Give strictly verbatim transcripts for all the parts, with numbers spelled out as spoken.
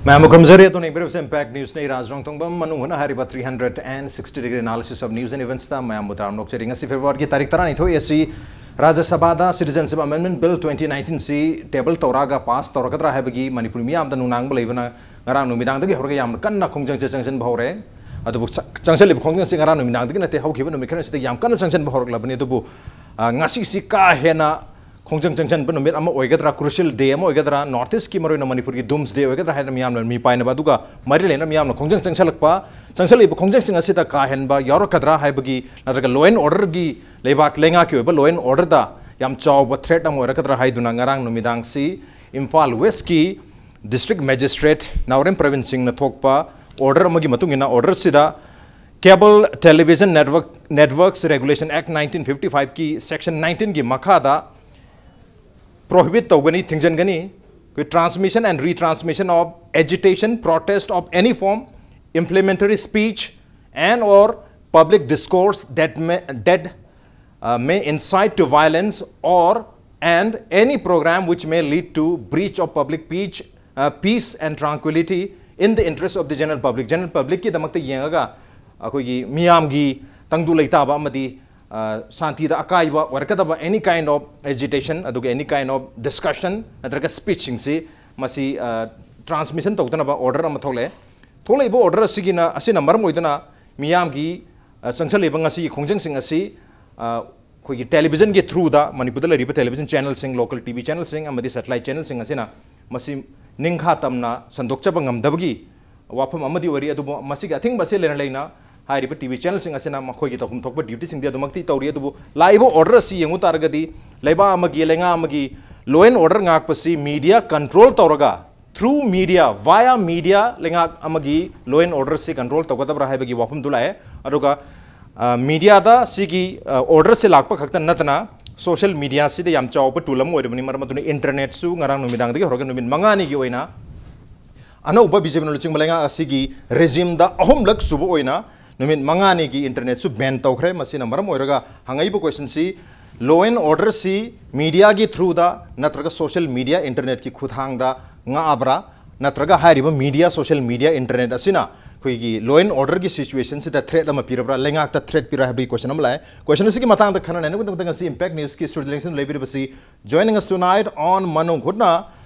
ꯃꯌꯥꯝꯕꯨ ꯈꯨꯔꯨꯝꯖꯔꯤ꯫ ꯑꯗꯨꯅ ꯏꯝꯄꯦꯔꯤꯌꯜ ꯏꯝꯄꯦꯛ ꯅ꯭ꯌꯨꯁꯅ ꯑꯩ ꯔꯥꯖ ꯔꯣꯡꯊꯣꯡꯕꯝ ꯃꯅꯨꯡ ꯍꯨꯠꯅ ꯍꯥꯏꯔꯤꯕ three hundred and sixty degree analysis of news and eventsꯇ ꯃꯌꯥꯝꯕꯨ ꯇꯔꯥꯝꯅ ꯑꯣꯛꯆꯔꯤ꯫ ꯉꯁꯤ ꯐꯦꯕ꯭ꯔꯨꯋꯥꯔꯤꯒꯤ ꯇꯥꯔꯤꯛ ꯇꯔꯥꯅꯤꯊꯣꯏ ꯑꯁꯤ ꯔꯥꯖ꯭ꯌ ꯁꯚꯥꯗ Citizenship Amendment Bill twenty nineteenꯁꯤ table ꯇꯧꯔꯛꯑꯒ pass ꯇꯧꯔꯛꯀꯗ꯭ꯔꯥ ꯍꯥꯏꯕꯒꯤ ꯃꯅꯤꯄꯨꯔꯤ ꯃꯤꯌꯥꯝꯗ ꯅꯨꯡꯅꯥꯡꯕ ꯂꯩꯕꯅ ꯉꯔꯥꯡ ꯅꯨꯃꯤꯗꯥꯡꯗꯒꯤ ꯍꯧꯔꯒ ꯌꯥꯝꯅ ꯀꯟꯅ ꯈꯣꯡꯖꯪꯁꯦ ꯆꯪꯁꯤꯟꯕ ꯍꯧꯔꯦ꯫ ꯑꯗꯨꯕꯨ ꯆ-, ꯆꯪꯁꯤꯜꯂꯤꯕ ꯈꯣꯡꯖꯪꯁꯤ ꯉꯔꯥꯡ ꯅꯨꯃꯤꯗꯥꯡꯗꯒꯤ ꯅꯠꯇꯦ, ꯍꯧꯈꯤꯕ ꯅꯨꯃꯤꯠ ꯈꯔꯁꯤꯗ ꯌꯥꯝ ꯀꯟꯅ ꯆꯪꯁꯤꯟꯕ ꯍꯧꯔꯛꯂꯕꯅꯤ꯫ ꯑꯗꯨꯕꯨ, ꯑ, ꯉꯁꯤꯁꯤ ꯀꯥ ꯍꯦꯟꯅ ꯈꯣꯡꯖꯪ ꯆꯪꯁꯤꯟꯕ ꯅꯨꯃꯤꯠ ꯑꯃ ꯑꯣꯏꯒꯗ꯭ꯔꯥ, crucial day ꯑꯃ ꯑꯣꯏꯒꯗ꯭ꯔꯥ, North Eastꯀꯤ ꯃꯔꯨꯑꯣꯏꯅ ꯃꯅꯤꯄꯨꯔꯒꯤ doomsday ꯑꯣꯏꯒꯗ꯭ꯔꯥ ꯍꯥꯏꯗꯅ ꯃꯤꯌꯥꯝꯅ ꯃꯤꯄꯥꯏꯅꯕ, ꯑꯗꯨꯒ ꯃꯔꯤ ꯂꯩꯅꯅ ꯃꯤꯌꯥꯝꯅ ꯈꯣꯡꯖꯪ ꯆꯪꯁꯤꯜꯂꯛꯄ, ꯆꯪꯁꯤꯜꯂꯛꯂꯤꯕ ꯈꯣꯡꯖꯪꯁꯤꯡ ꯑꯁꯤꯗ ꯀꯥ ꯍꯦꯟꯕ ꯌꯥꯎꯔꯛꯀꯗ꯭ꯔꯥ ꯍꯥꯏꯕꯒꯤ, ꯅꯠꯇ꯭ꯔꯒ law and orderꯒꯤ, ꯂꯩꯕꯥꯛ ꯂꯩꯉꯥꯛꯀꯤ ꯑꯣꯏꯕ law and orderꯗ ꯌꯥꯝ ꯆꯥꯎꯕ threat ꯑꯃ ꯑꯣꯏꯔꯛꯀꯗ꯭ꯔꯥ ꯍꯥꯏꯗꯨꯅ ꯉꯔꯥꯡ ꯅꯨꯃꯤꯗꯥꯡꯁꯤ ꯏꯝꯐꯥꯜ Westꯀꯤ District Magistrate ꯅꯥꯎꯔꯦꯝ ꯄ꯭ꯔꯕꯤꯟ ꯁꯤꯡꯅ ꯊꯣꯛꯄ order ꯑꯃꯒꯤ ꯃꯇꯨꯡ ꯏꯟꯅ, orderꯁꯤꯗ Cable Television Network, Networks Regulation Act nineteen fifty fiveꯀꯤ section nineteenꯒꯤ ꯃꯈꯥꯗ prohibit ꯇꯧꯒꯅꯤ, ꯊꯤꯡꯖꯤꯟꯒꯅꯤ꯫ ꯑꯩꯈꯣꯏ transmission and retransmission of agitation, protest of any form, inflammatory speech and or public discourse that may, that, uh, may incite to violence or and any program which may lead to breach of public peace, uh, peace and tranquility in the interest of the general public. General publicꯀꯤꯗꯃꯛꯇ ꯌꯦꯡꯉꯒ ꯑꯩꯈꯣꯏꯒꯤ ꯃꯤꯌꯥꯝꯒꯤ ꯇꯪꯗꯨ ꯂꯩꯇꯥꯕ ꯑꯃꯗꯤ, ꯑ, ꯁꯥꯟꯇꯤꯗ ꯑꯀꯥꯏꯕ ꯑꯣꯏꯔꯛꯀꯗꯕ any kind of agitation, ꯑꯗꯨꯒ any kind of discussion ꯅꯠꯇ꯭ꯔꯒ speechꯁꯤꯡꯁꯤ ꯃꯁꯤ, ꯑ, transmission ꯇꯧꯗꯅꯕ order ꯑꯃ ꯊꯣꯛꯂꯛꯑꯦ꯫ ꯊꯣꯛꯂꯛꯏꯕ order ꯑꯁꯤꯒꯤꯅ, ꯑꯁꯤꯅ ꯃꯔꯝ ꯑꯣꯏꯗꯨꯅ ꯃꯤꯌꯥꯝꯒꯤ, ꯑ, ꯆꯪꯁꯤꯜꯂꯤꯕ ꯉꯁꯤꯒꯤ ꯈꯣꯡꯖꯪꯁꯤꯡ ꯑꯁꯤ, ꯑ, ꯑꯩꯈꯣꯏꯒꯤ televisionꯒꯤ throughꯗ, ꯃꯅꯤꯄꯨꯔꯗ ꯂꯩꯔꯤꯕ television channelꯁꯤꯡ, local TV channelꯁꯤꯡ ꯑꯃꯗꯤ satellite channelꯁꯤꯡ ꯑꯁꯤꯅ ꯃꯁꯤ ꯅꯤꯡꯈꯥ ꯇꯝꯅ ꯁꯟꯗꯣꯛꯆꯕ ꯉꯝꯗꯕꯒꯤ ꯋꯥꯐꯝ ꯑꯃꯗꯤ ꯑꯣꯏꯔꯤ꯫ ꯑꯗꯨꯕꯨ ꯃꯁꯤꯒꯤ ꯑꯊꯤꯡꯕ ꯑꯁꯤ ꯂꯩꯅ ꯂꯩꯅ ꯍꯥꯏꯔꯤꯕ TV channelꯁꯤꯡ ꯑꯁꯤꯅ ꯃꯈꯣꯏꯒꯤ ꯇꯧꯐꯝ ꯊꯣꯛꯄ dutyꯁꯤꯡꯗꯤ ꯑꯗꯨꯃꯛꯇꯤ ꯇꯧꯔꯤ꯫ ꯑꯗꯨꯕꯨ ꯂꯥꯛꯏꯕ order ꯑꯁꯤ ꯌꯦꯡꯉꯨ ꯇꯥꯔꯒꯗꯤ ꯂꯩꯕꯥꯛ ꯑꯃꯒꯤ, ꯂꯩꯉꯥꯛ ꯑꯃꯒꯤ law and order ꯉꯥꯛꯄꯁꯤ media control ꯇꯧꯔꯒ, through media, via media ꯂꯩꯉꯥꯛ ꯑꯃꯒꯤ law and orderꯁꯤ control ꯇꯧꯒꯗꯕ꯭ꯔꯥ ꯍꯥꯏꯕꯒꯤ ꯋꯥꯐꯝꯗꯨ ꯂꯥꯛꯑꯦ꯫ ꯑꯗꯨꯒ, ꯑ, mediaꯗ ꯁꯤꯒꯤ, ꯑ, orderꯁꯤ ꯂꯥꯛꯄ ꯈꯛꯇ ꯅꯠꯇꯅ social mediaꯁꯤꯗ ꯌꯥꯝ ꯆꯥꯎꯕ tool ꯑꯃ ꯑꯣꯏꯔꯕꯅꯤ꯫ ꯃꯔꯝ ꯑꯗꯨꯅ internetꯁꯨ ꯉꯔꯥꯡ ꯅꯨꯃꯤꯗꯥꯡꯗꯒꯤ ꯍꯧꯔꯒ ꯅꯨꯃꯤꯠ ꯃꯉꯥꯅꯤꯒꯤ ꯑꯣꯏꯅ ꯑꯅꯧꯕ BJPꯅ ꯂꯨꯆꯤꯡꯕ ꯂꯩꯉꯥꯛ ꯑꯁꯤꯒꯤ regimeꯗ ꯑꯍꯨꯝꯂꯛ ꯁꯨꯕ ꯑꯣꯏꯅ ꯅꯨꯃꯤꯠ ꯃꯉꯥꯅꯤꯒꯤ internetꯁꯨ ban ꯇꯧꯈ꯭ꯔꯦ꯫ ꯃꯁꯤꯅ ꯃꯔꯝ ꯑꯣꯏꯔꯒ ꯍꯪꯉꯛꯏꯕ questionꯁꯤ, law and orderꯁꯤ mediaꯒꯤ throughꯗ ꯅꯠꯇ꯭ꯔꯒ social media internetꯀꯤ ꯈꯨꯠꯊꯥꯡꯗ ꯉꯥꯛꯑꯕ꯭ꯔꯥ? ꯅꯠꯇ꯭ꯔꯒ ꯍꯥꯏꯔꯤꯕ media, social media, internet ꯑꯁꯤꯅ ꯑꯩꯈꯣꯏꯒꯤ law and orderꯒꯤ situationꯁꯤꯗ threat ꯑꯃ ꯄꯤꯔꯕ꯭ꯔꯥ, ꯂꯩꯉꯥꯛꯇ threat ꯄꯤꯔꯥ ꯍꯥꯏꯕꯒꯤ question ꯑꯃ ꯂꯥꯛꯑꯦ꯫ Question ꯑꯁꯤꯒꯤ ꯃꯇꯥꯡꯗ ꯈꯟꯅ ꯅꯩꯅꯕꯒꯤꯗꯃꯛꯇ ꯉꯁꯤ Impact Newsꯀꯤ studio ꯂꯦꯡꯁꯤꯟ ꯂꯩꯕꯤꯔꯤꯕꯁꯤ, joining us tonight on ꯃꯅꯨꯡ ꯍꯨꯠꯅ,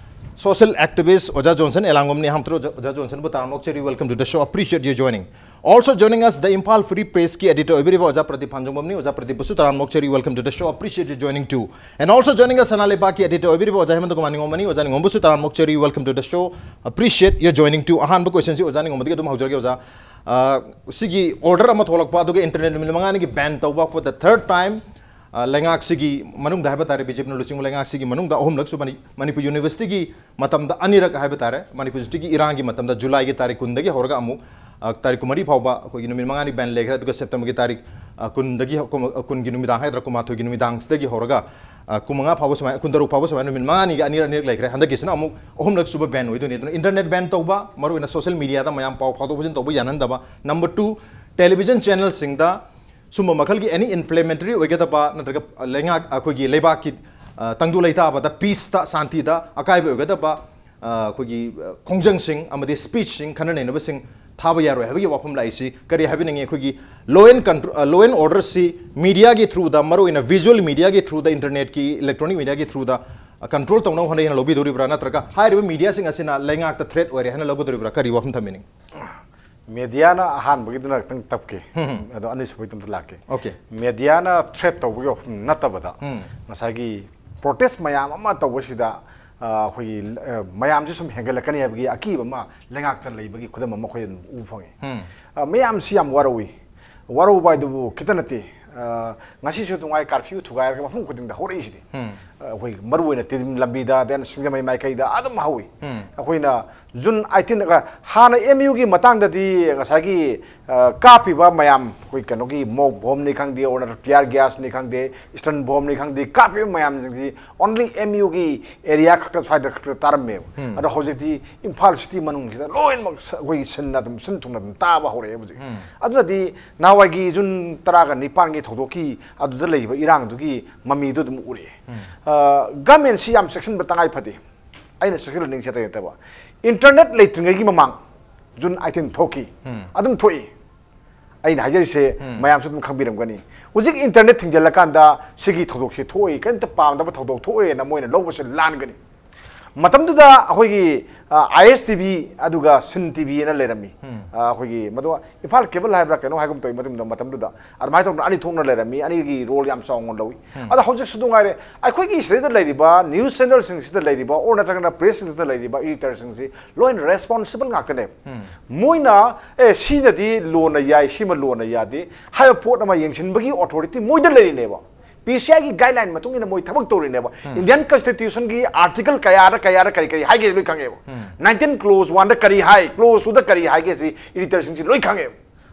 social activist ꯑꯣꯖꯥ ꯖꯣꯟꯁꯟ ꯑꯦꯂꯥꯡꯕꯝꯅꯤ꯫ ꯑꯍꯥꯟꯕꯗ ꯑꯣꯖꯥ, ꯑꯣꯖꯥ ꯖꯣꯟꯁꯟꯕꯨ ꯇꯔꯥꯝꯅ ꯑꯣꯛꯆꯔꯤ, welcome to the show, appreciate your joining. Also joining us, the Imphal Free Pressꯀꯤ editor ꯑꯣꯏꯕꯤꯔꯤꯕ ꯑꯣꯖꯥ ꯄ꯭ꯔꯗꯤꯞ ꯐꯥꯟꯖꯣꯡꯕꯝꯅꯤ꯫ ꯑꯣꯖꯥ ꯄ꯭ꯔꯗꯤꯞꯄꯨꯁꯨ ꯇꯔꯥꯝꯅ ꯑꯣꯛꯆꯔꯤ, welcome to the show, appreciate your joining too. And also joining us, ꯁꯅꯥ ꯂꯩꯕꯥꯛꯀꯤ editor ꯑꯣꯏꯕꯤꯔꯤꯕ ꯑꯣꯖꯥ ꯍꯦꯃꯟꯇ ꯀꯨꯃꯥꯔ ꯅꯤꯉꯣꯝꯕꯅꯤ꯫ ꯑꯣꯖꯥ ꯅꯤꯉꯣꯝꯕꯨꯁꯨ ꯇꯔꯥꯝꯅ ꯑꯣꯛꯆꯔꯤ, welcome to the show, appreciate your joining too. ꯑꯍꯥꯟꯕ questionꯁꯤ ꯑꯣꯖꯥ ꯅꯤꯉꯣꯝꯕꯗꯒꯤ ꯑꯗꯨꯝ ꯍꯧꯖꯔꯒꯦ ꯑꯣꯖꯥ꯫ ꯑ, ꯁꯤꯒꯤ order ꯑꯃ ꯊꯣꯛꯂꯛꯄ, ꯑꯗꯨꯒ internet ꯅꯨꯃꯤꯠ ꯃꯉꯥꯅꯤꯒꯤ ban ꯇꯧꯕ for the third time, ꯑ, ꯂꯩꯉꯥꯛꯁꯤꯒꯤ ꯃꯅꯨꯡꯗ ꯍꯥꯏꯕ ꯇꯥꯔꯦ, BJPꯅ ꯂꯨꯆꯤꯡꯕ ꯂꯩꯉꯥꯛꯁꯤꯒꯤ ꯃꯅꯨꯡꯗ ꯑꯍꯨꯝꯂꯛ ꯁꯨꯕꯅꯤ꯫ ꯃꯅꯤꯄꯨꯔ Universityꯒꯤ ꯃꯇꯝꯗ ꯑꯅꯤꯔꯛ ꯍꯥꯏꯕ ꯇꯥꯔꯦ, ꯃꯅꯤꯄꯨꯔ Universityꯒꯤ ꯏꯔꯥꯡꯒꯤ ꯃꯇꯝꯗ Julyꯒꯤ ꯇꯥꯔꯤꯛ ꯀꯨꯟꯗꯒꯤ ꯍꯧꯔꯒ ꯑꯃꯨꯛ, ꯑ, ꯇꯥꯔꯤꯛ ꯀꯨꯟꯃꯔꯤ ꯐꯥꯎꯕ ꯑꯩꯈꯣꯏꯒꯤ ꯅꯨꯃꯤꯠ ꯃꯉꯥꯅꯤ ban ꯂꯩꯈ꯭ꯔꯦ꯫ ꯑꯗꯨꯒ Septemberꯒꯤ ꯇꯥꯔꯤꯛ, ꯑ, ꯀꯨꯟꯗꯒꯤ ꯍꯧ-, ꯀꯨꯝ-, ꯑ, ꯀꯨꯟꯒꯤ ꯅꯨꯃꯤꯗꯥꯡ ꯍꯥꯏꯒꯗ꯭ꯔꯥ, ꯀꯨꯟꯃꯥꯊꯣꯏꯒꯤ ꯅꯨꯃꯤꯗꯥꯡꯁꯤꯗꯒꯤ ꯍꯧꯔꯒ, ꯑ, ꯀꯨꯟꯃꯉꯥ ꯐꯥꯎꯕ ꯁꯨꯃꯥꯏꯅ, ꯀꯨꯟꯇꯔꯨꯛ ꯐꯥꯎꯕ ꯁꯨꯃꯥꯏꯅ ꯅꯨꯃꯤꯠ ꯃꯉꯥꯅꯤꯒꯤ ꯑꯅꯤꯔꯛ ꯑꯅꯤꯔꯛ ꯂꯩꯈ꯭ꯔꯦ꯫ ꯍꯟꯗꯛꯀꯤꯁꯤꯅ ꯑꯃꯨꯛ ꯑꯍꯨꯝꯂꯛ ꯁꯨꯕ ban ꯑꯣꯏꯗꯣꯏꯅꯤ꯫ ꯑꯗꯨꯅ internet ban ꯇꯧꯕ, ꯃꯔꯨꯑꯣꯏꯅ social mediaꯗ ꯃꯌꯥꯝ ꯄꯥꯎ ꯐꯥꯎꯗꯣꯛ ꯐꯥꯎꯖꯤꯟ ꯇꯧꯕ ꯌꯥꯅꯍꯟꯗꯕ꯫ Number two, television channelꯁꯤꯡꯗ ꯁꯨꯝꯕ ꯃꯈꯜꯒꯤ any inflammatory ꯑꯣꯏꯒꯗꯕ ꯅꯠꯇ꯭ꯔꯒ ꯂꯩꯉꯥꯛ, ꯑꯩꯈꯣꯏꯒꯤ ꯂꯩꯕꯥꯛꯀꯤ, ꯑ, ꯇꯪꯗꯨ ꯂꯩꯇꯥꯕꯗ, peaceꯇ, ꯁꯥꯟꯇꯤꯗ ꯑꯀꯥꯏꯕ ꯑꯣꯏꯒꯗꯕ, ꯑ, ꯑꯩꯈꯣꯏꯒꯤ, ꯑ, ꯈꯣꯡꯖꯪꯁꯤꯡ ꯑꯃꯗꯤ speechꯁꯤꯡ, ꯈꯟꯅ ꯅꯩꯅꯕꯁꯤꯡ ꯊꯥꯕ ꯌꯥꯔꯣꯏ ꯍꯥꯏꯕꯒꯤ ꯋꯥꯐꯝ ꯂꯥꯛꯏꯁꯤ ꯀꯔꯤ ꯍꯥꯏꯕꯤꯅꯤꯡꯉꯤ? ꯑꯩꯈꯣꯏꯒꯤ law and control, ꯑ, law and orderꯁꯤ mediaꯒꯤ throughꯗ, ꯃꯔꯨꯑꯣꯏꯅ visual mediaꯒꯤ throughꯗ, internetꯀꯤ, electronic mediaꯒꯤ throughꯗ, ꯑ, control ꯇꯧꯅꯕ ꯍꯣꯠꯅꯩ ꯍꯥꯏꯅ ꯂꯧꯕꯤꯗꯧꯔꯤꯕ꯭ꯔꯥ? ꯅꯠꯇ꯭ꯔꯒ ꯍꯥꯏꯔꯤꯕ mediaꯁꯤꯡ ꯑꯁꯤꯅ ꯂꯩꯉꯥꯛꯇ threat ꯑꯣꯏꯔꯦ ꯍꯥꯏꯅ ꯂꯧꯒꯗꯧꯔꯤꯕ꯭ꯔꯥ? ꯀꯔꯤ ꯋꯥꯐꯝ ꯊꯝꯕꯤꯅꯤꯡꯉꯤ? Mediaꯅ ꯑꯍꯥꯟꯕꯒꯤꯗꯨꯅ ꯈꯤꯇꯪ ꯇꯞꯀꯦ꯫ ꯎꯝ꯫ ꯑꯗꯣ ꯑꯅꯤꯁꯨꯕꯒꯤꯗꯨ ꯑꯝꯇ ꯂꯥꯛꯀꯦ꯫ Okay. Mediaꯅ threat ꯇꯧꯕꯒꯤ ꯋꯥꯐꯝ ꯅꯠꯇꯕꯗ, ꯎꯝ꯫ ꯉꯁꯥꯏꯒꯤ protest ꯃꯌꯥꯝ ꯑꯃ ꯇꯧꯕꯁꯤꯗ, ꯑ, ꯑꯩꯈꯣꯏꯒꯤ, ꯑ, ꯃꯌꯥꯝꯁꯤ ꯁꯨꯝ ꯍꯦꯟꯒꯠꯂꯛꯀꯅꯤ ꯍꯥꯏꯕꯒꯤ ꯑꯀꯤꯕ ꯑꯃ ꯂꯩꯉꯥꯛꯇ ꯂꯩꯕꯒꯤ ꯈꯨꯗꯝ ꯑꯃ ꯑꯩꯈꯣꯏ ꯑꯗꯨꯝ ꯎꯕ ꯐꯪꯉꯤ꯫ ꯎꯝ꯫ ꯑ, ꯃꯌꯥꯝꯁꯤ ꯌꯥꯝ ꯋꯥꯔꯧꯏ꯫ ꯋꯥꯔꯧꯕ ꯍꯥꯏꯗꯨꯕꯨ ꯈꯤꯇ ꯅꯠꯇꯦ꯫ ꯑ, ꯉꯁꯤꯁꯨ ꯅꯨꯡꯉꯥꯏ, curfew ꯊꯨꯒꯥꯏꯔꯒ ꯃꯐꯝ ꯈꯨꯗꯤꯡꯗ ꯍꯧꯔꯛꯏꯁꯤꯗꯤ꯫ ꯎꯝ꯫ ꯑ, ꯑꯩꯈꯣꯏ ꯃꯔꯨꯑꯣꯏꯅ ꯇꯤꯗꯤꯝ ꯂꯝꯕꯤꯗ, then ꯁꯤꯡꯖꯃꯩ ꯃꯥꯏꯀꯩꯗ ꯑꯗꯨꯝ ꯍꯧꯏ꯫ ꯎꯝ꯫ ꯑꯩꯈꯣꯏꯅ June eighteen, ꯑ, ꯍꯥꯟꯅ MUꯒꯤ ꯃꯇꯥꯡꯗꯗꯤ ꯉꯁꯥꯏꯒꯤ, ꯑ, ꯀꯥꯞꯄꯤꯕ ꯃꯌꯥꯝ, ꯑꯩꯈꯣꯏ ꯀꯩꯅꯣꯒꯤ mock bombꯅꯤ ꯈꯪꯗꯦ, or tear gasꯅꯤ ꯈꯪꯗꯦ, stun bombꯅꯤ ꯈꯪꯗꯦ, ꯀꯥꯞꯄꯤꯕ ꯃꯌꯥꯝꯁꯤꯡꯁꯤ only MUꯒꯤ area ꯈꯛꯇ, ꯁ꯭ꯋꯥꯏꯗ ꯈꯛꯇ ꯇꯥꯔꯝꯃꯦꯕ꯫ ꯎꯝ꯫ ꯑꯗꯣ ꯍꯧꯖꯤꯛꯇꯤ ꯏꯝꯐꯥꯜ city ꯃꯅꯨꯡꯁꯤꯗ ꯂꯣꯏꯅꯃꯛ ꯁ-, ꯑꯩꯈꯣꯏꯒꯤ ꯁꯤꯟꯅ ꯑꯗꯨꯝ, ꯁꯤꯟ ꯊꯨꯡꯅ ꯑꯗꯨꯝ ꯇꯥꯕ ꯍꯧꯔꯛꯑꯦ ꯍꯧꯖꯤꯛ꯫ ꯎꯝ꯫ ꯑꯗꯨꯅꯗꯤ ꯅꯍꯥꯟꯋꯥꯏꯒꯤ June ꯇꯔꯥꯒ ꯅꯤꯄꯥꯟꯒꯤ ꯊꯧꯗꯣꯛꯀꯤ ꯑꯗꯨꯗ ꯂꯩꯕ ꯏꯔꯥꯡꯗꯨꯒꯤ ꯃꯃꯤꯗꯨ ꯑꯗꯨꯝ ꯎꯔꯛꯑꯦ꯫ ꯎꯝ꯫ ꯑ, governmentꯁꯤ ꯌꯥꯝ ꯆꯦꯛꯁꯤꯟꯕ ꯇꯉꯥꯏ ꯐꯗꯦ꯫ ꯑꯩꯅ ꯁꯣꯛꯆꯤꯜꯍꯟꯅꯤꯡꯁꯦ ꯑꯇꯩ ꯅꯠꯇꯕ, ꯏꯟꯇꯔꯅꯦꯠ ꯂꯩꯇ꯭ꯔꯤꯉꯩꯒꯤ ꯃꯃꯥꯡ ꯖꯨꯟ ꯑꯩꯠꯇꯤꯟ ꯊꯣꯛꯈꯤ꯫ ꯑꯗꯨꯝ ꯊꯣꯛꯏ꯫ ꯑꯩꯅ ꯍꯥꯏꯖꯔꯤꯁꯦ ꯃꯌꯥꯝꯁꯨ ꯑꯗꯨꯝ ꯈꯪꯕꯤꯔꯝꯒꯅꯤ꯫ ꯍꯧꯖꯤꯛ ꯏꯟꯇꯔꯅꯦꯠ ꯊꯤꯡꯖꯤꯜꯂꯀꯥꯟꯗ ꯁꯤꯒꯤ ꯊꯧꯗꯣꯛꯁꯦ ꯊꯣꯛꯏ, ꯀꯔꯤꯝꯇ ꯄꯥꯝꯗꯕ ꯊꯧꯗꯣꯛ ꯊꯣꯛꯑꯦꯅ ꯃꯣꯏꯅ ꯂꯧꯕꯁꯦ ꯂꯥꯟꯒꯅꯤ꯫ ꯃꯇꯝꯗꯨꯗ ꯑꯩꯈꯣꯏꯒꯤ, ꯑ, ISTV ꯑꯗꯨꯒ ꯁꯤꯟ ꯇꯤꯚꯤ ꯑꯅ ꯂꯩꯔꯝꯃꯤ꯫ ꯑ, ꯑꯩꯈꯣꯏꯒꯤ ꯃꯗꯨ ꯏꯝꯐꯥꯜ ꯀꯦꯕꯜ ꯍꯥꯏꯕ꯭ꯔꯥ ꯀꯩꯅꯣ ꯍꯥꯏꯒꯨꯝ ꯇꯧꯏ ꯃꯇꯝꯗ, ꯃꯇꯝꯗꯨꯗ꯫ ꯑꯗꯨꯃꯥꯏꯅ ꯇꯧꯗꯅ ꯑꯅꯤ ꯊꯣꯛꯅ ꯂꯩꯔꯝꯃꯤ, ꯑꯅꯤꯒꯤ ꯔꯣꯜ ꯌꯥꯝ ꯆꯥꯎꯅ ꯂꯧꯏ꯫ ꯑꯗꯣ ꯍꯧꯖꯤꯛꯁꯨ ꯑꯗꯨꯝ ꯉꯥꯏꯔꯦ, ꯑꯩꯈꯣꯏꯒꯤ ꯁꯤꯗꯩꯗ ꯂꯩꯔꯤꯕ ꯅ꯭ꯌꯨꯁ ꯆꯦꯅꯦꯜꯁꯤꯡꯁꯤꯗ ꯂꯩꯔꯤꯕ, ꯑꯣꯔ ꯅꯠꯇ꯭ꯔꯒꯅ ꯄ꯭ꯔꯦꯁꯁꯤꯡꯁꯤꯗ ꯂꯩꯔꯤꯕ ꯏꯗꯤꯇꯔꯁꯤꯡꯁꯤ ꯂꯣꯏꯅ ꯔꯦꯁꯄꯣꯟꯁꯤꯕꯜ ꯉꯥꯛꯇꯅꯦꯕ꯫ ꯃꯣꯏꯅ, "ꯑꯦ, ꯁꯤꯅꯗꯤ ꯂꯣꯅ ꯌꯥꯏ, ꯁꯤꯃ ꯂꯣꯅ ꯌꯥꯗꯦ" ꯍꯥꯏꯕ ꯄꯣꯠ ꯑꯃ ꯌꯦꯡꯁꯤꯟꯕꯒꯤ ꯑꯣꯊꯣꯔꯤꯇꯤ ꯃꯣꯏꯗ ꯂꯩꯔꯤꯅꯦꯕ꯫ ꯄꯤ ꯁꯤ ꯑꯥꯏꯒꯤ ꯒꯥꯏꯗꯂꯥꯏꯟ ꯃꯇꯨꯡ ꯏꯟꯅ ꯃꯣꯏ ꯊꯕꯛ ꯇꯧꯔꯤꯅꯦꯕ꯫ ꯏꯟꯗꯤꯌꯟ ꯀꯟꯁꯇꯤꯇ꯭ꯌꯨꯁꯟꯒꯤ ꯑꯥꯔꯇꯤꯀꯜ ꯀꯌꯥꯗ, ꯀꯌꯥꯗ ꯀꯔꯤ ꯀꯔꯤ ꯍꯥꯏꯒꯦ ꯂꯣꯏ ꯈꯪꯉꯦꯕ꯫ ꯅꯥꯏꯟꯇꯤꯟ ꯀ꯭ꯂꯣꯖ ꯋꯥꯟꯗ ꯀꯔꯤ ꯍꯥꯏ, ꯀ꯭ꯂꯣꯖ ꯇꯨꯗ ꯀꯔꯤ ꯍꯥꯏꯒꯦ ꯁꯤ ꯏꯗꯤꯇꯔꯁꯤꯡꯁꯤ ꯂꯣꯏ ꯈꯪꯉꯦꯕ꯫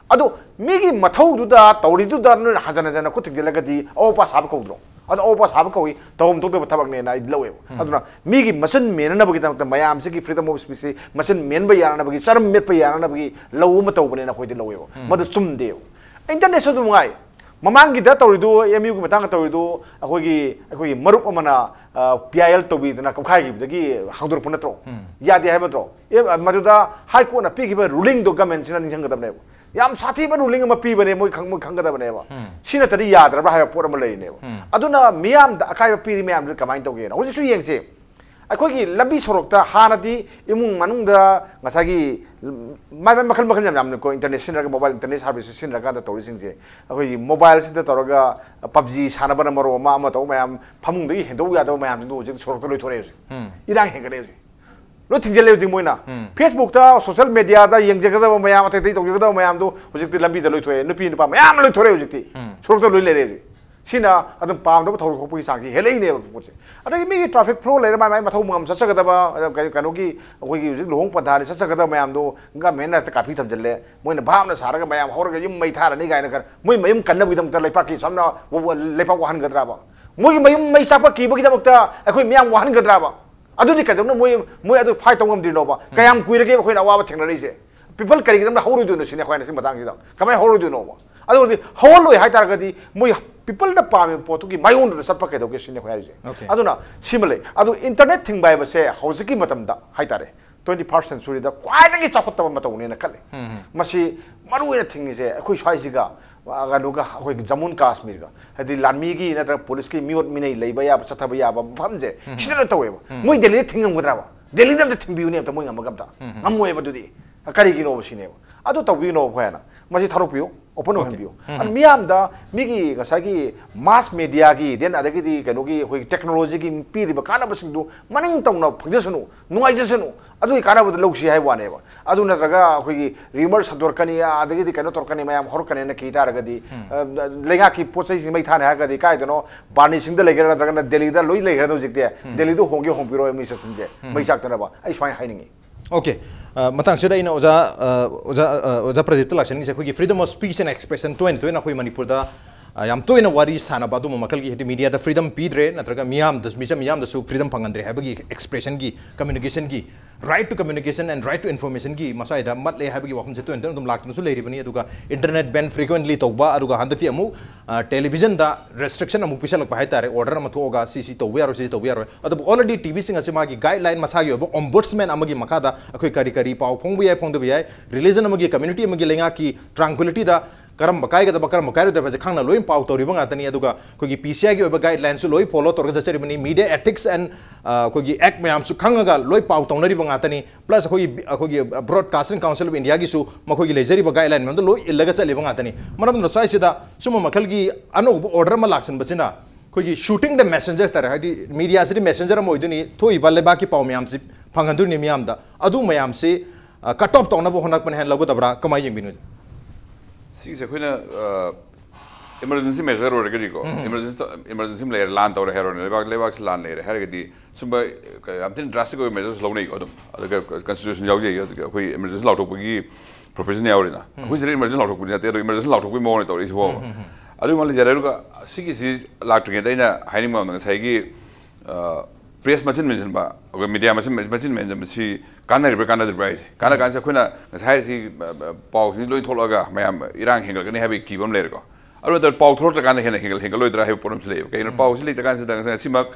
ꯑꯗꯣ ꯃꯤꯒꯤ ꯃꯊꯧꯗꯨꯗ, ꯇꯧꯔꯤꯗꯨꯗ ꯅꯣꯏꯅ ꯍꯟꯖꯟ ꯍꯟꯖꯟꯅ ꯈꯨꯠ ꯊꯤꯡꯖꯤꯜꯂꯒꯗꯤ ꯑꯋꯥꯕ ꯁꯥꯕ ꯀꯧꯗ꯭ꯔꯣ? ꯑꯗꯣ ꯑꯋꯥꯕ ꯁꯥꯕ ꯀꯧꯏ, ꯇꯧꯐꯝ ꯊꯣꯛꯇꯕ ꯊꯕꯛꯅꯦꯅ ꯑꯩ ꯂꯧꯋꯦꯕ꯫ ꯑꯗꯨꯅ ꯃꯤꯒꯤ ꯃꯆꯤꯟ ꯃꯦꯟꯅꯅꯕꯒꯤꯗꯃꯛꯇ ꯃꯌꯥꯝꯁꯤꯒꯤ freedom of speechꯁꯤ ꯃꯆꯤꯟ ꯃꯦꯟꯕ ꯌꯥꯅꯅꯕꯒꯤ, ꯆꯔꯝ ꯃꯦꯠꯄ ꯌꯥꯅꯅꯕꯒꯤ ꯂꯧ ꯑꯃ ꯇꯧꯕꯅꯦꯅ ꯑꯩꯈꯣꯏꯗꯤ ꯂꯧꯋꯦꯕ꯫ ꯃꯗꯨ ꯆꯨꯝꯗꯦꯕ꯫ ꯏꯟꯇꯔꯅꯦꯠꯁꯨ ꯑꯗꯨꯝ ꯉꯥꯏ꯫ ꯃꯃꯥꯡꯒꯤꯗ ꯇꯧꯔꯤꯗꯨ, ꯑꯦꯝ ꯌꯨꯒꯤ ꯃꯇꯥꯡꯗ ꯇꯧꯔꯤꯗꯨ, ꯑꯩꯈꯣꯏꯒꯤ, ꯑꯩꯈꯣꯏꯒꯤ ꯃꯔꯨꯞ ꯑꯃꯅ, ꯑ, ꯄꯤ ꯑꯥꯏ ꯑꯦꯜ ꯇꯧꯕꯤꯗꯅ ꯀꯛꯈꯥꯏꯈꯤꯕꯗꯒꯤ ꯍꯥꯡꯗꯣꯔꯛꯄ ꯅꯠꯇ꯭ꯔꯣ? ꯌꯥꯗꯦ ꯍꯥꯏꯕ ꯅꯠꯇ꯭ꯔꯣ? ꯑꯦ, ꯃꯗꯨꯗ ꯍꯥꯏ ꯀꯣꯔꯠꯅ ꯄꯤꯈꯤꯕ ꯔꯨꯂꯤꯡꯗꯣ ꯒꯃꯦꯟꯁꯤꯅ ꯅꯤꯡꯁꯤꯡꯒꯗꯕꯅꯦꯕ꯫ ꯌꯥꯝ ꯁꯥꯊꯤꯕ ꯔꯨꯂꯤꯡ ꯑꯃ ꯄꯤꯕꯅꯦ, ꯃꯣꯏ ꯈꯪ-, ꯃꯣꯏ ꯈꯪꯒꯗꯕꯅꯦꯕ꯫ ꯁꯤ ꯅꯠꯇ꯭ꯔꯗꯤ ꯌꯥꯗ꯭ꯔꯕ꯭ꯔꯥ ꯍꯥꯏꯕ ꯄꯣꯠ ꯑꯃ ꯂꯩꯔꯤꯅꯦꯕ꯫ ꯑꯗꯨꯅ ꯃꯤꯌꯥꯝꯗ ꯑꯀꯥꯏꯕ ꯄꯤꯔꯤ ꯃꯌꯥꯝꯗꯨ ꯀꯃꯥꯏꯅ ꯇꯧꯒꯦꯅ ꯍꯧꯖꯤꯛꯁꯨ ꯌꯦꯡꯁꯦ꯫ ꯑꯩꯈꯣꯏꯒꯤ ꯂꯝꯕꯤ ꯁꯣꯔꯣꯛꯇ ꯍꯥꯟꯅꯗꯤ ꯏꯃꯨꯡ ꯃꯅꯨꯡꯗ ꯉꯁꯥꯏꯒꯤ ꯃꯥꯏ ꯃꯥꯏ ꯃꯈꯜ ꯃꯈꯜ ꯌꯥꯝ ꯌꯥꯝꯅꯀꯣ, ꯏꯟꯇꯔꯅꯦꯠ ꯁꯤꯖꯤꯟꯅꯔꯒ, ꯃꯣꯕꯥꯏꯜ ꯏꯟꯇꯔꯅꯦꯠ ꯁꯥꯔꯚꯤꯁ ꯁꯤꯖꯤꯟꯅꯔꯀꯥꯟꯗ ꯇꯧꯔꯤꯁꯤꯡꯁꯦ, ꯑꯩꯈꯣꯏꯒꯤ ꯃꯣꯕꯥꯏꯜꯁꯤꯗ ꯇꯧꯔꯒ ꯄꯞꯖꯤ ꯁꯥꯟꯅꯕꯅ ꯃꯔꯣꯜ ꯑꯃ, ꯑꯃ ꯇꯧꯕ ꯃꯌꯥꯝ, ꯐꯃꯨꯡꯗꯒꯤ ꯍꯦꯟꯗꯣꯛ ꯌꯥꯗꯕ ꯃꯌꯥꯝꯁꯤꯡꯗꯣ ꯍꯧꯖꯤꯛ ꯁꯣꯔꯣꯛꯇ ꯂꯣꯏ ꯊꯣꯔꯛꯑꯦ ꯍꯧꯖꯤꯛ꯫ ꯏꯔꯥꯡ ꯍꯦꯟꯒꯠꯂꯦ ꯍꯧꯖꯤꯛ꯫ ꯂꯣꯏ ꯊꯤꯡꯖꯤꯜꯂꯦ ꯍꯧꯖꯤꯛ ꯃꯣꯏꯅ꯫ ꯐꯦꯁꯕꯨꯛꯇ, ꯁꯣꯁꯦꯜ ꯃꯦꯗꯤꯌꯥꯗ ꯌꯦꯡꯖꯒꯗꯕ ꯃꯌꯥꯝ, ꯑꯇꯩ ꯑꯇꯩ ꯇꯧꯖꯒꯗꯕ ꯃꯌꯥꯝꯗꯣ ꯍꯧꯖꯤꯛꯇꯤ ꯂꯝꯕꯤꯗ ꯂꯣꯏ ꯊꯣꯛꯑꯦ, ꯅꯨꯄꯤ ꯅꯨꯄꯥ ꯃꯌꯥꯝ ꯑꯃ ꯂꯣꯏ ꯊꯣꯔꯛꯑꯦ ꯍꯧꯖꯤꯛꯇꯤ꯫ ꯁꯣꯔꯣꯛꯇ ꯂꯣꯏ ꯂꯩꯔꯦ ꯍꯧꯖꯤꯛ꯫ ꯁꯤꯅ ꯑꯗꯨꯝ ꯄꯥꯝꯗꯕ ꯊꯧꯗꯣꯛ ꯊꯣꯛꯄꯒꯤ ꯆꯥꯡꯁꯤ ꯍꯦꯜꯂꯛꯏꯅꯦꯕ ꯄꯣꯠꯁꯦ꯫ ꯑꯗꯒꯤ ꯃꯤꯒꯤ ꯇ꯭ꯔꯥꯐꯤꯛ ꯐ꯭ꯂꯣ ꯂꯩꯔꯦ, ꯃꯥꯏ ꯃꯥꯏ ꯃꯊꯧ ꯃꯉꯝ ꯆꯠꯆꯒꯗꯕ, ꯑ, ꯀꯩ-, ꯀꯩꯅꯣꯒꯤ ꯑꯩꯈꯣꯏꯒꯤ ꯍꯧꯖꯤꯛ ꯂꯨꯍꯣꯡ ꯄꯟꯊꯥꯅꯤ ꯆꯠꯆꯒꯗꯕ ꯃꯌꯥꯝꯗꯣ ꯒꯃꯦꯟꯅ ꯍꯦꯛꯇ ꯀꯥꯐꯤ ꯊꯝꯖꯤꯜꯂꯦ꯫ ꯃꯣꯏꯅ ꯚꯥꯞꯅ ꯁꯥꯔꯒ ꯃꯌꯥꯝ ꯍꯧꯔꯒ ꯌꯨꯝ ꯃꯩ ꯊꯥꯔꯅꯤ ꯀꯥꯏꯅ ꯈꯟ-, ꯃꯣꯏ ꯃꯌꯨꯝ ꯀꯟꯅꯕꯒꯤꯗꯃꯛꯇ ꯂꯩꯄꯥꯛꯀꯤ ꯁꯝꯅ ꯋ-, ꯋ-, ꯂꯩꯄꯥꯛ ꯋꯥꯍꯟꯒꯗ꯭ꯔꯕ? ꯃꯣꯏꯒꯤ ꯃꯌꯨꯝ ꯃꯩ ꯆꯥꯛꯄ ꯀꯤꯕꯒꯤꯗꯃꯛꯇ ꯑꯩꯈꯣꯏ ꯃꯤꯌꯥꯝ ꯋꯥꯍꯟꯒꯗ꯭ꯔꯕ? ꯑꯗꯨꯗꯤ ꯀꯩꯗꯧꯅ ꯃꯣꯏ, ꯃꯣꯏ ꯑꯗꯨ ꯐꯥꯏꯠ ꯇꯧ ꯉꯝꯗ꯭ꯔꯤꯅꯣꯕ? ꯀꯌꯥꯝ ꯀꯨꯏꯔꯒꯦ ꯑꯩꯈꯣꯏꯅ ꯑꯋꯥꯕ ꯊꯦꯡꯅꯔꯛꯏꯁꯦ? ꯄꯤꯄꯜ ꯀꯔꯤꯒꯤꯗꯃꯛꯇ ꯍꯧꯔꯣꯏꯗꯣꯏꯅꯣ ꯁꯤꯅꯤ ꯑꯩꯈꯣꯏꯅ ꯁꯤ ꯃꯇꯥꯡꯁꯤꯗ꯫ ꯀꯃꯥꯏꯅ ꯍꯧꯔꯣꯏꯗꯣꯏꯅꯣꯕ? ꯑꯗꯨ ꯑꯣꯏꯔꯗꯤ ꯍꯧꯍꯜꯂꯣꯏ ꯍꯥꯏꯇꯥꯔꯒꯗꯤ ꯃꯣꯏ ꯄꯤꯄꯜꯅ ꯄꯥꯝꯃꯤꯕ ꯄꯣꯠꯇꯨꯒꯤ ꯃꯥꯏꯑꯣꯟꯗꯨꯗ ꯆꯠꯄ ꯀꯩꯗꯧꯒꯦ ꯁꯤꯅꯤ ꯑꯩꯈꯣꯏ ꯍꯥꯏꯔꯤꯁꯦ꯫ Okay. ꯑꯗꯨꯅ ꯁꯤꯃ ꯂꯩ꯫ ꯑꯗꯨ ꯏꯟꯇꯔꯅꯦꯠ ꯊꯤꯡꯕ ꯍꯥꯏꯕꯁꯦ ꯍꯧꯖꯤꯛꯀꯤ ꯃꯇꯝꯗ ꯍꯥꯏꯇꯥꯔꯦ, twenty first centuryꯗ ꯈ꯭ꯋꯥꯏꯗꯒꯤ ꯆꯥꯎꯈꯠꯇꯕ ꯃꯇꯧꯅꯦꯅ ꯈꯜꯂꯤ꯫ ꯃꯁꯤ ꯃꯔꯨ ꯑꯣꯏꯅ ꯊꯤꯡꯉꯤꯁꯦ ꯑꯩꯈꯣꯏ ꯁ꯭ꯋꯥꯏꯁꯤꯒ, ꯑ, ꯀꯩꯅꯣꯒ, ꯑꯩꯈꯣꯏꯒꯤ ꯖꯃꯨ ꯑꯦꯟ ꯀꯥꯁꯃꯤꯔꯒ, ꯍꯥꯏꯗꯤ ꯂꯥꯟꯃꯤꯒꯤ ꯅꯠꯇ꯭ꯔꯒ ꯄꯨꯂꯤꯁꯀꯤ ꯃꯤꯑꯣꯠ ꯃꯤꯅꯩ ꯂꯩꯕ ꯌꯥꯕ, ꯆꯠꯊꯕ ꯌꯥꯕ ꯃꯐꯝꯁꯦ ꯁꯤꯗ ꯂꯣꯏ ꯇꯧꯋꯦꯕ꯫ ꯃꯣꯏ ꯗꯦꯜꯂꯤꯗ ꯊꯤꯡꯉꯝꯒꯗ꯭ꯔꯕ? ꯗꯦꯜꯂꯤꯗ ꯑꯝꯇ ꯊꯤꯡꯕꯤꯌꯨꯅꯦ, ꯑꯝꯇ ꯃꯣꯏ ꯉꯝꯃꯒ ꯑꯝꯇ꯫ ꯉꯝꯃꯣꯏꯕ ꯑꯗꯨꯗꯤ꯫ ꯀꯔꯤꯒꯤꯅꯣꯕ ꯁꯤꯅꯦꯕ꯫ ꯑꯗꯨ ꯇꯧꯕꯤꯒꯅꯣ ꯑꯩꯈꯣꯏꯅ꯫ ꯃꯁꯤ ꯊꯥꯗꯣꯛꯄꯤꯌꯨ, open ꯑꯣꯏꯍꯟꯕꯤꯌꯨ꯫ ꯑꯗꯨ ꯃꯤꯌꯥꯝꯗ ꯃꯤꯒꯤ ꯉꯁꯥꯏꯒꯤ mass mediaꯒꯤ, then ꯑꯗꯒꯤꯗꯤ ꯀꯩꯅꯣꯒꯤ ꯑꯩꯈꯣꯏꯒꯤ technologyꯒꯤ ꯄꯤꯔꯤꯕ ꯀꯥꯟꯅꯕꯁꯤꯡꯗꯨ ꯃꯅꯤꯡ ꯇꯧꯅ ꯐꯪꯖꯁꯅꯨ, ꯅꯨꯡꯉꯥꯏꯖꯁꯅꯨ, ꯑꯗꯨꯒꯤ ꯀꯥꯟꯅꯕꯗꯨ ꯂꯧꯁꯤ ꯍꯥꯏꯕ ꯋꯥꯅꯦꯕ꯫ ꯑꯗꯨ ꯅꯠꯇ꯭ꯔꯒ ꯑꯩꯈꯣꯏꯒꯤ ꯔꯤꯃꯔ ꯁꯟꯗꯣꯔꯛꯀꯅꯤ, ꯑꯗꯒꯤꯗꯤ ꯀꯩꯅꯣ ꯇꯧꯔꯛꯀꯅꯤ, ꯃꯌꯥꯝ ꯍꯧꯔꯛꯀꯅꯤꯅ ꯀꯤ ꯇꯥꯔꯒꯗꯤ, ꯑ, ꯂꯩꯉꯥꯛꯀꯤ ꯄꯣꯠ ꯆꯩꯁꯤꯡ ꯃꯩ ꯊꯥꯅꯤ ꯍꯥꯏꯔꯒꯗꯤ ꯀꯥꯏꯗꯅꯣ ꯕꯥꯔꯅꯤꯁꯤꯡꯗ ꯂꯩꯒꯦꯔꯥ ꯅꯠꯇ꯭ꯔꯒꯅ ꯗꯦꯜꯂꯤꯗ ꯂꯣꯏ ꯂꯩꯈ꯭ꯔꯦ ꯍꯧꯖꯤꯛꯇꯤ꯫ ꯗꯦꯜꯂꯤꯗ ꯍꯣꯡꯒꯦ ꯍꯣꯡꯕꯤꯔꯣ ꯃꯤ ꯆꯠꯁꯤꯡꯁꯦ ꯃꯩ ꯆꯥꯛꯇꯅꯕ꯫ ꯑꯩ ꯁꯨꯃꯥꯏꯅ ꯍꯥꯏꯅꯤꯡꯉꯤ꯫ Okay. ꯑ, ꯃꯇꯥꯡꯁꯤꯗ ꯑꯩꯅ ꯑꯣꯖꯥ, ꯑ, ꯑꯣꯖꯥ, ꯑ, ꯑꯣꯖꯥ ꯄ꯭ꯔꯗꯤꯞꯇ ꯂꯥꯛꯆꯅꯤꯡꯉꯤꯁꯦ ꯑꯩꯈꯣꯏꯒꯤ freedom of speech and expression ꯇꯣꯏꯅ ꯇꯣꯏꯅ ꯑꯩꯈꯣꯏ ꯃꯅꯤꯄꯨꯔꯗ, ꯑ, ꯌꯥꯝ ꯇꯣꯏꯅ ꯋꯥꯔꯤ ꯁꯥꯟꯅꯕ ꯑꯗꯨꯝꯕ ꯃꯈꯜꯒꯤ, ꯍꯥꯏꯗꯤ mediaꯗ freedom ꯄꯤꯗ꯭ꯔꯦ, ꯅꯠꯇ꯭ꯔꯒ ꯃꯤꯌꯥꯝꯗꯁꯨ, ꯃꯤꯆꯝ ꯃꯤꯌꯥꯝꯗꯁꯨ freedom ꯐꯪꯍꯟꯗ꯭ꯔꯦ ꯍꯥꯏꯕꯒꯤ expressionꯒꯤ, communicationꯒꯤ, right to communication and right to informationꯒꯤ ꯃꯁ꯭ꯋꯥꯏꯗ ꯃꯠꯂꯦ ꯍꯥꯏꯕꯒꯤ ꯋꯥꯐꯝꯁꯦ ꯇꯣꯏꯅ ꯇꯣꯏꯅ ꯑꯗꯨꯝ ꯂꯥꯛꯇꯨꯅꯁꯨ ꯂꯩꯔꯤꯕꯅꯤ꯫ ꯑꯗꯨꯒ internet ban frequently ꯇꯧꯕ, ꯑꯗꯨꯒ ꯍꯟꯗꯛꯇꯤ ꯑꯃꯨꯛ, ꯑ, televisionꯗ restriction ꯑꯃꯨꯛ ꯄꯤꯁꯜꯂꯛꯄ ꯍꯥꯏꯇꯥꯔꯦ, order ꯑꯃ ꯊꯣꯛꯑꯒ ꯁꯤ ꯁꯤ ꯇꯧꯕ ꯌꯥꯔꯣꯏ, ꯁꯤ ꯁꯤ ꯇꯧꯕ ꯌꯥꯔꯣꯏ꯫ ꯑꯗꯨꯕꯨ already TVꯁꯤꯡ ꯑꯁꯤ ꯃꯥꯒꯤ guideline ꯃꯁꯥꯒꯤ ꯑꯣꯏꯕ ombudsman ꯑꯃꯒꯤ ꯃꯈꯥꯗ ꯑꯩꯈꯣꯏ ꯀꯔꯤ ꯀꯔꯤ ꯄꯥꯎ ꯐꯣꯡꯕ ꯌꯥꯏ, ꯐꯣꯡꯗꯕ ꯌꯥꯏ, religion ꯑꯃꯒꯤ, community ꯑꯃꯒꯤ ꯂꯩꯉꯥꯛꯀꯤ tranquilityꯗ ꯀꯔꯝꯕ ꯀꯥꯏꯒꯗꯕ, ꯀꯔꯝꯕ ꯀꯥꯏꯔꯣꯏꯗꯕ ꯍꯥꯏꯁꯦ ꯈꯪꯅ ꯂꯣꯏ ꯄꯥꯎ ꯇꯧꯔꯤꯕ ꯉꯥꯛꯇꯅꯤ꯫ ꯑꯗꯨꯒ ꯑꯩꯈꯣꯏꯒꯤ PCIꯒꯤ ꯑꯣꯏꯕ guidelineꯁꯨ ꯂꯣꯏ follow ꯇꯧꯔꯒ ꯆꯠꯆꯔꯤꯕꯅꯤ꯫ Media ethics and, ꯑ, ꯑꯩꯈꯣꯏꯒꯤ act ꯃꯌꯥꯝꯁꯨ ꯈꯪꯉꯒ ꯂꯣꯏ ꯄꯥꯎ ꯇꯧꯅꯔꯤꯕ ꯉꯥꯛꯇꯅꯤ꯫ Plus ꯑꯩꯈꯣꯏꯒꯤ, ꯑꯩꯈꯣꯏꯒꯤ Broadcasting Council of Indiaꯒꯤꯁꯨ ꯃꯈꯣꯏꯒꯤ ꯂꯩꯖꯔꯤꯕ guideline ꯃꯌꯥꯝꯗꯣ ꯂꯣꯏ ꯏꯜꯂꯒ ꯆꯠꯂꯤꯕ ꯉꯥꯛꯇꯅꯤ꯫ ꯃꯔꯝ ꯑꯗꯨꯅ ꯁ꯭ꯋꯥꯏꯁꯤꯗ ꯁꯨꯝꯕ ꯃꯈꯜꯒꯤ ꯑꯅꯧꯕ order ꯑꯃ ꯂꯥꯛꯁꯤꯟꯕꯁꯤꯅ ꯑꯩꯈꯣꯏꯒꯤ shooting the messenger ꯍꯥꯏꯇꯥꯔꯦ, ꯍꯥꯏꯗꯤ mediaꯁꯤꯗꯤ messenger ꯑꯃ ꯑꯣꯏꯗꯣꯏꯅꯤ, ꯊꯣꯛꯏꯕ ꯂꯩꯕꯥꯛꯀꯤ ꯄꯥꯎ ꯃꯌꯥꯝꯁꯤ ꯐꯪꯍꯟꯗꯣꯏꯅꯤ ꯃꯤꯌꯥꯝꯗ꯫ ꯑꯗꯨ ꯃꯌꯥꯝꯁꯤ, ꯑ, cut off ꯇꯧꯅꯕ ꯍꯣꯠꯅꯔꯛꯄꯅ ꯍꯦꯟꯅ ꯂꯧꯒꯗꯕ꯭ꯔꯥ, ꯀꯃꯥꯏꯅ ꯌꯦꯡꯕꯤꯅꯣ? ꯁꯤꯒꯤꯁꯦ ꯑꯩꯈꯣꯏꯅ, ꯑ, emergency measure ꯑꯣꯏꯔꯒꯗꯤꯀꯣ, emergency emergency ꯑꯃ ꯂꯩꯔꯦ, ꯂꯥꯟ ꯇꯧꯔꯦ ꯍꯥꯏꯔꯣꯅꯦ, ꯂꯩꯕꯥꯛ, ꯂꯩꯕꯥꯛꯁꯤ ꯂꯥꯟ ꯂꯩꯔꯦ ꯍꯥꯏꯔꯒꯗꯤ ꯁꯨꯝꯕ ꯌꯥꯝ ꯊꯤꯅ drastic ꯑꯣꯏꯕ measures ꯂꯧꯅꯩꯀꯣ꯫ ꯑꯗꯨꯝ ꯑꯗꯨꯒ constitution ꯌꯥꯎꯖꯩ, ꯑꯗꯨꯒ ꯑꯩꯈꯣꯏ emergency ꯂꯥꯎꯊꯣꯛꯄꯒꯤ provision ꯌꯥꯎꯔꯤꯅ꯫ ꯑꯩꯈꯣꯏꯁꯤꯗ emergency ꯂꯥꯎꯊꯣꯛꯄꯗꯤ ꯅꯠꯇꯦ, ꯑꯗꯣ emergency ꯂꯥꯎꯊꯣꯛꯄꯒꯤ ꯃꯑꯣꯡꯅꯦ ꯇꯧꯔꯛꯏꯁꯤꯕꯣ꯫ ꯑꯗꯨꯒꯤ ꯃꯃꯥꯡꯗ ꯌꯥꯔꯦ꯫ ꯑꯗꯨꯒ ꯁꯤꯒꯤꯁꯤ ꯂꯥꯛꯇ꯭ꯔꯤꯉꯩꯗ ꯑꯩꯅ ꯍꯥꯏꯅꯤꯡꯕ ꯑꯃꯅ ꯉꯁꯥꯏꯒꯤ, ꯑ, ꯄ꯭ꯔꯦꯁ ꯃꯆꯤꯟ ꯃꯦꯟꯁꯤꯟꯕ, ꯑꯩꯈꯣꯏ ꯃꯤꯗꯤꯌꯥ ꯃꯆꯤꯟ ꯃꯆꯤꯟ ꯃꯦꯟꯁꯤꯟꯕꯁꯤ ꯀꯥꯟꯅꯔꯤꯕ꯭ꯔꯥ ꯀꯥꯟꯅꯗ꯭ꯔꯤꯕ꯭ꯔꯥ ꯍꯥꯏꯁꯦ, ꯀꯥꯟꯅ ꯀꯥꯟꯁꯦ ꯑꯩꯈꯣꯏꯅ ꯉꯁꯥꯏ ꯍꯥꯏꯔꯤꯁꯤ, ꯑ, ꯑ, ꯄꯥꯎꯁꯤꯡꯁꯤ ꯂꯣꯏ ꯊꯣꯛꯂꯛꯑꯒ ꯃꯌꯥꯝ ꯏꯔꯥꯡ ꯍꯦꯟꯒꯠꯂꯛꯀꯅꯤ ꯍꯥꯏꯕꯒꯤ ꯀꯤꯕ ꯑꯃ ꯂꯩꯔꯦꯀꯣ꯫ ꯑꯗꯨ ꯅꯠꯇ꯭ꯔꯒ ꯄꯥꯎ ꯊꯣꯛꯂꯛꯇ꯭ꯔꯀꯥꯟꯗ ꯍꯦꯟꯅ ꯍꯦꯟꯒꯠ-, ꯍꯦꯟꯒꯠꯂꯣꯏꯗ꯭ꯔꯥ ꯍꯥꯏꯕ ꯄꯣꯠ ꯑꯃꯁꯨ ꯂꯩꯌꯦꯕ꯫ ꯀꯩꯒꯤꯅꯣ, ꯎꯝ꯫ ꯄꯥꯎꯁꯤ ꯂꯩꯇ꯭ꯔꯀꯥꯟꯁꯤꯗ ꯉꯁꯥꯏ ꯉꯁꯤꯃꯛ,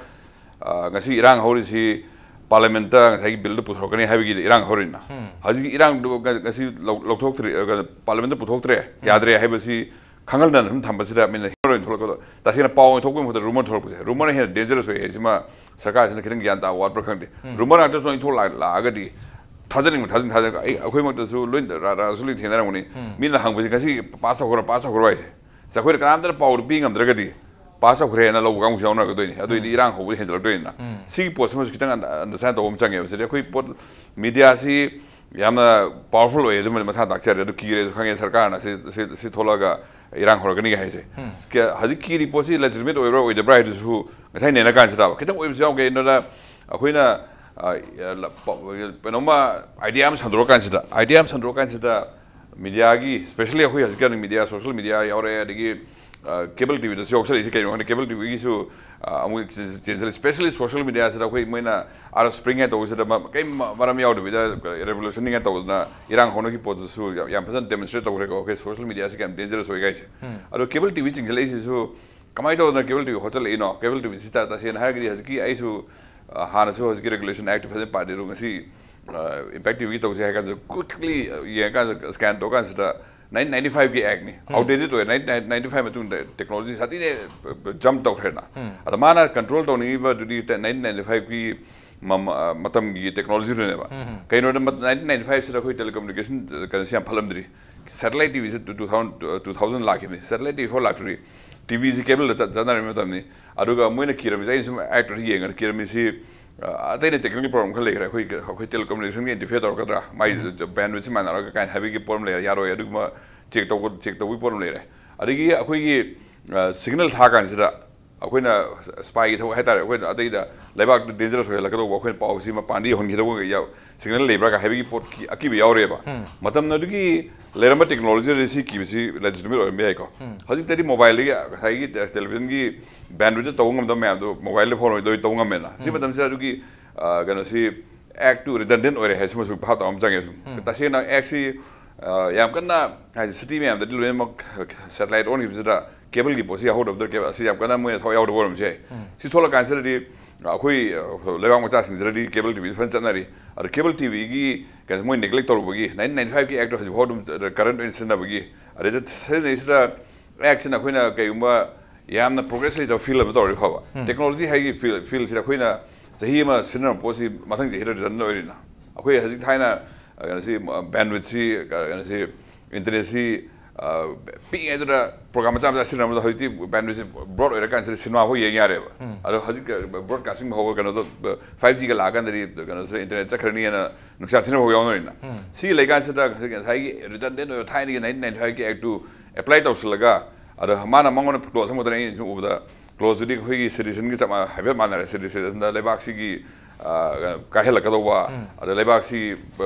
ꯑ, ꯉꯁꯤ ꯏꯔꯥꯡ ꯍꯧꯔꯤꯁꯤ ꯄꯥꯔꯂꯤꯌꯥꯃꯦꯟꯠꯇ ꯉꯁꯥꯏꯒꯤ ꯕꯤꯜꯗꯨ ꯄꯨꯊꯣꯔꯛꯀꯅꯤ ꯍꯥꯏꯕꯒꯤ ꯏꯔꯥꯡ ꯍꯧꯔꯤꯅ꯫ ꯎꯝ꯫ ꯍꯧꯖꯤꯛ ꯏꯔꯥꯡꯗꯨ ꯉ-, ꯉꯁꯤ ꯂꯧ-, ꯂꯧꯊꯣꯛꯇ꯭ꯔꯤ, ꯑ, ꯄꯥꯔꯂꯤꯌꯥꯃꯦꯟꯠꯇ ꯄꯨꯊꯣꯛꯇ꯭ꯔꯦ, ꯎꯝ꯫ ꯌꯥꯗ꯭ꯔꯦ ꯍꯥꯏꯕꯁꯤ ꯈꯪꯍꯟꯗꯅ ꯁꯨꯝ ꯊꯝꯕꯁꯤꯗ ꯃꯤꯅ ꯍꯦꯔꯣꯏꯟ ꯊꯣꯛꯂꯛꯀꯗꯣ꯫ ꯇꯁꯦꯡꯅ ꯄꯥꯎ ꯑꯣꯏꯅ ꯊꯣꯛꯄꯒꯤ ꯃꯍꯨꯠꯇ ꯔꯨꯃꯔ ꯊꯣꯛꯂꯛꯄꯁꯦ, ꯔꯨꯃꯔꯅ ꯍꯦꯟꯅ ꯗꯦꯟꯖꯔꯁ ꯑꯣꯏ ꯍꯥꯏꯁꯤꯃ ꯁꯔꯀꯥꯔꯁꯤꯅ ꯈꯤꯇꯪ ꯒ꯭ꯌꯥꯟ ꯇꯥꯕ ꯋꯥꯠꯄ꯭ꯔꯥ ꯈꯪꯗꯦ꯫ ꯎꯝ꯫ ꯔꯨꯃꯔ ꯉꯥꯛꯇ ꯁꯨꯃꯥꯏꯅ ꯊꯣꯛꯂꯛ-, ꯂꯥꯛꯑꯒꯗꯤ ꯊꯥꯖꯅꯤꯡꯕ ꯊꯥꯖꯅꯤꯡ ꯊꯥꯖꯅꯤꯡ-, ꯑꯩ, ꯑꯩꯈꯣꯏꯃꯛꯇꯁꯨ ꯂꯣꯏ ꯔꯥ-, ꯔꯥꯁꯨ ꯂꯣꯏ ꯊꯦꯡꯅꯔꯝꯒꯅꯤ꯫ ꯎꯝ꯫ ꯃꯤꯅ ꯍꯪꯕꯁꯦ, "ꯉꯁꯤ ꯄꯥꯁ ꯇꯧꯈ꯭ꯔꯣ, ꯄꯥꯁ ꯇꯧꯈ꯭ꯔꯣ" ꯍꯥꯏꯁꯦ꯫ ꯁꯦ, ꯑꯩꯈꯣꯏꯅ ꯀꯅꯥꯝꯇꯅ ꯄꯥꯎꯗꯨ ꯄꯤ ꯉꯝꯗ꯭ꯔꯒꯗꯤ ꯄꯥꯁ ꯇꯧꯈ꯭ꯔꯦꯅ ꯂꯧꯕ ꯀꯥꯡꯕꯨꯁꯨ ꯌꯥꯎꯅꯔꯛꯀꯗꯣꯏꯅꯤ꯫ ꯑꯗꯨꯑꯣꯏꯗꯤ ꯎꯝ꯫ ꯏꯔꯥꯡ ꯍꯧꯕꯗꯤ ꯍꯦꯟꯖꯜꯂꯛꯇꯣꯏꯅꯤꯅ꯫ ꯎꯝ꯫ ꯁꯤꯒꯤ ꯄꯣꯠꯁꯤꯃꯁꯨ ꯈꯤꯇꯪ ꯑꯟꯗ-, ꯑꯟꯗꯔꯁ꯭ꯇꯦꯟ ꯇꯧꯕ ꯑꯃ ꯆꯪꯉꯦꯕ꯫ ꯁꯤꯗꯤ ꯑꯩꯈꯣꯏ ꯄꯣꯠ, ꯃꯤꯗꯤꯌꯥꯁꯤ ꯌꯥꯝꯅ ꯄꯥꯋꯔꯐꯨꯜ ꯑꯣꯏꯌꯦ, ꯑꯗꯨꯃꯗꯤ ꯃꯁꯥ ꯇꯥꯛꯆꯔꯦ꯫ ꯑꯗꯨ ꯀꯤꯔꯦꯁꯨ ꯈꯪꯉꯦ ꯁꯔꯀꯥꯔꯅ ꯁꯤ, ꯁꯤ, ꯁꯤ ꯊꯣꯛꯂꯛꯑꯒ ꯏꯔꯥꯡ ꯍꯧꯔꯛꯀꯅꯤ ꯍꯥꯏꯁꯦ꯫ ꯎꯝ꯫ ꯀ-, ꯍꯧꯖꯤꯛ ꯀꯤꯔꯤ ꯄꯣꯠꯁꯤ ꯂꯦꯖꯤꯇꯤꯃꯦꯠ ꯑꯣꯏꯕ꯭ꯔꯥ ꯑꯣꯏꯗꯕ꯭ꯔꯥ ꯍꯥꯏꯗꯨꯁꯨ ꯉꯁꯥꯏ ꯅꯦꯅ ꯀꯥꯟꯁꯤꯗ ꯈꯤꯇꯪ ꯑꯣꯏꯕꯁꯨ ꯌꯥꯎꯒꯦ꯫ ꯑꯗꯨꯅ ꯑꯩꯈꯣꯏꯅ, ꯑ, ꯂ-, ꯄ-, ꯀꯩꯅꯣꯝꯃ ꯑꯥꯏꯗꯤꯌꯥ ꯑꯃ ꯁꯟꯗꯣꯔꯛꯑꯀꯥꯟꯁꯤꯗ, ꯑꯥꯏꯗꯤꯌꯥ ꯑꯃ ꯁꯟꯗꯣꯔꯛꯑꯀꯥꯟꯁꯤꯗ ꯃꯤꯗꯤꯌꯥꯒꯤ, especially ꯑꯩꯈꯣꯏ ꯍꯧꯖꯤꯛꯀꯥꯟ ꯃꯤꯗꯤꯌꯥ, ꯁꯣꯁꯤꯌꯦꯜ ꯃꯤꯗꯤꯌꯥ ꯌꯥꯎꯔꯛꯑꯦ, ꯑꯗꯒꯤ, ꯑ, ꯀꯦꯕꯜ ꯇꯤ ꯚꯤꯗꯁꯨ ꯌꯥꯎꯁꯜꯂꯛꯏꯁꯦ ꯀꯩꯅꯣ ꯈꯪꯗꯦ꯫ ꯀꯦꯕꯜ ꯇꯤ ꯚꯤꯒꯤꯁꯨ, ꯑ, ꯑꯃꯨꯛ ꯆꯦꯟ-, ꯆꯦꯟꯁꯤꯜꯂꯤ꯫ Especially ꯁꯣꯁꯤꯌꯦꯜ ꯃꯤꯗꯤꯌꯥꯁꯤꯗ ꯑꯩꯈꯣꯏ ꯃꯣꯏꯅ ꯑꯥꯔꯠ ꯁ꯭ꯄ꯭ꯔꯤꯡ ꯍꯥꯏꯅ ꯇꯧꯕꯁꯤꯗ ꯃ-, ꯀꯔꯤꯝ ꯃ-, ꯃꯔꯝ ꯌꯥꯎꯗꯕꯤꯗ ꯔꯦꯚꯣꯂꯨꯁꯟꯅꯤꯡ ꯍꯥꯏꯅ ꯇꯧꯗꯅ ꯏꯔꯥꯡ ꯍꯧꯅꯈꯤꯕ ꯄꯣꯠꯇꯨꯁꯨ ꯌꯥꯝ, ꯌꯥꯝ ꯐꯖꯅ ꯗꯦꯃꯣꯟꯁꯇ꯭ꯔꯦꯠ ꯇꯧꯈ꯭ꯔꯦꯀꯣ꯫ ꯑꯩꯈꯣꯏ ꯁꯣꯁꯤꯌꯦꯜ ꯃꯤꯗꯤꯌꯥꯁꯤ ꯀꯌꯥꯝ ꯗꯦꯟꯖꯔꯁ ꯑꯣꯏ ꯍꯥꯏꯁꯦ꯫ ꯎꯝ꯫ ꯑꯗꯣ ꯀꯦꯕꯜ ꯇꯤ ꯚꯤ ꯆꯤꯡꯁꯤꯜꯂꯛꯏꯁꯤꯁꯨ ꯀꯃꯥꯏꯅ ꯇꯧꯗꯅ ꯀꯦꯕꯜ ꯇꯤ ꯚꯤ ꯍꯣꯠꯆꯜꯂꯛꯏꯅꯣ? ꯀꯦꯕꯜ ꯇꯤ ꯚꯤꯁꯤ ꯇ-, ꯇꯁꯦꯡꯅ ꯍꯥꯏꯔꯒꯗꯤ ꯍꯧꯖꯤꯛꯀꯤ ꯑꯩꯁꯨ, ꯑ, ꯍꯥꯟꯅꯁꯨ ꯍꯧꯖꯤꯛꯀꯤ ꯔꯦꯒꯨꯂꯦꯁꯟ ꯑꯦꯛꯇ ꯐꯖꯅ ꯄꯥꯗꯦ, ꯑꯗꯨ ꯉꯁꯤ, ꯑ, ꯏꯝꯄꯦꯛ ꯇꯤ ꯚꯤꯒꯤ ꯇꯧꯁꯦ ꯍꯥꯏ ꯀꯥꯟꯗ quickly, ꯑ, ꯌꯦꯡꯉꯀꯥꯟꯗ scan ꯇꯧꯔꯀꯥꯟꯁꯤꯗ nineteen ninety five ꯀꯤ ꯑꯦꯛꯅꯤ, ꯎꯝ꯫ Outdated ꯑꯣꯏꯔꯦ꯫ Nineteen ninety five ꯃꯇꯨꯡꯗ ꯇꯦꯛꯅꯣꯂꯣꯖꯤ ꯁꯥꯊꯤꯅ, ꯑ, ꯖꯝꯞ ꯇꯧꯈ꯭ꯔꯦꯅ꯫ ꯎꯝ꯫ ꯑꯗ ꯃꯥꯅ ꯀꯟꯇ꯭ꯔꯣꯜ ꯇꯧꯅꯤꯡꯉꯤꯕꯗꯨꯗꯤ ꯇ-, nineteen ninety five ꯀꯤ ꯃ-, ꯃ-, ꯃꯇꯝꯒꯤ ꯇꯦꯛꯅꯣꯂꯣꯖꯤꯗꯨꯅꯦꯕ꯫ ꯎꯝ꯫ ꯀꯩꯅꯣꯗ ꯃ-, nineteen ninety five ꯁꯤꯗ ꯑꯩꯈꯣꯏ ꯇꯦꯂꯤꯀꯝꯃꯨꯅꯤꯀꯦꯁꯟ ꯀꯩꯅꯣꯁꯤ ꯌꯥꯝ ꯐꯠꯂꯝꯗ꯭ꯔꯤ꯫ ꯁꯦꯇꯦꯂꯥꯏꯠ ꯇꯤ ꯚꯤꯁꯤ two, two thousand, two thousand ꯂꯥꯛꯈꯤꯕꯅꯤ꯫ ꯁꯦꯇꯦꯂꯥꯏꯠ ꯇꯤ ꯚꯤ ꯐꯥꯎ ꯂꯥꯛꯇ꯭ꯔꯤ꯫ ꯇꯤ ꯚꯤꯁꯤ ꯀꯦꯕꯜꯗ ꯆꯠ-, ꯆꯠꯅꯔꯤꯕ ꯃꯇꯝꯅꯤ꯫ ꯑꯗꯨꯒ ꯃꯣꯏꯅ ꯀꯤꯔꯝꯃꯤꯁꯦ, ꯑꯩꯅ ꯁꯨꯝ ꯑꯦꯛꯇꯔꯁꯤ ꯌꯦꯡꯉꯒ ꯀꯤꯔꯝꯃꯤꯁꯤ, ꯑ, ꯑꯇꯩꯅ ꯇꯦꯛꯅꯤꯀꯦꯜ ꯄ꯭ꯔꯣꯕ꯭ꯂꯦꯝ ꯈꯔ ꯂꯩꯈ꯭ꯔꯦ꯫ ꯑꯩꯈꯣꯏ, ꯑꯩꯈꯣꯏ ꯇꯦꯂꯤꯀꯝꯃꯨꯅꯤꯀꯦꯁꯟꯒ ꯏꯟꯇꯔꯐꯤꯌꯔ ꯇꯧꯔꯛꯀꯗ꯭ꯔꯥ, ꯃꯥꯏ ꯎꯝ꯫ ꯕꯦꯟꯋꯤꯊꯁꯤ ꯃꯥꯟꯅꯔꯒ ꯀꯥꯏꯅ ꯍꯥꯏꯕꯒꯤ ꯄ꯭ꯔꯣꯕ꯭ꯂꯦꯝ ꯂꯩꯔꯦ, ꯌꯥꯔꯣꯏ꯫ ꯑꯗꯨꯒꯨꯝꯕ ꯆꯦꯛ ꯇꯧꯕ, ꯆꯦꯛ ꯇꯧꯕꯒꯤ ꯄ꯭ꯔꯣꯕ꯭ꯂꯦꯝ ꯂꯩꯔꯦ꯫ ꯑꯗꯒꯤ ꯑꯩꯈꯣꯏꯒꯤ, ꯑ, ꯁꯤꯒꯅꯦꯜ ꯊꯥ ꯀꯥꯟꯁꯤꯗ ꯑꯩꯈꯣꯏꯅ ꯁ꯭ꯄꯥꯏꯒꯤ ꯊꯕꯛ ꯍꯥꯏꯇꯥꯔꯦ, ꯑꯩꯈꯣꯏꯅ ꯑꯇꯩꯗ ꯂꯩꯕꯥꯛꯇ ꯗꯦꯟꯖꯔꯁ ꯑꯣꯏꯍꯜꯂꯛꯀꯗꯧꯕ, ꯑꯩꯈꯣꯏꯅ ꯄꯥꯎꯁꯤ ꯃꯄꯥꯟꯗ ꯌꯧꯍꯟꯈꯤꯗꯧꯕ ꯁꯤꯒꯅꯦꯜ ꯂꯩꯕ꯭ꯔꯥꯒ ꯍꯥꯏꯕꯒꯤ ꯄꯣꯠꯀꯤ ꯑꯀꯤꯕ ꯌꯥꯎꯔꯦꯕ꯫ ꯃꯇꯝ ꯑꯗꯨꯒꯤ ꯂꯩꯔꯝꯕ ꯇꯦꯛꯅꯣꯂꯣꯖꯤꯗꯗꯤ ꯁꯤ ꯀꯤꯕꯁꯤ ꯂꯦꯖꯤꯇꯤꯃꯦꯠ ꯑꯣꯏꯔꯝꯕ ꯌꯥꯏꯀꯣ꯫ ꯍꯧꯖꯤꯛꯇꯗꯤ ꯃꯣꯕꯥꯏꯜꯗꯒꯤ ꯉꯁꯥꯏꯒꯤ ꯇꯦꯂꯤꯚꯤꯖꯟꯒꯤ ꯕꯦꯟꯋꯤꯠꯇ ꯇꯧꯕ ꯉꯝꯗꯕ ꯃꯌꯥꯝꯗꯣ ꯃꯣꯕꯥꯏꯜꯗ ꯐꯣꯟ ꯑꯣꯏꯗꯣꯏ ꯇꯧꯕ ꯉꯝꯃꯦꯅ꯫ ꯁꯤ ꯃꯇꯝꯁꯤꯗ ꯑꯗꯨꯒꯤ, ꯑ, ꯀꯩꯅꯣꯁꯤ, ꯑꯦꯛꯇꯨ ꯔꯤꯗꯟꯗꯦꯟ ꯑꯣꯏꯔꯦ ꯍꯥꯏꯁꯤꯃꯁꯨ ꯚꯥꯞ ꯇꯥꯕ ꯑꯃ ꯆꯪꯉꯦ꯫ ꯁꯨꯝ ꯇꯁꯦꯡꯅ ꯑꯦꯛꯁꯤ, ꯑ, ꯌꯥꯝ ꯀꯟꯅ ꯍꯥꯏꯗꯤ ꯁꯤꯇꯤ ꯃꯌꯥꯝꯗꯗꯤ ꯂꯣꯏꯅꯃꯛ ꯁꯦꯇꯦꯂꯥꯏꯠ ꯑꯣꯟꯈꯤꯕꯁꯤꯗ ꯀꯦꯕꯜꯒꯤ ꯄꯣꯠꯁꯤ ꯌꯥꯎꯍꯧꯗꯕꯗ, ꯀꯦꯕꯜ ꯑꯁꯤ ꯌꯥꯝ ꯀꯟꯅ ꯃꯣꯏꯅ ꯊꯋꯥꯏ ꯌꯥꯎꯗꯕ ꯑꯣꯏꯔꯝꯕꯁꯨ ꯌꯥꯏ꯫ ꯁꯤ ꯊꯣꯛꯂꯀꯥꯟꯁꯤꯗꯗꯤ ꯑꯩꯈꯣꯏ, ꯑ, ꯂꯩꯕꯥꯛ ꯃꯆꯥꯁꯤꯡꯁꯤꯗꯗꯤ ꯀꯦꯕꯜ ꯇꯤꯚꯤꯁꯤ ꯐꯖꯅ ꯆꯠꯅꯔꯤ꯫ ꯑꯗ ꯀꯦꯕꯜ ꯇꯤꯚꯤꯒꯤ ꯀꯩꯅꯣ ꯃꯣꯏ ꯅꯦꯒ꯭ꯂꯦꯛ ꯇꯧꯔꯨꯕꯒꯤ ꯅꯥꯏꯟꯇꯤꯟ ꯅꯥꯏꯟꯇꯤ ꯐꯥꯏꯚꯀꯤ ꯑꯦꯛꯇꯣ ꯍꯧꯖꯤꯛꯐꯥꯎ ꯑꯗꯨꯝ ꯀꯔꯦꯟ ꯑꯣꯏꯅ ꯁꯤꯖꯤꯟꯅꯕꯒꯤ, ꯑꯗꯩꯗ ꯁꯤꯖꯤꯟꯅꯩꯁꯤꯗ ꯑꯦꯛꯁꯤꯅ ꯑꯩꯈꯣꯏꯅ ꯀꯩꯒꯨꯝꯕ ꯌꯥꯝꯅ ꯄ꯭ꯔꯣꯒ꯭ꯔꯦꯁ ꯂꯩꯇꯕ ꯐꯤꯜ ꯑꯃ ꯇꯧꯔꯗꯤ ꯐꯕ꯫ ꯇꯦꯛꯅꯣꯂꯣꯖꯤ ꯍꯥꯏꯒꯤ ꯐꯤꯜ, ꯐꯤꯜꯁꯤꯗ ꯑꯩꯈꯣꯏꯅ ꯆꯍꯤ ꯑꯃ ꯁꯤꯖꯤꯟꯅꯔꯝꯕ ꯄꯣꯠꯁꯤ ꯃꯊꯪ ꯆꯍꯤꯗ ꯔꯤꯇꯟ ꯑꯣꯏꯔꯤꯅ꯫ ꯑꯩꯈꯣꯏ ꯍꯧꯖꯤꯛ ꯊꯥꯏꯅ, ꯑ, ꯀꯩꯅꯣꯁꯤ, ꯑ, ꯕꯦꯟꯋꯤꯠꯁꯤ, ꯑ, ꯀꯩꯅꯣꯁꯤ, ꯏꯟꯇꯔꯅꯦꯠꯁꯤ, ꯑ, ꯄꯤꯛꯏꯉꯩꯗꯨꯗ ꯄ꯭ꯔꯣꯒ꯭ꯔꯥꯝ ꯃꯆꯥ ꯃꯆꯥ ꯁꯤꯖꯤꯟꯅꯔꯝꯕꯗ ꯍꯧꯖꯤꯛꯇꯤ ꯕꯦꯟꯋꯤꯠꯁꯤ ꯕ꯭ꯔꯣꯗ ꯑꯣꯏꯔꯀꯥꯟꯁꯤꯗ ꯁꯤꯅꯦꯃꯥ ꯐꯥꯎ ꯌꯦꯡ ꯌꯥꯔꯦꯕ꯫ ꯑꯗꯣ ꯍꯧꯖꯤꯛ, ꯑ, ꯕ꯭ꯔꯣꯗꯀꯥꯁꯇꯤꯡ ꯐꯥꯎꯕ ꯀꯩꯅꯣꯗꯣ, ꯑ, ꯐꯥꯏꯚ ꯖꯤꯒ ꯂꯥꯛꯑꯀꯥꯟꯗꯗꯤ ꯀꯩꯅꯣꯁꯦ ꯏꯟꯇꯔꯅꯦꯠ ꯆꯠꯈ꯭ꯔꯅꯤꯅ ꯅꯨꯡꯁꯥ ꯊꯤꯅ ꯐꯥꯎ ꯌꯥꯎꯅꯔꯤꯅ꯫ ꯁꯤ ꯂꯩꯀꯥꯟꯁꯤꯗ ꯉꯁꯥꯏꯒꯤ ꯔꯤꯗꯟꯗꯦꯟ ꯑꯣꯏꯕ ꯊꯥꯏꯅꯒꯤ ꯅꯥꯏꯟꯇꯤꯟ ꯅꯥꯏꯟꯇꯤ ꯐꯥꯏꯚꯀꯤ ꯑꯦꯛꯇꯨ ꯑꯦꯄ꯭ꯂꯥꯏ ꯇꯧꯁꯤꯜꯂꯒ, ꯑꯗ ꯃꯥꯅ ꯃꯉꯣꯟꯗ ꯀ꯭ꯂꯣꯖ ꯑꯃꯈꯛꯇꯅꯤ ꯑꯩꯅ ꯁꯨꯝ ꯎꯕꯗ, ꯀ꯭ꯂꯣꯖꯇꯨꯗꯤ ꯑꯩꯈꯣꯏꯒꯤ ꯁꯤꯇꯤꯖꯟꯒꯤ ꯆꯞ ꯃꯥꯟꯅ, ꯍꯥꯏꯐꯦꯠ ꯃꯥꯟꯅꯔꯦ꯫ ꯁꯤꯇꯤꯖꯟꯗ ꯂꯩꯕꯥꯛꯁꯤꯒꯤ, ꯑ, ꯀꯥꯏꯍꯜꯂꯛꯀꯗꯧꯕ, ꯑꯗ ꯂꯩꯕꯥꯛꯁꯤ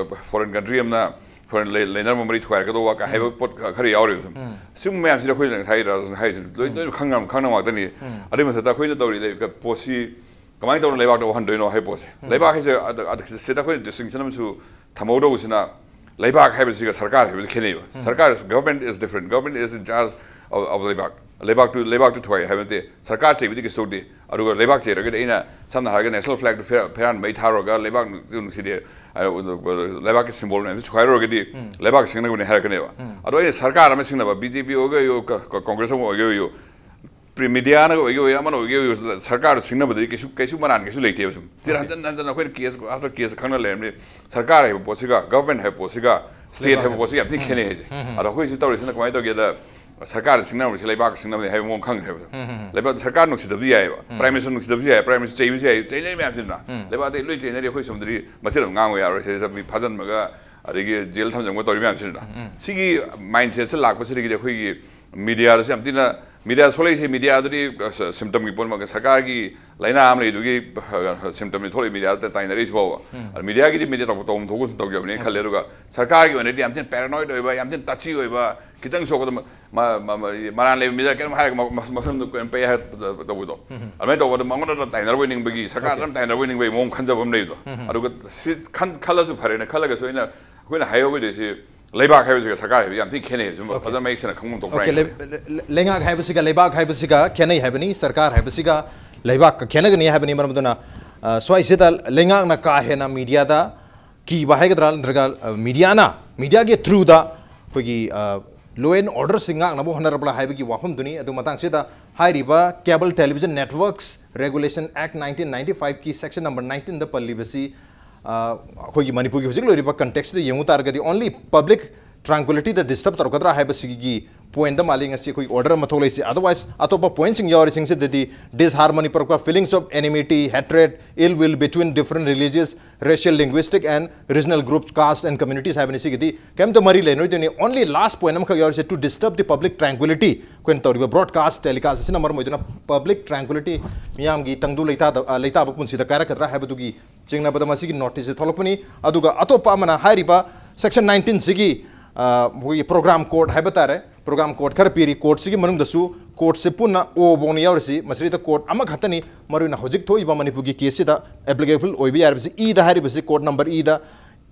ꯐꯣꯔꯦꯟ ꯀꯟꯇ꯭ꯔꯤ ꯑꯃꯅ ꯐꯣꯔꯦꯟ ꯂꯩ-, ꯂꯩꯅꯔꯝꯕ ꯃꯔꯤ ꯊꯨꯒꯥꯏꯔꯛꯀꯗꯧꯕ ꯀꯥꯏ ꯍꯥꯏꯕ ꯄꯣꯠ ꯈ-, ꯈꯔ ꯌꯥꯎꯔꯤꯕ ꯁꯨꯝ꯫ ꯁꯤꯒꯨꯝꯕ ꯃꯌꯥꯝꯁꯤꯗꯤ ꯑꯩꯈꯣꯏꯅ ꯉꯁꯥꯏ ꯔꯥꯖꯟ ꯍꯥꯏꯔꯤꯁꯤ ꯂꯣꯏ, ꯂꯣꯏꯅ ꯈꯪꯉꯝ-, ꯈꯪꯅꯕ ꯉꯥꯛꯇꯅꯤ꯫ ꯑꯗꯨꯒꯤ ꯃꯊꯛꯇ ꯑꯩꯈꯣꯏꯅ ꯇꯧꯔꯤ ꯂꯩ-, ꯄꯣꯠꯁꯤ ꯀꯃꯥꯏꯅ ꯇꯧꯔ ꯂꯩꯕꯥꯛꯇ ꯋꯥꯍꯟꯗꯣꯏꯅꯣ ꯍꯥꯏꯕ ꯄꯣꯠꯁꯦ꯫ ꯂꯩꯕꯥꯛ ꯍꯥꯏꯁꯦ ꯑꯗ, ꯑꯗ, ꯁꯤꯗ ꯑꯩꯈꯣꯏꯅ ꯗꯤꯁꯇꯤꯡꯁꯟ ꯑꯃꯁꯨ ꯊꯝꯍꯧꯗꯧꯕꯁꯤꯅ ꯂꯩꯕꯥꯛ ꯍꯥꯏꯕꯁꯤꯒ ꯁꯔꯀꯥꯔ ꯍꯥꯏꯕꯁꯤ ꯈꯦꯠꯅꯩꯕ꯫ ꯁꯔꯀꯥꯔ, government is different, government is in charge of, of ꯂꯩꯕꯥꯛ꯫ ꯂꯩꯕꯥꯛꯇꯨ, ꯂꯩꯕꯥꯛꯇꯨ ꯊꯨꯒꯥꯏ ꯍꯥꯏꯕ ꯅꯠꯇꯦ, ꯁꯔꯀꯥꯔ ꯆꯩꯕꯗꯤ ꯀꯩꯁꯨ ꯇꯧꯗꯦ꯫ ꯑꯗꯨꯒ ꯂꯩꯕꯥꯛ ꯆꯩꯔꯒꯗꯤ ꯑꯩꯅ ꯁꯝꯅ ꯍꯥꯏꯔꯒ ꯅꯦꯁꯅꯦꯜ ꯐ꯭ꯂꯦꯒꯇꯨ ꯐꯦꯔꯥ-, ꯐꯦꯔꯥꯟ ꯃꯩ ꯊꯥꯔꯨꯔꯒ ꯂꯩꯕꯥꯛ ꯅꯨꯡꯁꯤꯗꯦ, ꯑ, ꯂꯩꯕꯥꯛꯀꯤ ꯁꯤꯝꯕꯣꯜ ꯃꯌꯥꯝꯁꯤ ꯊꯨꯒꯥꯏꯔꯨꯔꯒꯗꯤ ꯂꯩꯕꯥꯛ ꯁꯤꯡꯅꯕꯅꯤ ꯍꯥꯏꯔꯛꯀꯅꯦꯕ꯫ ꯑꯗꯣ ꯑꯩꯅ ꯁꯔꯀꯥꯔ ꯑꯃ ꯁꯤꯡꯅꯕ, ꯕꯤ ꯖꯦ ꯄꯤ ꯑꯣꯏꯒꯦ ꯑꯣꯏꯌꯨ, ꯀ-, ꯀ-, ꯀꯣꯡꯒ꯭ꯔꯦꯁ ꯑꯃ ꯑꯣꯏꯒꯦ ꯑꯣꯏꯌꯨ, ꯄ꯭ꯔꯤ-, ꯃꯤꯗꯤꯌꯥꯅꯒ ꯑꯣꯏꯒꯦ ꯑꯣꯏꯌꯨ, ꯑꯃꯅ ꯑꯣꯏꯒꯦ ꯑꯣꯏꯌꯨ, ꯁꯔꯀꯥꯔꯗ ꯁꯤꯡꯅꯕꯗꯗꯤ ꯀꯩꯁꯨ, ꯀꯩꯁꯨ ꯃꯔꯥꯟ ꯀꯩꯁꯨ ꯂꯩꯇꯦꯕ꯫ ꯁꯨꯝ ꯁꯤꯗ ꯍꯟꯖꯟ ꯍꯟꯖꯟ ꯑꯩꯈꯣꯏꯅ ꯀꯦꯁ after ꯀꯦꯁ ꯈꯪꯅ ꯂꯩꯔꯕꯅꯤ꯫ ꯁꯔꯀꯥꯔ ꯍꯥꯏꯕ ꯄꯣꯠꯁꯤꯒ ꯒꯚꯔꯟꯃꯦꯟ ꯍꯥꯏꯕ ꯄꯣꯠꯁꯤꯒ ꯁ꯭ꯇꯦꯠ ꯍꯥꯏꯕ ꯄꯣꯠꯁꯤꯒ ꯌꯥꯝ ꯊꯤꯅ ꯈꯦꯠꯅꯩ ꯍꯥꯏꯁꯦ꯫ ꯑꯗꯣ ꯑꯩꯈꯣꯏ ꯁꯤ ꯇꯧꯔꯤꯁꯤꯅ ꯀꯃꯥꯏꯅ ꯇꯧꯒꯦꯗ, ꯁꯔꯀꯥꯔꯗ ꯁꯤꯡꯅꯕꯁꯤ ꯂꯩꯕꯥꯛꯀ ꯁꯤꯡꯅꯕꯅꯤ ꯍꯥꯏꯕ ꯃꯑꯣꯡ ꯈꯪꯈ꯭ꯔꯦꯕ꯫ ꯂꯩꯕꯥꯛ ꯁꯔꯀꯥꯔ ꯅꯨꯡꯁꯤꯗꯕꯁꯨ ꯌꯥꯏꯑꯕ, ꯄ꯭ꯔꯥꯏꯝ ꯃꯤꯅꯤꯁꯇꯔ ꯅꯨꯡꯁꯤꯗꯕꯁꯨ ꯌꯥꯏ, ꯄ꯭ꯔꯥꯏꯝ ꯃꯤꯅꯤꯁꯇꯔ ꯆꯩꯕꯁꯨ ꯌꯥꯏ, ꯆꯩꯅꯔꯤ ꯃꯌꯥꯝꯁꯤꯅ ꯂꯩꯕꯥꯛ ꯑꯇꯩ ꯂꯣꯏ ꯆꯩꯅꯔꯤ꯫ ꯑꯩꯈꯣꯏ ꯁꯣꯝꯗꯗꯤ ꯃꯆꯦꯠ ꯑꯃ ꯉꯥꯡꯕ ꯌꯥꯔꯣꯏ, ꯁꯤꯗ ꯃꯤ ꯐꯥꯖꯤꯟꯕꯒ ꯑꯗꯒꯤ ꯖꯦꯜ ꯊꯝꯖꯟꯕ ꯇꯧꯔꯤ ꯃꯌꯥꯝꯁꯤꯅ꯫ ꯁꯤꯒꯤ ꯃꯥꯏꯟꯁꯦꯠꯁꯦ ꯂꯥꯛꯄꯁꯤꯗꯒꯤꯗꯤ ꯑꯩꯈꯣꯏꯒꯤ ꯃꯤꯗꯤꯌꯥꯗꯁꯨ ꯌꯥꯝ ꯊꯤꯅ ꯃꯤꯗꯤꯌꯥ ꯁꯣꯛꯂꯛꯏꯁꯦ, ꯃꯤꯗꯤꯌꯥꯗꯨꯗꯤ ꯁꯤꯝꯇꯝꯒꯤ ꯄꯣꯠ ꯑꯃ, ꯁꯔꯀꯥꯔꯒꯤ ꯂꯥꯏꯅꯥ ꯑꯃ ꯂꯩꯗꯨꯒꯤ ꯁꯤꯝꯇꯝꯗꯤ ꯊꯣꯛꯂꯛꯏ, ꯃꯤꯗꯤꯌꯥꯗ ꯇꯥꯏꯅꯔꯛꯏꯁꯤ ꯐꯥꯎꯕ꯫ ꯑꯗꯣ ꯃꯤꯗꯤꯌꯥꯒꯤꯗꯤ ꯃꯤꯗꯤꯌꯥ ꯇꯧꯕ ꯇꯧꯐꯝ ꯊꯣꯛꯄ ꯁꯨꯝ ꯇꯧꯖꯕꯅꯦꯅ ꯈꯜꯂꯦ꯫ ꯑꯗꯨꯒ ꯁꯔꯀꯥꯔꯒꯤ ꯑꯣꯏꯅꯗꯤ ꯌꯥꯝ ꯊꯤꯅ ꯄꯦꯔꯥꯅꯣꯏꯗ ꯑꯣꯏꯕ, ꯌꯥꯝ ꯊꯤꯅ ꯇꯆꯤ ꯑꯣꯏꯕ, ꯈꯤꯇꯪ ꯁꯣꯛꯄꯗ ꯃ- ꯃ- ꯃ- ꯃ- ꯃꯔꯥꯟ ꯂꯩꯕ ꯃꯤꯗ ꯀꯩꯅꯣꯝ ꯍꯥꯏꯔꯒ ꯃ- ꯃ- ꯃꯁꯝꯗꯣ ꯀꯩꯅꯣ ꯄꯩ ꯍꯥꯏ ꯇꯧꯕꯗꯣ꯫ ꯑꯗꯨꯃꯥꯏꯅ ꯇꯧꯕꯗ ꯃꯉꯣꯟꯗ ꯇꯥꯏꯅꯔꯕꯣꯏ ꯅꯤꯡꯕꯒꯤ, ꯁꯔꯀꯥꯔꯗ ꯑꯗꯨꯝ ꯇꯥꯏꯅꯔꯕꯣꯏ ꯅꯤꯡꯕꯒꯤ ꯃꯑꯣꯡ ꯈꯟꯖꯕ ꯑꯃ ꯂꯩꯕꯗꯣ꯫ ꯑꯗꯨꯒ ꯁꯤ ꯈꯟ- ꯈꯜꯂꯁꯨ ꯐꯔꯦꯅ ꯈꯜꯂꯒꯁꯨ, ꯑꯩꯅ ꯑꯩꯈꯣꯏꯅ ꯍꯥꯏꯍꯧꯒꯗꯣꯏꯁꯤ, ꯂꯩꯕꯥꯛ ꯍꯥꯏꯕꯁꯤꯒ ꯁꯔꯀꯥꯔ ꯍꯥꯏꯕꯁꯤ ꯌꯥꯝ ꯊꯤꯅ ꯈꯦꯠꯅꯩ ꯍꯥꯏꯕꯁꯤ ꯑꯃ ꯑꯣꯀꯦ꯫ ꯐꯖꯅ ꯃꯌꯦꯛ ꯁꯦꯡꯅ ꯈꯪꯐꯝ ꯊꯣꯛꯄ꯭ꯔꯥ ꯑꯣꯀꯦ, ꯍꯥꯏꯅ ꯂꯩ-, ꯂꯩ-, ꯂꯩꯉꯥꯛ ꯍꯥꯏꯕꯁꯤꯒ ꯂꯩꯕꯥꯛ ꯍꯥꯏꯕꯁꯤꯒ ꯈꯦꯠꯅꯩ ꯍꯥꯏꯕꯅꯤ, ꯁꯔꯀꯥꯔ ꯍꯥꯏꯕꯁꯤꯒ ꯂꯩꯕꯥꯛꯀ ꯈꯦꯠꯅꯒꯅꯤ ꯍꯥꯏꯕꯅꯤ꯫ ꯃꯔꯝ ꯑꯗꯨꯅ, ꯑ, ꯁ꯭ꯋꯥꯏꯁꯤꯗ ꯂꯩꯉꯥꯛꯅ ꯀꯥ ꯍꯦꯟꯅ ꯃꯤꯗꯤꯌꯥꯗ ꯀꯤꯕ ꯍꯥꯏꯒꯗ꯭ꯔꯥ, ꯅꯠꯇ꯭ꯔꯒ, ꯑ, ꯃꯤꯗꯤꯌꯥꯅ, ꯃꯤꯗꯤꯌꯥꯒꯤ ꯊ꯭ꯔꯨꯗ ꯑꯩꯈꯣꯏꯒꯤ, ꯑ, law and order ꯁꯤ ꯉꯥꯛꯅꯕ ꯍꯣꯠꯅꯔꯕ꯭ꯔꯥ ꯍꯥꯏꯕꯒꯤ ꯋꯥꯐꯝꯗꯨꯅꯤ꯫ ꯑꯗꯨ ꯃꯇꯥꯡꯁꯤꯗ ꯍꯥꯏꯔꯤꯕ Cable Television Networks Regulation Act nineteen ninety-five ꯀꯤ section number nineteen ꯗ ꯄꯜꯂꯤꯕꯁꯤ, ꯑ, ꯑꯩꯈꯣꯏꯒꯤ ꯃꯅꯤꯄꯨꯔꯒꯤ ꯍꯧꯖꯤꯛ ꯂꯩꯔꯤꯕ context ꯇ ꯌꯦꯡꯉꯨ ꯇꯥꯔꯒꯗꯤ only public tranquility ꯗ disturb ꯇꯧꯔꯛꯀꯗ꯭ꯔꯥ ꯍꯥꯏꯕꯁꯤꯒꯤ point ꯗ ꯃꯥꯜꯂꯤ ꯉꯁꯤ ꯑꯩꯈꯣꯏꯒꯤ order ꯑꯃ ꯊꯣꯛꯂꯛꯏꯁꯤ꯫ Otherwise ꯑꯇꯣꯞꯄ point ꯁꯤꯡ ꯌꯥꯎꯔꯤꯁꯤꯡꯁꯤꯗꯗꯤ disharmony ꯄꯨꯔꯛꯄ, feelings of enmity, hatred, ill will between different religious, racial, linguistic and regional groups, caste and communities ꯍꯥꯏꯕꯅꯤ꯫ ꯁꯤꯒꯤꯗꯤ ꯀꯩꯝꯇ ꯃꯔꯤ ꯂꯩꯅꯔꯣꯏꯗꯣꯏꯅꯤ꯫ Only last point ꯑꯃꯈꯛ ꯌꯥꯎꯔꯤꯁꯦ, to disturb the public tranquility꯫ ꯑꯩꯈꯣꯏꯅ ꯇꯧꯔꯤꯕ broadcast telecast ꯑꯁꯤꯅ ꯃꯔꯝ ꯑꯣꯏꯗꯨꯅ public tranquility, ꯃꯤꯌꯥꯝꯒꯤ ꯇꯪꯗꯨ ꯂꯩꯇꯥꯗ-, ꯑ, ꯂꯩꯇꯥꯕ ꯄꯨꯟꯁꯤꯗ ꯀꯥꯏꯔꯛꯀꯗ꯭ꯔꯥ ꯍꯥꯏꯕꯗꯨꯒꯤ ꯆꯤꯡꯅꯕꯗ ꯃꯁꯤꯒꯤ notice ꯁꯤ ꯊꯣꯛꯂꯛꯄꯅꯤ꯫ ꯑꯗꯨꯒ ꯑꯇꯣꯞꯄ ꯑꯃꯅ ꯍꯥꯏꯔꯤꯕ section nineteen ꯁꯤꯒꯤ, ꯑ, ꯑꯩꯈꯣꯏꯒꯤ program code ꯍꯥꯏꯕ ꯇꯥꯔꯦ, program code ꯈꯔ ꯄꯤꯔꯤ꯫ Code ꯁꯤꯒꯤ ꯃꯅꯨꯡꯗꯁꯨ code ꯁꯦ ꯄꯨꯟꯅ O ꯐꯥꯎꯅ ꯌꯥꯎꯔꯤꯁꯤ꯫ ꯃꯁꯤꯗ code ꯑꯃꯈꯛꯇꯅꯤ, ꯃꯔꯨꯑꯣꯏꯅ ꯍꯧꯖꯤꯛ ꯊꯣꯛꯏꯕ ꯃꯅꯤꯄꯨꯔꯒꯤ case ꯁꯤꯗ applicable ꯑꯣꯏꯕ ꯌꯥꯔꯤꯕꯁꯤ꯫ E ꯗ ꯍꯥꯏꯔꯤꯕꯁꯤ code number E the,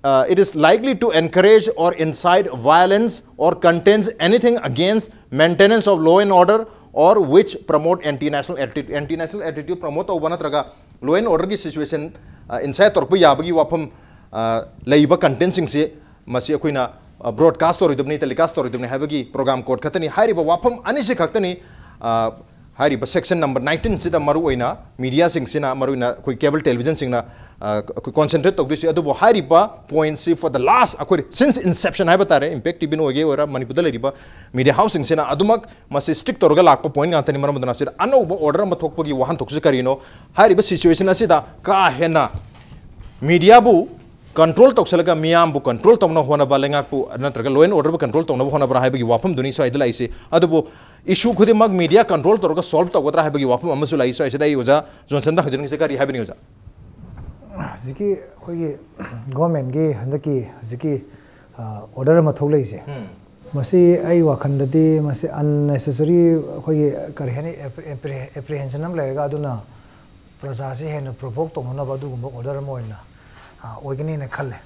uh, it is likely to encourage or incite violence or contains anything against maintenance of law and order or which promote anti-national attitude, anti-national attitude promote ꯇꯧꯕ ꯅꯠꯇ꯭ꯔꯒ law and order ꯒꯤ situation, uh, incite ꯇꯧꯔꯛꯄ ꯌꯥꯕꯒꯤ ꯋꯥꯐꯝ, uh, ꯂꯩꯕ content ꯁꯤꯡꯁꯤ ꯃꯁꯤ ꯑꯩꯈꯣꯏꯅ, ꯑ, broadcast ꯇꯧꯔꯣꯏꯗꯕꯅꯤ, telecast ꯇꯧꯔꯣꯏꯗꯕꯅꯤ ꯍꯥꯏꯕꯒꯤ program code ꯈꯛꯇꯅꯤ꯫ ꯍꯥꯏꯔꯤꯕ ꯋꯥꯐꯝ ꯑꯅꯤꯁꯤ ꯈꯛꯇꯅꯤ, ꯑ, ꯍꯥꯏꯔꯤꯕ section number nineteen ꯁꯤꯗ ꯃꯔꯨꯑꯣꯏꯅ media ꯁꯤꯡꯁꯤꯅ, ꯃꯔꯨꯑꯣꯏꯅ ꯑꯩꯈꯣꯏ cable television ꯁꯤꯡꯅ, ꯑ, ꯑꯩꯈꯣꯏ concentrate ꯇꯧꯗꯣꯏꯁꯤ꯫ ꯑꯗꯨꯕꯨ ꯍꯥꯏꯔꯤꯕ point ꯁꯤ for the last, ꯑꯩꯈꯣꯏ since inception ꯍꯥꯏꯕ ꯇꯥꯔꯦ, Impact T V ꯅ ꯑꯣꯏꯒꯦ ꯑꯣꯏꯔꯥ, ꯃꯅꯤꯄꯨꯔꯗ ꯂꯩꯔꯤꯕ media house ꯁꯤꯡꯁꯤꯅ ꯑꯗꯨꯃꯛ ꯃꯁꯤ strict ꯇꯧꯔꯒ ꯂꯥꯛꯄ point ꯉꯥꯛꯇꯅꯤ꯫ ꯃꯔꯝ ꯑꯗꯨꯅ ꯁꯤꯗ ꯑꯅꯧꯕ order ꯑꯃ ꯊꯣꯛꯄꯒꯤ ꯋꯥꯍꯟꯊꯣꯛꯁꯤ ꯀꯔꯤꯅꯣ? ꯍꯥꯏꯔꯤꯕ situation ꯑꯁꯤꯗ ꯀꯥ ꯍꯦꯟꯅ media ꯕꯨ ꯀꯟꯇ꯭ꯔꯣꯜ ꯇꯧꯁꯜꯂꯒ ꯃꯤꯌꯥꯝꯕꯨ ꯀꯟꯇ꯭ꯔꯣꯜ ꯇꯧꯅꯕ ꯍꯣꯠꯅꯕ, ꯂꯩꯉꯥꯛꯄꯨ ꯅꯠꯇ꯭ꯔꯒ law and orderꯕꯨ ꯀꯟꯇ꯭ꯔꯣꯜ ꯇꯧꯅꯕ ꯍꯣꯠꯅꯕ꯭ꯔꯥ ꯍꯥꯏꯕꯒꯤ ꯋꯥꯐꯝꯗꯨꯅꯤ ꯁ꯭ꯋꯥꯏꯗ ꯂꯥꯛꯏꯁꯦ꯫ ꯑꯗꯨꯕꯨ ꯏꯁꯨ ꯈꯨꯗꯤꯡꯃꯛ ꯃꯤꯗꯤꯌꯥ ꯀꯟꯇ꯭ꯔꯣꯜ ꯇꯧꯔꯒ ꯁꯣꯜꯕ ꯇꯧꯒꯗ꯭ꯔꯥ ꯍꯥꯏꯕꯒꯤ ꯋꯥꯐꯝ ꯑꯃꯁꯨ ꯂꯥꯛꯏ꯫ ꯁ꯭ꯋꯥꯏꯁꯤꯗ ꯑꯩ ꯑꯣꯖꯥ ꯖꯣꯟꯁꯟꯗ ꯍꯪꯖꯅꯤꯡꯉꯤꯁꯦ ꯀꯔꯤ ꯍꯥꯏꯕꯅꯤ ꯑꯣꯖꯥ? ꯍꯧꯖꯤꯛꯀꯤ ꯑꯩꯈꯣꯏꯒꯤ ꯒꯣꯔꯃꯦꯟꯒꯤ ꯍꯟꯗꯛꯀꯤ ꯍꯧꯖꯤꯛꯀꯤ ꯑꯣꯔꯗꯔ ꯑꯃ ꯊꯣꯛꯂꯛꯏꯁꯦ, ꯃꯁꯤ ꯑꯩ ꯋꯥꯈꯜꯗꯗꯤ ꯃꯁꯤ unnecessary ꯑꯩꯈꯣꯏꯒꯤ ꯀꯔꯤ ꯍꯥꯏꯅꯤ, ꯑꯦꯄ꯭ꯔꯤꯍꯦꯟꯁꯟ ꯑꯃ ꯂꯩꯔꯒ ꯑꯗꯨꯅ ꯄ꯭ꯔꯖꯥꯁꯤ ꯍꯦꯟꯅ ꯄ꯭ꯔꯣꯚꯣꯛ ꯇꯧꯅꯅꯕ ꯑꯗꯨꯒꯨꯝꯕ ꯑꯣꯔꯗꯔ ꯑꯃ ꯑꯣꯏꯅ ꯑꯣꯏꯒꯅꯤꯅ ꯈꯜꯂꯦ꯫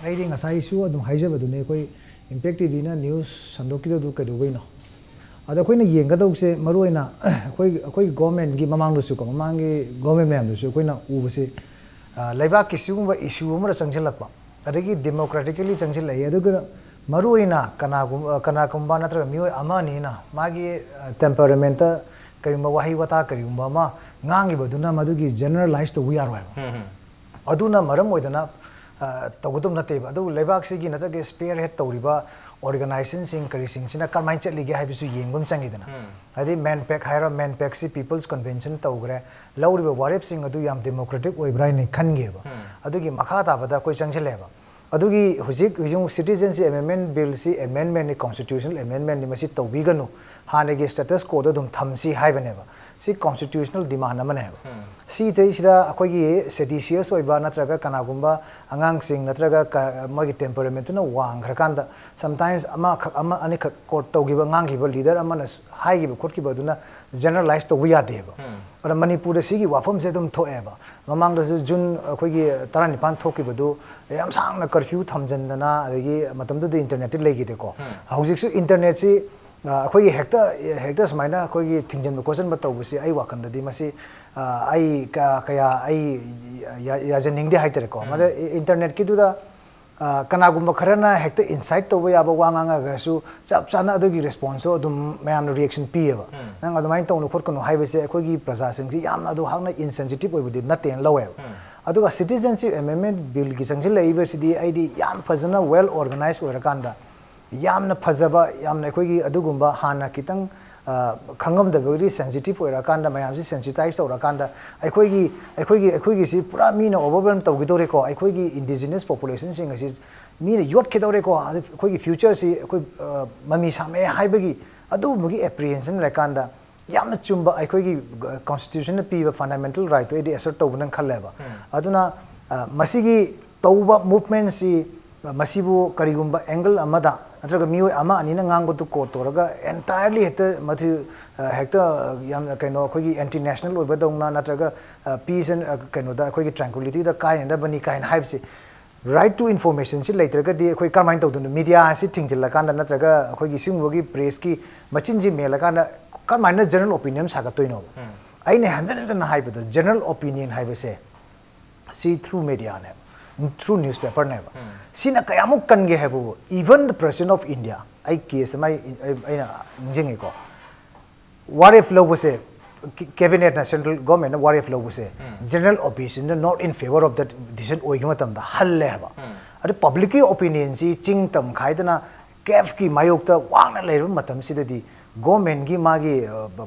ꯑꯩꯗꯤ ꯉꯁꯥꯏꯁꯨ ꯑꯗꯨꯝ ꯍꯥꯏꯖꯕꯗꯨꯅꯦ, ꯑꯩꯈꯣꯏ ꯏꯝꯄꯦꯛ ꯇꯤ ꯚꯤꯅ ꯅ꯭ꯌꯨꯁ ꯁꯟꯗꯣꯛꯈꯤꯗꯕꯗꯨ ꯀꯩꯗꯧꯕꯩꯅꯣ? ꯑꯗ ꯑꯩꯈꯣꯏꯅ ꯌꯦꯡꯒꯗꯧꯁꯦ ꯃꯔꯨꯑꯣꯏꯅ ꯑꯩꯈꯣꯏ ꯑꯩꯈꯣꯏꯒꯤ ꯒꯣꯔꯃꯦꯟꯒꯤ ꯃꯃꯥꯡꯗꯁꯨꯀꯣ, ꯃꯃꯥꯡꯒꯤ ꯒꯣꯔꯃꯦꯟ ꯃꯌꯥꯝꯗꯁꯨ ꯑꯩꯈꯣꯏꯅ ꯎꯕꯁꯦ, ꯂꯩꯕꯥꯛꯀꯤ ꯁꯤꯒꯨꯝꯕ ꯏꯁꯨ ꯑꯃꯗ ꯆꯪꯁꯤꯜꯂꯛꯄ, ꯑꯗꯒꯤ ꯗꯦꯃꯣꯀ꯭ꯔꯦꯇꯤꯀꯦꯂꯤ ꯆꯪꯁꯤꯜꯂꯛꯏ, ꯑꯗꯨꯒ ꯃꯔꯨꯑꯣꯏꯅ ꯀꯅꯥꯒꯨꯝꯕ ꯀꯅꯥꯒꯨꯝꯕ ꯅꯠꯇ꯭ꯔꯒ ꯃꯤꯑꯣꯏ ꯑꯃ ꯑꯅꯤꯅ ꯃꯥꯒꯤ ꯇꯦꯝꯄꯔꯃꯦꯟꯇ ꯀꯔꯤꯒꯨꯝꯕ ꯋꯥꯍꯩ ꯋꯥꯇꯥ ꯀꯔꯤꯒꯨꯝꯕ ꯑꯃ ꯉꯥꯡꯈꯤꯕꯗꯨꯅ ꯃꯗꯨꯒꯤ ꯖꯦꯅꯔꯦꯂꯥꯏꯁ ꯇꯧꯕ ꯌꯥꯔꯣꯏ ꯍꯥꯏꯕ꯫ ꯑꯗꯨꯅ ꯃꯔꯝ ꯑꯣꯏꯗꯅ ꯇꯧꯒꯗꯕ ꯅꯠꯇꯦꯕ꯫ ꯑꯗꯨꯕꯨ ꯂꯩꯕꯥꯛꯁꯤꯒꯤ ꯅꯠꯇ꯭ꯔꯒ ꯁ꯭ꯄꯤꯌꯔ ꯍꯦꯗ ꯇꯧꯔꯤꯕ ꯑꯣꯔꯒꯅꯥꯏꯖꯦꯁꯟꯁꯤꯡ ꯀꯔꯤꯁꯤꯡꯁꯤꯅ ꯀꯔꯝꯍꯥꯏꯅ ꯆꯠꯂꯤꯒꯦ ꯍꯥꯏꯕꯁꯨ ꯌꯦꯡꯕ ꯑꯃ ꯆꯪꯉꯤꯗꯅ꯫ ꯍꯥꯏꯗꯤ ꯃꯦꯟꯄꯦꯛ ꯍꯥꯏꯔꯣ, ꯃꯦꯟꯄꯦꯛꯁꯤ ꯄꯤꯄꯜꯁ ꯀꯟꯚꯦꯟꯁꯟ ꯇꯧꯈ꯭ꯔꯦ, ꯂꯧꯔꯤꯕ ꯋꯥꯔꯦꯞꯁꯤꯡ ꯑꯗꯨ ꯌꯥꯝ ꯗꯦꯃꯣꯀ꯭ꯔꯦꯇꯤꯛ ꯑꯣꯏꯕ꯭ꯔꯥ ꯍꯥꯏꯅ ꯈꯟꯒꯦꯕ꯫ ꯑꯗꯨꯒꯤ ꯃꯈꯥ ꯇꯥꯕꯗ ꯑꯩꯈꯣꯏ ꯆꯪꯁꯤꯜꯂꯦꯕ꯫ ꯑꯗꯨꯒꯤ ꯍꯧꯖꯤꯛ ꯍꯧꯖꯤꯛ ꯁꯤꯇꯤꯖꯦꯟꯁꯤꯞ ꯑꯦꯃꯦꯟꯃꯦꯟ ꯕꯤꯜꯁꯤ ꯑꯦꯃꯦꯟꯃꯦꯟꯅꯤ, ꯀꯣꯟꯁꯇꯤꯇ꯭ꯌꯨꯁꯅꯦꯜ ꯑꯦꯃꯦꯟꯃꯦꯟꯅꯤ, ꯃꯁꯤ ꯇꯧꯕꯤꯒꯅꯨ, ꯍꯥꯟꯅꯒꯤ ꯁ꯭ꯇꯦꯇꯁ ꯀꯣꯗꯣ ꯑꯗꯨꯝ ꯊꯝꯁꯤ ꯍꯥꯏꯕꯅꯦꯕ꯫ ꯁꯤ ꯀꯣꯟꯁꯇꯤꯇ꯭ꯌꯨꯁꯅꯦꯜ ꯗꯤꯃꯥꯟ ꯑꯃꯅꯦꯕ꯫ ꯁꯤꯗꯩꯁꯤꯗ ꯑꯩꯈꯣꯏꯒꯤ ꯁꯦꯗꯤꯁꯤꯌꯁ ꯑꯣꯏꯕ ꯅꯠꯇ꯭ꯔꯒ ꯀꯅꯥꯒꯨꯝꯕ ꯑꯉꯥꯡꯁꯤꯡ ꯅꯠꯇ꯭ꯔꯒ ꯃꯣꯏꯒꯤ ꯇꯦꯝꯄꯔꯃꯦꯟꯇꯨꯅ ꯋꯥꯡꯈ꯭ꯔꯀꯥꯟꯗ ꯁꯝꯇꯥꯏꯝꯁ ꯑꯃꯈꯛ ꯑꯃ ꯑꯅꯤꯈꯛ ꯀꯣꯠ ꯇꯧꯈꯤꯕ, ꯉꯥꯡꯈꯤꯕ, ꯂꯤꯗꯔ ꯑꯃꯅ ꯍꯥꯏꯈꯤꯕ ꯈꯣꯠꯈꯤꯕ ꯑꯗꯨꯅ ꯖꯦꯅꯔꯦꯂꯥꯏꯁ ꯇꯧꯕ ꯌꯥꯗꯦꯕ꯫ ꯑꯗ ꯃꯅꯤꯄꯨꯔꯗ ꯁꯤꯒꯤ ꯋꯥꯐꯝꯁꯦ ꯑꯗꯨꯝ ꯊꯣꯛꯑꯦꯕ꯫ ꯃꯃꯥꯡꯗꯁꯨ ꯖꯨꯟ ꯑꯩꯈꯣꯏꯒꯤ ꯇꯔꯥꯅꯤꯄꯥꯟ ꯊꯣꯛꯈꯤꯕꯗꯨ ꯌꯥꯝ ꯁꯥꯡꯅ ꯀꯔꯐ꯭ꯌꯨ ꯊꯝꯖꯤꯟꯗꯅ, ꯑꯗꯒꯤ ꯃꯇꯝꯗꯨꯗ ꯏꯟꯇꯔꯅꯦꯠꯇꯤ ꯂꯩꯈꯤꯗꯦꯀꯣ꯫ ꯍꯧꯖꯤꯛꯁꯨ ꯏꯟꯇꯔꯅꯦꯠꯁꯤ ꯑꯩꯈꯣꯏꯒꯤ ꯍꯦꯛꯇ ꯍꯦꯛꯇ ꯁꯨꯃꯥꯏꯅ ꯑꯩꯈꯣꯏꯒꯤ ꯊꯤꯡꯖꯤꯟꯕ ꯈꯣꯠꯆꯤꯟꯕ ꯇꯧꯕꯁꯤ ꯑꯩ ꯋꯥꯈꯜꯗꯗꯤ ꯃꯁꯤ ꯑꯩ ꯀꯌꯥ ꯑꯩ ꯌꯥꯖꯅꯤꯡꯗꯦ ꯍꯥꯏꯇꯥꯔꯦꯀꯣ꯫ ꯃꯗ ꯏꯟꯇꯔꯅꯦꯠꯀꯤꯗꯨꯗ ꯀꯅꯥꯒꯨꯝꯕ ꯈꯔꯅ ꯍꯦꯛꯇ ꯏꯟꯁꯥꯏꯠ ꯇꯧꯕ ꯌꯥꯕ ꯋꯥ ꯉꯥꯡꯉꯒꯁꯨ ꯆꯞ ꯆꯥꯅ ꯑꯗꯨꯒꯤ ꯔꯦꯁꯄꯣꯟꯁꯁꯨ ꯑꯗꯨꯝ ꯃꯌꯥꯝꯅ ꯔꯤꯌꯦꯛꯁꯟ ꯄꯤꯌꯦꯕ꯫ ꯅꯪ ꯑꯗꯨꯃꯥꯏꯅ ꯇꯧꯅꯨ ꯈꯣꯠꯀꯅꯨ ꯍꯥꯏꯕꯁꯦ ꯑꯩꯈꯣꯏꯒꯤ ꯄ꯭ꯔꯖꯥꯁꯤꯡꯁꯤ ꯌꯥꯝꯅ ꯑꯗꯨ ꯍꯥꯛꯅ ꯏꯟꯁꯦꯟꯁꯤꯇꯤꯞ ꯑꯣꯏꯕꯗꯤ ꯅꯠꯇꯦꯅ ꯂꯧꯋꯦꯕ꯫ ꯑꯗꯨꯒ ꯁꯤꯇꯤꯖꯦꯟꯁꯤꯞ ꯑꯦꯃꯦꯟꯃꯦꯟ ꯕꯤꯜꯒꯤ ꯆꯪꯁꯤꯜꯂꯛꯏꯕꯁꯤꯗꯤ ꯑꯩꯗꯤ ꯌꯥꯝ ꯐꯖꯅ ꯋꯦꯜ ꯑꯣꯔꯒꯅꯥꯏꯖ ꯑꯣꯏꯔꯀꯥꯟꯗ ꯌꯥꯝꯅ ꯐꯖꯕ, ꯌꯥꯝꯅ ꯑꯩꯈꯣꯏꯒꯤ ꯑꯗꯨꯒꯨꯝꯕ ꯍꯥꯟꯅ ꯈꯤꯇꯪ ꯈꯪꯉꯝꯗꯕꯒꯤ ꯁꯦꯟꯁꯤꯇꯤꯞ ꯑꯣꯏꯔꯀꯥꯟꯗ, ꯃꯌꯥꯝꯁꯤ ꯁꯦꯟꯁꯤꯇꯥꯏꯁ ꯇꯧꯔꯀꯥꯟꯗ, ꯑꯩꯈꯣꯏꯒꯤ ꯑꯩꯈꯣꯏꯒꯤ ꯑꯩꯈꯣꯏꯒꯤꯁꯤ ꯄꯨꯔꯥ ꯃꯤꯅ ꯑꯣꯚꯔꯋꯦꯜꯝ ꯇꯧꯈꯤꯗꯧꯔꯦꯀꯣ, ꯑꯩꯈꯣꯏꯒꯤ ꯏꯟꯗꯤꯖꯤꯅꯁ ꯄꯣꯄꯨꯂꯦꯁꯟꯁꯤꯡ ꯑꯁꯤ ꯃꯤꯅ ꯌꯣꯠꯈꯤꯗꯧꯔꯦꯀꯣ, ꯑꯩꯈꯣꯏꯒꯤ ꯐ꯭ꯌꯨꯆꯔꯁꯤ ꯑꯩꯈꯣꯏ ꯃꯃꯤ ꯁꯥꯝꯃꯛꯑꯦ ꯍꯥꯏꯕꯒꯤ ꯑꯗꯨꯒꯨꯝꯕꯒꯤ ꯑꯦꯄ꯭ꯔꯤꯍꯦꯟꯁꯟ ꯂꯩꯔꯀꯥꯟꯗ, ꯌꯥꯝꯅ ꯆꯨꯝꯕ, ꯑꯩꯈꯣꯏꯒꯤ ꯀꯣꯟꯁꯇꯤꯇ꯭ꯌꯨꯁꯟꯅ ꯄꯤꯕ ꯐꯟꯗꯥꯃꯦꯟꯇꯦꯜ ꯔꯥꯏꯠꯇꯨ ꯑꯩꯗꯤ ꯑꯦꯁꯔꯠ ꯇꯧꯕꯅ ꯈꯜꯂꯦꯕ꯫ ꯑꯗꯨꯅ ꯃꯁꯤꯒꯤ ꯇꯧꯕ ꯃꯨꯚꯃꯦꯟꯁꯤ, ꯃꯁꯤꯕꯨ ꯀꯔꯤꯒꯨꯝꯕ ꯑꯦꯡꯒꯜ ꯑꯃꯗ ꯅꯠꯇ꯭ꯔꯒ ꯃꯤꯑꯣꯏ ꯑꯃ ꯑꯅꯤꯅ ꯉꯥꯡꯕꯗꯨ ꯀꯣꯠ ꯇꯧꯔꯒ ꯑꯦꯟꯇꯥꯌꯔꯂꯤ ꯍꯦꯛꯇ ꯃꯗꯨ ꯍꯦꯛꯇ ꯌꯥꯝꯅ ꯀꯩꯅꯣ, ꯑꯩꯈꯣꯏꯒꯤ ꯑꯦꯟꯇꯤ ꯅꯦꯁꯅꯦꯜ ꯑꯣꯏꯕꯗꯧꯅ ꯅꯠꯇ꯭ꯔꯒ ꯄꯤꯁ ꯑꯦꯟ ꯀꯩꯅꯣꯗ, ꯑꯩꯈꯣꯏꯒꯤ ꯇ꯭ꯔꯥꯟꯀ꯭ꯋꯤꯂꯤꯇꯤꯗ ꯀꯥꯏꯅꯅꯕꯅꯤ ꯀꯥꯏꯅ ꯍꯥꯏꯕꯁꯤ, ꯔꯥꯏꯠ ꯇꯨ ꯏꯟꯐꯣꯔꯃꯦꯁꯟꯁꯤ ꯂꯩꯇ꯭ꯔꯒꯗꯤ ꯑꯩꯈꯣꯏ ꯀꯔꯝꯍꯥꯏꯅ ꯇꯧꯗꯣꯏꯅꯣ? ꯃꯤꯗꯤꯌꯥ ꯑꯁꯤ ꯊꯤꯡꯖꯤꯜꯂꯀꯥꯟꯗ ꯅꯠꯇ꯭ꯔꯒ ꯑꯩꯈꯣꯏꯒꯤ ꯁꯤꯒꯨꯝꯕꯒꯤ ꯄ꯭ꯔꯦꯁꯀꯤ ꯃꯆꯤꯟꯁꯤ ꯃꯦꯜꯂꯀꯥꯟꯗ ꯀꯔꯝꯍꯥꯏꯅ ꯖꯦꯅꯔꯦꯜ ꯑꯣꯄꯤꯅꯤꯌꯟ ꯁꯥꯒꯠꯇꯣꯏꯅꯣꯕ? ꯑꯩꯅ ꯍꯟꯖꯟ ꯍꯟꯖꯟꯅ ꯍꯥꯏꯕꯗ, ꯖꯦꯅꯔꯦꯜ ꯑꯣꯄꯤꯅꯤꯌꯟ ꯍꯥꯏꯕꯁꯦ ꯁꯤ ꯊ꯭ꯔꯨ ꯃꯦꯗꯤꯌꯥꯅꯦꯕ, ꯊ꯭ꯔꯨ ꯅ꯭ꯌꯨꯁꯄꯦꯄꯔꯅꯦꯕ꯫ ꯁꯤꯅ ꯀꯌꯥꯃꯨꯛ ꯀꯟꯒꯦ ꯍꯥꯏꯕꯕꯨ, even the president of India, ꯑꯩ ꯀꯦꯁ ꯑꯃ ꯑꯩ ꯑꯩꯅ ꯅꯤꯡꯁꯤꯡꯉꯤꯀꯣ, ꯋꯥꯔꯦꯞ ꯂꯧꯕꯁꯦ, ꯀꯦꯕꯤꯅꯦꯠꯅ, ꯁꯦꯟꯇ꯭ꯔꯦꯜ ꯒꯣꯔꯃꯦꯟꯅ ꯋꯥꯔꯦꯞ ꯂꯧꯕꯁꯦ, general ꯑꯣꯄꯤꯅꯤꯌꯟꯅ not in favour of that decision ꯑꯣꯏꯈꯤꯕ ꯃꯇꯝꯗ ꯍꯜꯂꯦ ꯍꯥꯏꯕ꯫ ꯑꯗꯨ ꯄꯕ꯭ꯂꯤꯛꯀꯤ ꯑꯣꯄꯤꯅꯤꯌꯟꯁꯤ ꯆꯤꯡ ꯇꯝ ꯈꯥꯏꯗꯅ ꯀꯦꯐꯀꯤ ꯃꯥꯌꯣꯛꯇ ꯋꯥꯡꯅ ꯂꯩꯔꯕ ꯃꯇꯝꯁꯤꯗꯗꯤ, ꯒꯣꯔꯃꯦꯟꯒꯤ ꯃꯥꯒꯤ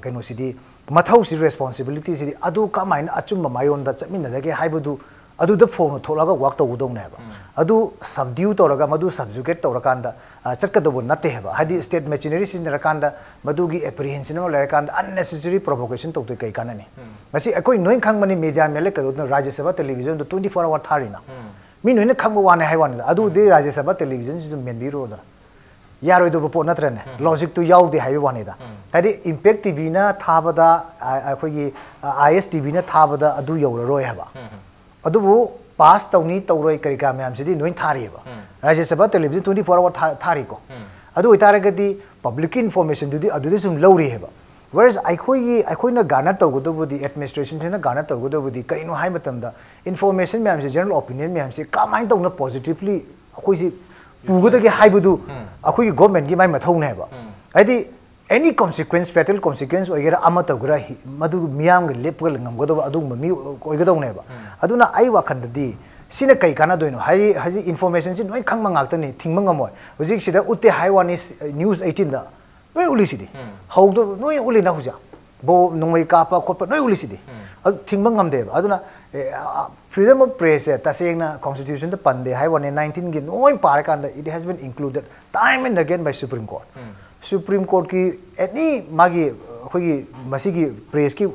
ꯀꯩꯅꯣꯁꯤꯗꯤ, ꯃꯊꯧꯁꯤ, ꯔꯦꯁꯄꯣꯟꯁꯤꯕꯤꯂꯤꯇꯤꯁꯤꯗꯤ ꯑꯗꯨ ꯀꯃꯥꯏꯅ ꯑꯆꯨꯝꯕ ꯃꯥꯏꯌꯣꯟꯗ ꯆꯠꯃꯤꯟꯅꯗꯒꯦ ꯍꯥꯏꯕꯗꯨ ꯑꯗꯨꯗ ꯐꯣꯡꯅ ꯊꯣꯛꯂꯒ ꯋꯥꯛ ꯇꯧꯒꯗꯧꯅꯦꯕ꯫ ꯑꯗꯨ ꯁꯕꯗ꯭ꯌꯨ ꯇꯧꯔꯒ, ꯃꯗꯨ ꯁꯕꯖꯨꯒꯦꯠ ꯇꯧꯔꯀꯥꯟꯗ ꯆꯠꯀꯗꯧꯕ ꯅꯠꯇꯦ ꯍꯥꯏꯕ꯫ ꯍꯥꯏꯗꯤ ꯁ꯭ꯇꯦꯠ ꯃꯦꯆꯤꯅꯔꯤ ꯁꯤꯖꯤꯟꯅꯔꯀꯥꯟꯗ ꯃꯗꯨꯒꯤ ꯑꯦꯄ꯭ꯔꯤꯍꯦꯟꯁꯟ ꯑꯃ ꯂꯩꯔꯀꯥꯟꯗ ꯑꯟꯅꯦꯁꯦꯁꯔꯤ ꯄ꯭ꯔꯣꯚꯣꯀꯦꯁꯟ ꯇꯧꯗꯣꯏ ꯀꯩ ꯀꯥꯟꯅꯅꯤ? ꯉꯁꯤ ꯑꯩꯈꯣꯏ ꯅꯣꯏ ꯈꯪꯕꯅꯤ, ꯃꯦꯗꯤꯌꯥ ꯃꯦꯜꯂꯦ ꯀꯩꯗꯧꯗꯅ ꯔꯥꯖ꯭ꯌ ꯁꯚꯥ ꯇꯦꯂꯤꯚꯤꯖꯟꯗ ꯇ꯭ꯋꯦꯟꯇꯤ ꯐꯣꯔ ꯑꯋꯥꯔ ꯊꯥꯔꯤꯅ꯫ ꯃꯤ ꯅꯣꯏꯅ ꯈꯪꯕ ꯋꯥꯅꯦ ꯍꯥꯏ ꯋꯥꯅꯤꯗ, ꯑꯗꯨꯗꯤ ꯔꯥꯖ꯭ꯌ ꯁꯚꯥ ꯇꯦꯂꯤꯚꯤꯖꯟꯁꯤꯁꯨ ꯃꯦꯟꯕꯤꯔꯣꯗꯅ꯫ ꯌꯥꯔꯣꯏꯗꯧꯕ ꯄꯣꯠ ꯅꯠꯇ꯭ꯔꯅꯦ? ꯂꯣꯖꯤꯛꯇꯨ ꯌꯥꯎꯗꯦ ꯍꯥꯏꯕꯒꯤ ꯋꯥꯅꯤꯗ꯫ ꯍꯥꯏꯗꯤ ꯏꯝꯄꯦꯛ ꯇꯤꯚꯤꯅ ꯊꯥꯕꯗ, ꯑ, ꯑꯩꯈꯣꯏꯒꯤ, ꯑ, ꯑꯥꯏ ꯑꯦꯁ ꯇꯤꯚꯤꯅ ꯊꯥꯕꯗ ꯑꯗꯨ ꯌꯧꯔꯔꯣꯏ ꯍꯥꯏꯕ꯫ ꯑꯗꯨꯕꯨ ꯄꯥꯁ ꯇꯧꯅꯤ ꯇꯧꯔꯣꯏ ꯀꯔꯤ ꯀꯔꯥ ꯃꯌꯥꯝꯁꯤꯗꯤ ꯂꯣꯏ ꯊꯥꯔꯤꯑꯕ꯫ ꯔꯥꯖ꯭ꯌ ꯁꯚꯥ ꯇꯦꯂꯤꯚꯤꯖꯟ ꯇ꯭ꯋꯦꯟꯇꯤ ꯐꯣꯔ ꯑꯋꯥꯔ ꯊꯥꯔꯤꯀꯣ꯫ ꯑꯗꯨ ꯑꯣꯏꯇꯥꯔꯒꯗꯤ ꯄꯕ꯭ꯂꯤꯛꯀꯤ ꯏꯟꯐꯣꯔꯃꯦꯁꯟꯗꯨꯗꯤ ꯑꯗꯨꯗ ꯁꯨꯝ ꯂꯧꯔꯤꯑꯕ꯫ ꯋꯦꯔꯁ ꯑꯩꯈꯣꯏꯒꯤ, ꯑꯩꯈꯣꯏꯅ ꯒꯥꯔꯅꯔ ꯇꯧꯒꯗꯧꯕꯗꯤ, ꯑꯦꯗꯃꯤꯅꯤꯁꯇ꯭ꯔꯦꯁꯟꯁꯤꯅ ꯒꯥꯔꯅꯔ ꯇꯧꯒꯗꯧꯕꯗꯤ ꯀꯔꯤꯅꯣ ꯍꯥꯏꯕ ꯃꯇꯝꯗ, ꯏꯟꯐꯣꯔꯃꯦꯁꯟ ꯃꯌꯥꯝꯁꯦ, ꯖꯦꯅꯔꯦꯜ ꯑꯣꯄꯤꯅꯤꯌꯟ ꯃꯌꯥꯝꯁꯦ ꯀꯃꯥꯏꯅ ꯇꯧꯅ ꯄꯣꯖꯤꯇꯤꯚꯂꯤ ꯑꯩꯈꯣꯏꯁꯤ ꯄꯨꯒꯗꯒꯦ ꯍꯥꯏꯕꯗꯨ ꯑꯩꯈꯣꯏꯒꯤ ꯒꯣꯔꯃꯦꯟꯒꯤ ꯃꯥꯏ ꯃꯊꯧꯅꯦꯕ꯫ ꯍꯥꯏꯗꯤ ꯑꯦꯅꯤ ꯀꯣꯟꯁꯤꯀ꯭ꯋꯦꯟꯁ, ꯐꯦꯇꯦꯜ ꯀꯣꯟꯁꯤꯀ꯭ꯋꯦꯟꯁ ꯑꯣꯏꯒꯦꯔꯥ, ꯑꯃ ꯇꯧꯒꯦꯔꯥ, ꯍꯤ-, ꯃꯗꯨ ꯃꯤꯌꯥꯝꯒ ꯂꯦꯞꯄꯒ ꯉꯝꯒꯗꯧꯕ ꯑꯗꯨꯒꯨꯝꯕ ꯃꯤ ꯑꯣꯏꯒꯗꯧꯅꯦꯕ꯫ ꯑꯗꯨꯅ ꯑꯩ ꯋꯥꯈꯜꯗꯗꯤ ꯁꯤꯅ ꯀꯩ ꯀꯥꯟꯅꯗꯣꯏꯅꯣ? ꯍꯥꯏꯗꯤ ꯍꯧꯖꯤꯛ ꯏꯟꯐꯣꯔꯃꯦꯁꯟꯁꯤ ꯂꯣꯏ ꯈꯪꯕ ꯉꯥꯛꯇꯅꯤ, ꯊꯤꯡꯕ ꯉꯝꯃꯣꯏ꯫ ꯍꯧꯖꯤꯛ ꯁꯤꯗ ꯎꯠꯇꯦ ꯍꯥꯏ ꯋꯥꯅꯤ, ꯅ꯭ꯌꯨꯁ ꯑꯩꯠꯇꯤꯟꯗ ꯂꯣꯏ ꯎꯠꯂꯤꯁꯤꯗꯤ꯫ ꯍꯧꯗꯣ ꯂꯣꯏ ꯎꯠꯂꯤꯅ ꯍꯧꯖꯤꯛ꯫ ꯕꯣ ꯅꯣꯡꯃꯩ ꯀꯥꯞꯄ ꯈꯣꯠꯄ ꯂꯣꯏ ꯎꯠꯂꯤꯁꯤꯗꯤ꯫ ꯑꯗꯨ ꯊꯤꯡꯕ ꯉꯝꯗꯦꯕ꯫ ꯑꯗꯨꯅ freedom of press ꯁꯦ ꯇꯁꯦꯡꯅ constitution ꯗ ꯄꯟꯗꯦ ꯍꯥꯏ ꯋꯥꯅꯤ, nineteen ꯒꯤ ꯂꯣꯏ ꯄꯥꯔꯀꯥꯟꯗ it has been included time and again by Supreme Court꯫ Supreme Court ꯀꯤ any ꯃꯥꯒꯤ ꯑꯩꯈꯣꯏꯒꯤ ꯃꯁꯤꯒꯤ press ꯀꯤ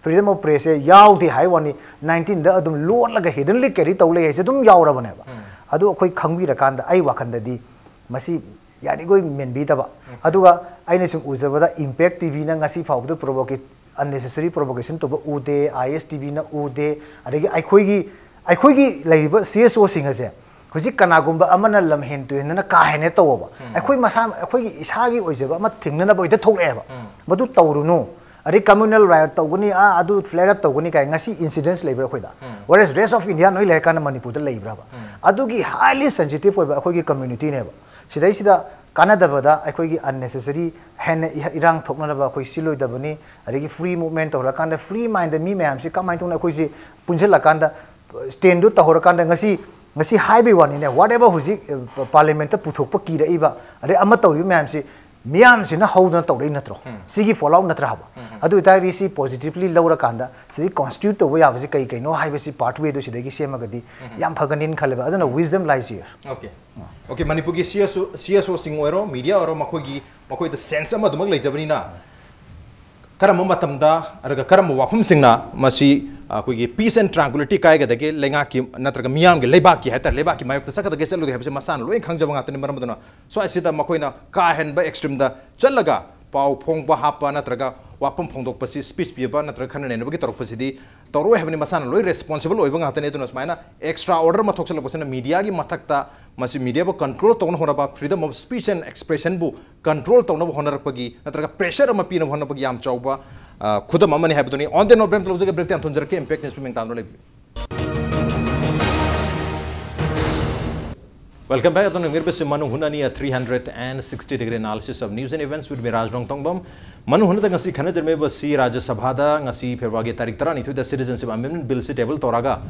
freedom of press ꯁꯦ ꯌꯥꯎꯗꯦ ꯍꯥꯏ ꯋꯥꯅꯤ, nineteen ꯗ ꯑꯗꯨꯝ ꯂꯣꯠꯂꯒ hiddenly carry ꯇꯧ ꯂꯩ ꯍꯥꯏꯁꯦ ꯑꯗꯨꯝ ꯌꯥꯎꯔꯕꯅꯦꯕ꯫ ꯑꯗꯨ ꯑꯩꯈꯣꯏ ꯈꯪꯕꯤꯔꯀꯥꯟꯗ ꯑꯩ ꯋꯥꯈꯜꯗꯗꯤ ꯃꯁꯤ ꯌꯥꯔꯤꯈꯣꯏ ꯃꯦꯟꯕꯤꯗꯕ꯫ ꯑꯗꯨꯒ ꯑꯩꯅ ꯁꯨꯝ ꯎꯖꯕꯗ Impact T V ꯅ ꯉꯁꯤ ꯐꯥꯎꯕꯗ provoca-, unnecessary provocation ꯇꯧꯕ ꯎꯗꯦ, I S T V ꯅ ꯎꯗꯦ, ꯑꯗꯒꯤ ꯑꯩꯈꯣꯏꯒꯤ, ꯑꯩꯈꯣꯏꯒꯤ ꯂꯩꯔꯤꯕ C S O ꯁꯤꯡ ꯑꯁꯦ ꯍꯧꯖꯤꯛ ꯀꯅꯥꯒꯨꯝꯕ ꯑꯃꯅ ꯂꯝ ꯍꯦꯟ ꯇꯨꯍꯦꯟꯗꯅ ꯀꯥ ꯍꯦꯟꯅ ꯇꯧꯕ, ꯑꯩꯈꯣꯏ ꯃꯁꯥ, ꯑꯩꯈꯣꯏꯒꯤ ꯏꯁꯥꯒꯤ ꯑꯣꯏꯖꯕ ꯑꯃ ꯊꯤꯡꯅꯅꯕ ꯍꯦꯛꯇ ꯊꯣꯛꯂꯛꯑꯦꯕ꯫ ꯃꯗꯨ ꯇꯧꯔꯨꯅꯨ꯫ ꯑꯗꯩ communal riot ꯇꯧꯒꯅꯤ, ꯑꯥ, ꯑꯗꯨ flare up ꯇꯧꯒꯅꯤ ꯀꯥꯏ ꯉꯁꯤ incidents ꯂꯩꯕ꯭ꯔꯥ ꯑꯩꯈꯣꯏꯗ? Whereas rest of India ꯅꯣꯏ ꯂꯩꯔꯀꯥꯟꯗ ꯃꯅꯤꯄꯨꯔꯗ ꯂꯩꯕ꯭ꯔꯕ? ꯑꯗꯨꯒꯤ highly sensitive ꯑꯣꯏꯕ ꯑꯩꯈꯣꯏꯒꯤ community ꯅꯦꯕ꯫ ꯁꯤꯗꯩꯁꯤꯗ ꯀꯥꯟꯅꯗꯕꯗ ꯑꯩꯈꯣꯏꯒꯤ unnecessary ꯍꯦꯟꯅ ꯏꯍ-, ꯏꯔꯥꯡ ꯊꯣꯛꯅꯅꯕ ꯑꯩꯈꯣꯏ ꯁꯤꯜꯂꯣꯏꯗꯕꯅꯤ꯫ ꯑꯗꯒꯤ free movement ꯇꯧꯔꯀꯥꯟꯗ free mind ꯗ ꯃꯤ ꯃꯌꯥꯝꯁꯤ ꯀꯃꯥꯏꯅ ꯇꯧꯅ ꯑꯩꯈꯣꯏꯁꯤ ꯄꯨꯟꯁꯤꯜꯂꯀꯥꯟꯗ stand ꯗꯨ ꯇꯧꯍꯧꯔꯀꯥꯟꯗ ꯉꯁꯤ, ꯉꯁꯤ ꯍꯥꯏꯕꯩ ꯋꯥꯅꯤꯅꯦ, whatever ꯍꯧꯖꯤꯛ, ꯑ, parliament ꯇ ꯄꯨꯊꯣꯛꯄ ꯀꯤꯔꯛꯏꯕ, ꯑꯗꯩ ꯑꯃ ꯇꯧꯔꯤꯕ ꯃꯌꯥꯝꯁꯤ ꯃꯤꯌꯥꯝꯁꯤꯅ ꯍꯧꯗꯅ ꯇꯧꯔꯛꯏ ꯅꯠꯇ꯭ꯔꯣ? ꯁꯤꯒꯤ fallout ꯅꯠꯇ꯭ꯔꯥ ꯍꯥꯏꯕ? ꯑꯗꯨ ꯑꯣꯏꯇꯥꯔꯗꯤ ꯁꯤ positively ꯂꯧꯔꯀꯥꯟꯗ ꯁꯤꯗꯒꯤ constitute ꯇꯧꯕ ꯌꯥꯕꯁꯤ ꯀꯩ ꯀꯩꯅꯣ ꯍꯥꯏꯕꯁꯤ pathway ꯗꯨ ꯁꯤꯗꯒꯤ ꯁꯦꯝꯃꯒꯗꯤ ꯌꯥꯝ ꯐꯒꯅꯤꯅ ꯈꯜꯂꯦꯕ꯫ ꯑꯗꯨꯅ wisdom lies here꯫ OK꯫ OK, ꯃꯅꯤꯄꯨꯔꯒꯤ CSO, CSO ꯁꯤꯡ ꯑꯣꯏꯔꯣ, media ꯑꯣꯏꯔꯣ, ꯃꯈꯣꯏꯒꯤ, ꯃꯈꯣꯏꯗ sense ꯑꯃ ꯑꯗꯨꯃꯛ ꯂꯩꯖꯕꯅꯤꯅ, ꯀꯔꯝꯕ ꯃꯇꯝꯗ ꯑꯗꯨꯒ ꯀꯔꯝꯕ ꯋꯥꯐꯝꯁꯤꯡꯅ ꯃꯁꯤ ꯑꯩꯈꯣꯏꯒꯤ peace and tranquility ꯀꯥꯏꯒꯗꯒꯦ, ꯂꯩꯉꯥꯛꯀꯤ ꯅꯠꯇ꯭ꯔꯒ ꯃꯤꯌꯥꯝꯒꯤ, ꯂꯩꯕꯥꯛꯀꯤ ꯍꯥꯏꯇꯥꯔꯦ, ꯂꯩꯕꯥꯛꯀꯤ ꯃꯥꯌꯣꯛꯇ ꯆꯠꯀꯗꯒꯦ ꯆꯠꯂꯣꯏꯗꯒꯦ ꯍꯥꯏꯕꯁꯤ ꯃꯁꯥꯅ ꯂꯣꯏꯅ ꯈꯪꯖꯕ ꯉꯥꯛꯇꯅꯤ꯫ ꯃꯔꯝ ꯑꯗꯨꯅ ꯁ꯭ꯋꯥꯏꯁꯤꯗ ꯃꯈꯣꯏꯅ ꯀꯥ ꯍꯦꯟꯕ extreme ꯗ ꯆꯠꯂꯒ ꯄꯥꯎ ꯐꯣꯡꯕ ꯍꯥꯞꯄ ꯅꯠꯇ꯭ꯔꯒ ꯋꯥꯐꯝ ꯐꯣꯡꯗꯣꯛꯄꯁꯤ, speech ꯄꯤꯕ ꯅꯠꯇ꯭ꯔꯒ ꯈꯟꯅ ꯅꯩꯅꯕꯒꯤ ꯇꯧꯔꯛꯄꯁꯤꯗꯤ ꯇꯧꯔꯣꯏ ꯍꯥꯏꯕꯅꯤ꯫ ꯃꯁꯥꯅ ꯂꯣꯏ responsible ꯑꯣꯏꯕ ꯉꯥꯛꯇꯅꯤ꯫ ꯑꯗꯨꯅ ꯁꯨꯃꯥꯏꯅ extra order ꯑꯃ ꯊꯣꯛꯆꯜꯂꯛꯄꯁꯤꯅ media ꯒꯤ ꯃꯊꯛꯇ ꯃꯁꯤ media ꯕꯨ control ꯇꯧꯅ ꯍꯣꯠꯅꯕ, freedom of speech and expression ꯕꯨ control ꯇꯧꯅꯕ ꯍꯣꯠꯅꯔꯛꯄꯒꯤ ꯅꯠꯇ꯭ꯔꯒ pressure ꯑꯃ ꯄꯤꯅꯕ ꯍꯣꯠꯅꯕꯒꯤ ꯌꯥꯝ ꯆꯥꯎꯕ, ꯑ, ꯈꯨꯗꯝ ꯑꯃꯅꯤ ꯍꯥꯏꯕꯗꯨꯅꯤ꯫ On that note, break ꯑꯃ ꯂꯧꯖꯒꯦ, break ꯇ ꯌꯥꯝ ꯊꯨꯅ ꯍꯟꯖꯔꯛꯀꯦ꯫ Impact News ꯃꯤꯠꯌꯦꯡ ꯇꯥꯗꯨꯅ ꯂꯩꯕꯤꯌꯨ꯫ Welcome back꯫ ꯑꯗꯣꯝꯅ ꯌꯦꯡꯕꯤꯔꯤꯕꯁꯤ ꯃꯅꯨꯡ ꯍꯨꯠꯅꯅꯤ, a three hundred and sixty degree analysis of news and events with me, ꯔꯥꯖ ꯔꯣꯡꯊꯣꯡꯕꯝ꯫ ꯃꯅꯨꯡ ꯍꯨꯠꯅꯗ ꯉꯁꯤ ꯈꯟꯅꯖꯔꯝꯃꯤꯕꯁꯤ ꯔꯥꯖ꯭ꯌ ꯁꯚꯥꯗ ꯉꯁꯤ ꯐꯦꯕ꯭ꯔꯨꯋꯥꯔꯤꯒꯤ ꯇꯥꯔꯤꯛ ꯇꯔꯥꯅꯤꯊꯣꯏꯗ Citizenship Amendment Bill ꯁꯤ table ꯇꯧꯔꯒ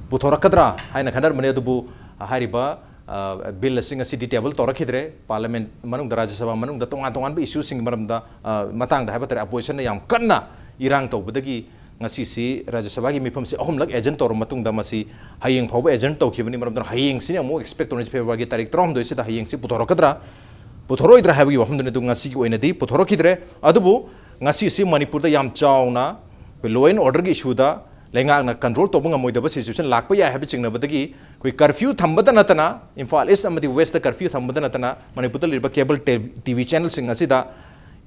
ꯄꯨꯊꯣꯔꯛꯀꯗ꯭ꯔꯥ ꯍꯥꯏꯅ ꯈꯟꯅꯔꯝꯕꯅꯤ꯫ ꯑꯗꯨꯕꯨ ꯍꯥꯏꯔꯤꯕ ꯕꯤꯜ ꯑꯁꯤ ꯉꯁꯤꯗꯤ ꯇꯦꯕꯜ ꯇꯧꯔꯛꯈꯤꯗ꯭ꯔꯦ꯫ ꯄꯥꯔꯂꯤꯌꯥꯃꯦꯟꯠ ꯃꯅꯨꯡꯗ, ꯔꯥꯖ꯭ꯌ ꯁꯚꯥ ꯃꯅꯨꯡꯗ ꯇꯣꯉꯥꯟ ꯇꯣꯉꯥꯟꯕ ꯏꯁꯨꯁꯤꯡꯒꯤ ꯃꯔꯝꯗ, ꯃꯇꯥꯡꯗ ꯍꯥꯏꯕ ꯇꯥꯔꯦ, ꯑꯣꯄꯣꯖꯤꯁꯟꯅ ꯌꯥꯝ ꯀꯟꯅ ꯏꯔꯥꯡ ꯇꯧꯕꯗꯒꯤ ꯉꯁꯤꯁꯤ ꯔꯥꯖ꯭ꯌ ꯁꯚꯥꯒꯤ ꯃꯤꯐꯝꯁꯤ ꯑꯍꯨꯝꯂꯛ ꯑꯦꯖꯦꯟ ꯇꯧꯔꯕ ꯃꯇꯨꯡꯗ ꯃꯁꯤ ꯍꯌꯦꯡ ꯐꯥꯎꯕ ꯑꯦꯖꯦꯟ ꯇꯧꯈꯤꯕꯅꯤ꯫ ꯃꯔꯝ ꯑꯗꯨꯅ ꯍꯌꯦꯡꯁꯤꯅꯤ ꯑꯃꯨꯛ ꯑꯦꯛꯁꯄꯦꯛ ꯇꯧꯅꯔꯤꯁꯤ, ꯐꯦꯕ꯭ꯔꯨꯋꯥꯔꯤꯒꯤ ꯇꯥꯔꯤꯛ ꯇꯔꯥꯍꯨꯝꯗꯣꯏꯁꯤꯗ ꯍꯌꯦꯡꯁꯤ ꯄꯨꯊꯣꯔꯛꯀꯗ꯭ꯔꯥ, ꯄꯨꯊꯣꯔꯛꯑꯣꯏꯗ꯭ꯔꯥ ꯍꯥꯏꯕꯒꯤ ꯋꯥꯐꯝꯗꯨꯅꯤ꯫ ꯑꯗꯨ ꯉꯁꯤꯒꯤ ꯑꯣꯏꯅꯗꯤ ꯄꯨꯊꯣꯔꯛꯈꯤꯗ꯭ꯔꯦ꯫ ꯑꯗꯨꯕꯨ ꯉꯁꯤꯁꯤ ꯃꯅꯤꯄꯨꯔꯗ ꯌꯥꯝ ꯆꯥꯎꯅ ꯑꯩꯈꯣꯏ law and order ꯒꯤ ꯏꯁꯨꯗ ꯂꯩꯉꯥꯛꯅ ꯀꯟꯇ꯭ꯔꯣꯜ ꯇꯧꯕ ꯉꯝꯃꯣꯏꯗꯕ ꯁꯤꯆꯨꯋꯦꯁꯟ ꯂꯥꯛꯄ ꯌꯥꯏ ꯍꯥꯏꯕ ꯆꯤꯡꯅꯕꯗꯒꯤ ꯑꯩꯈꯣꯏ ꯀꯔꯐ꯭ꯌꯨ ꯊꯝꯕꯇ ꯅꯠꯇꯅ, ꯏꯝꯐꯥꯜ ꯏꯁ ꯑꯃꯗꯤ ꯋꯦꯁꯇ ꯀꯔꯐ꯭ꯌꯨ ꯊꯝꯕꯇ ꯅꯠꯇꯅ, ꯃꯅꯤꯄꯨꯔꯗ ꯂꯩꯔꯤꯕ ꯀꯦꯕꯜ ꯇꯤ ꯚꯤ ꯆꯦꯅꯦꯜꯁꯤꯡ ꯑꯁꯤꯗ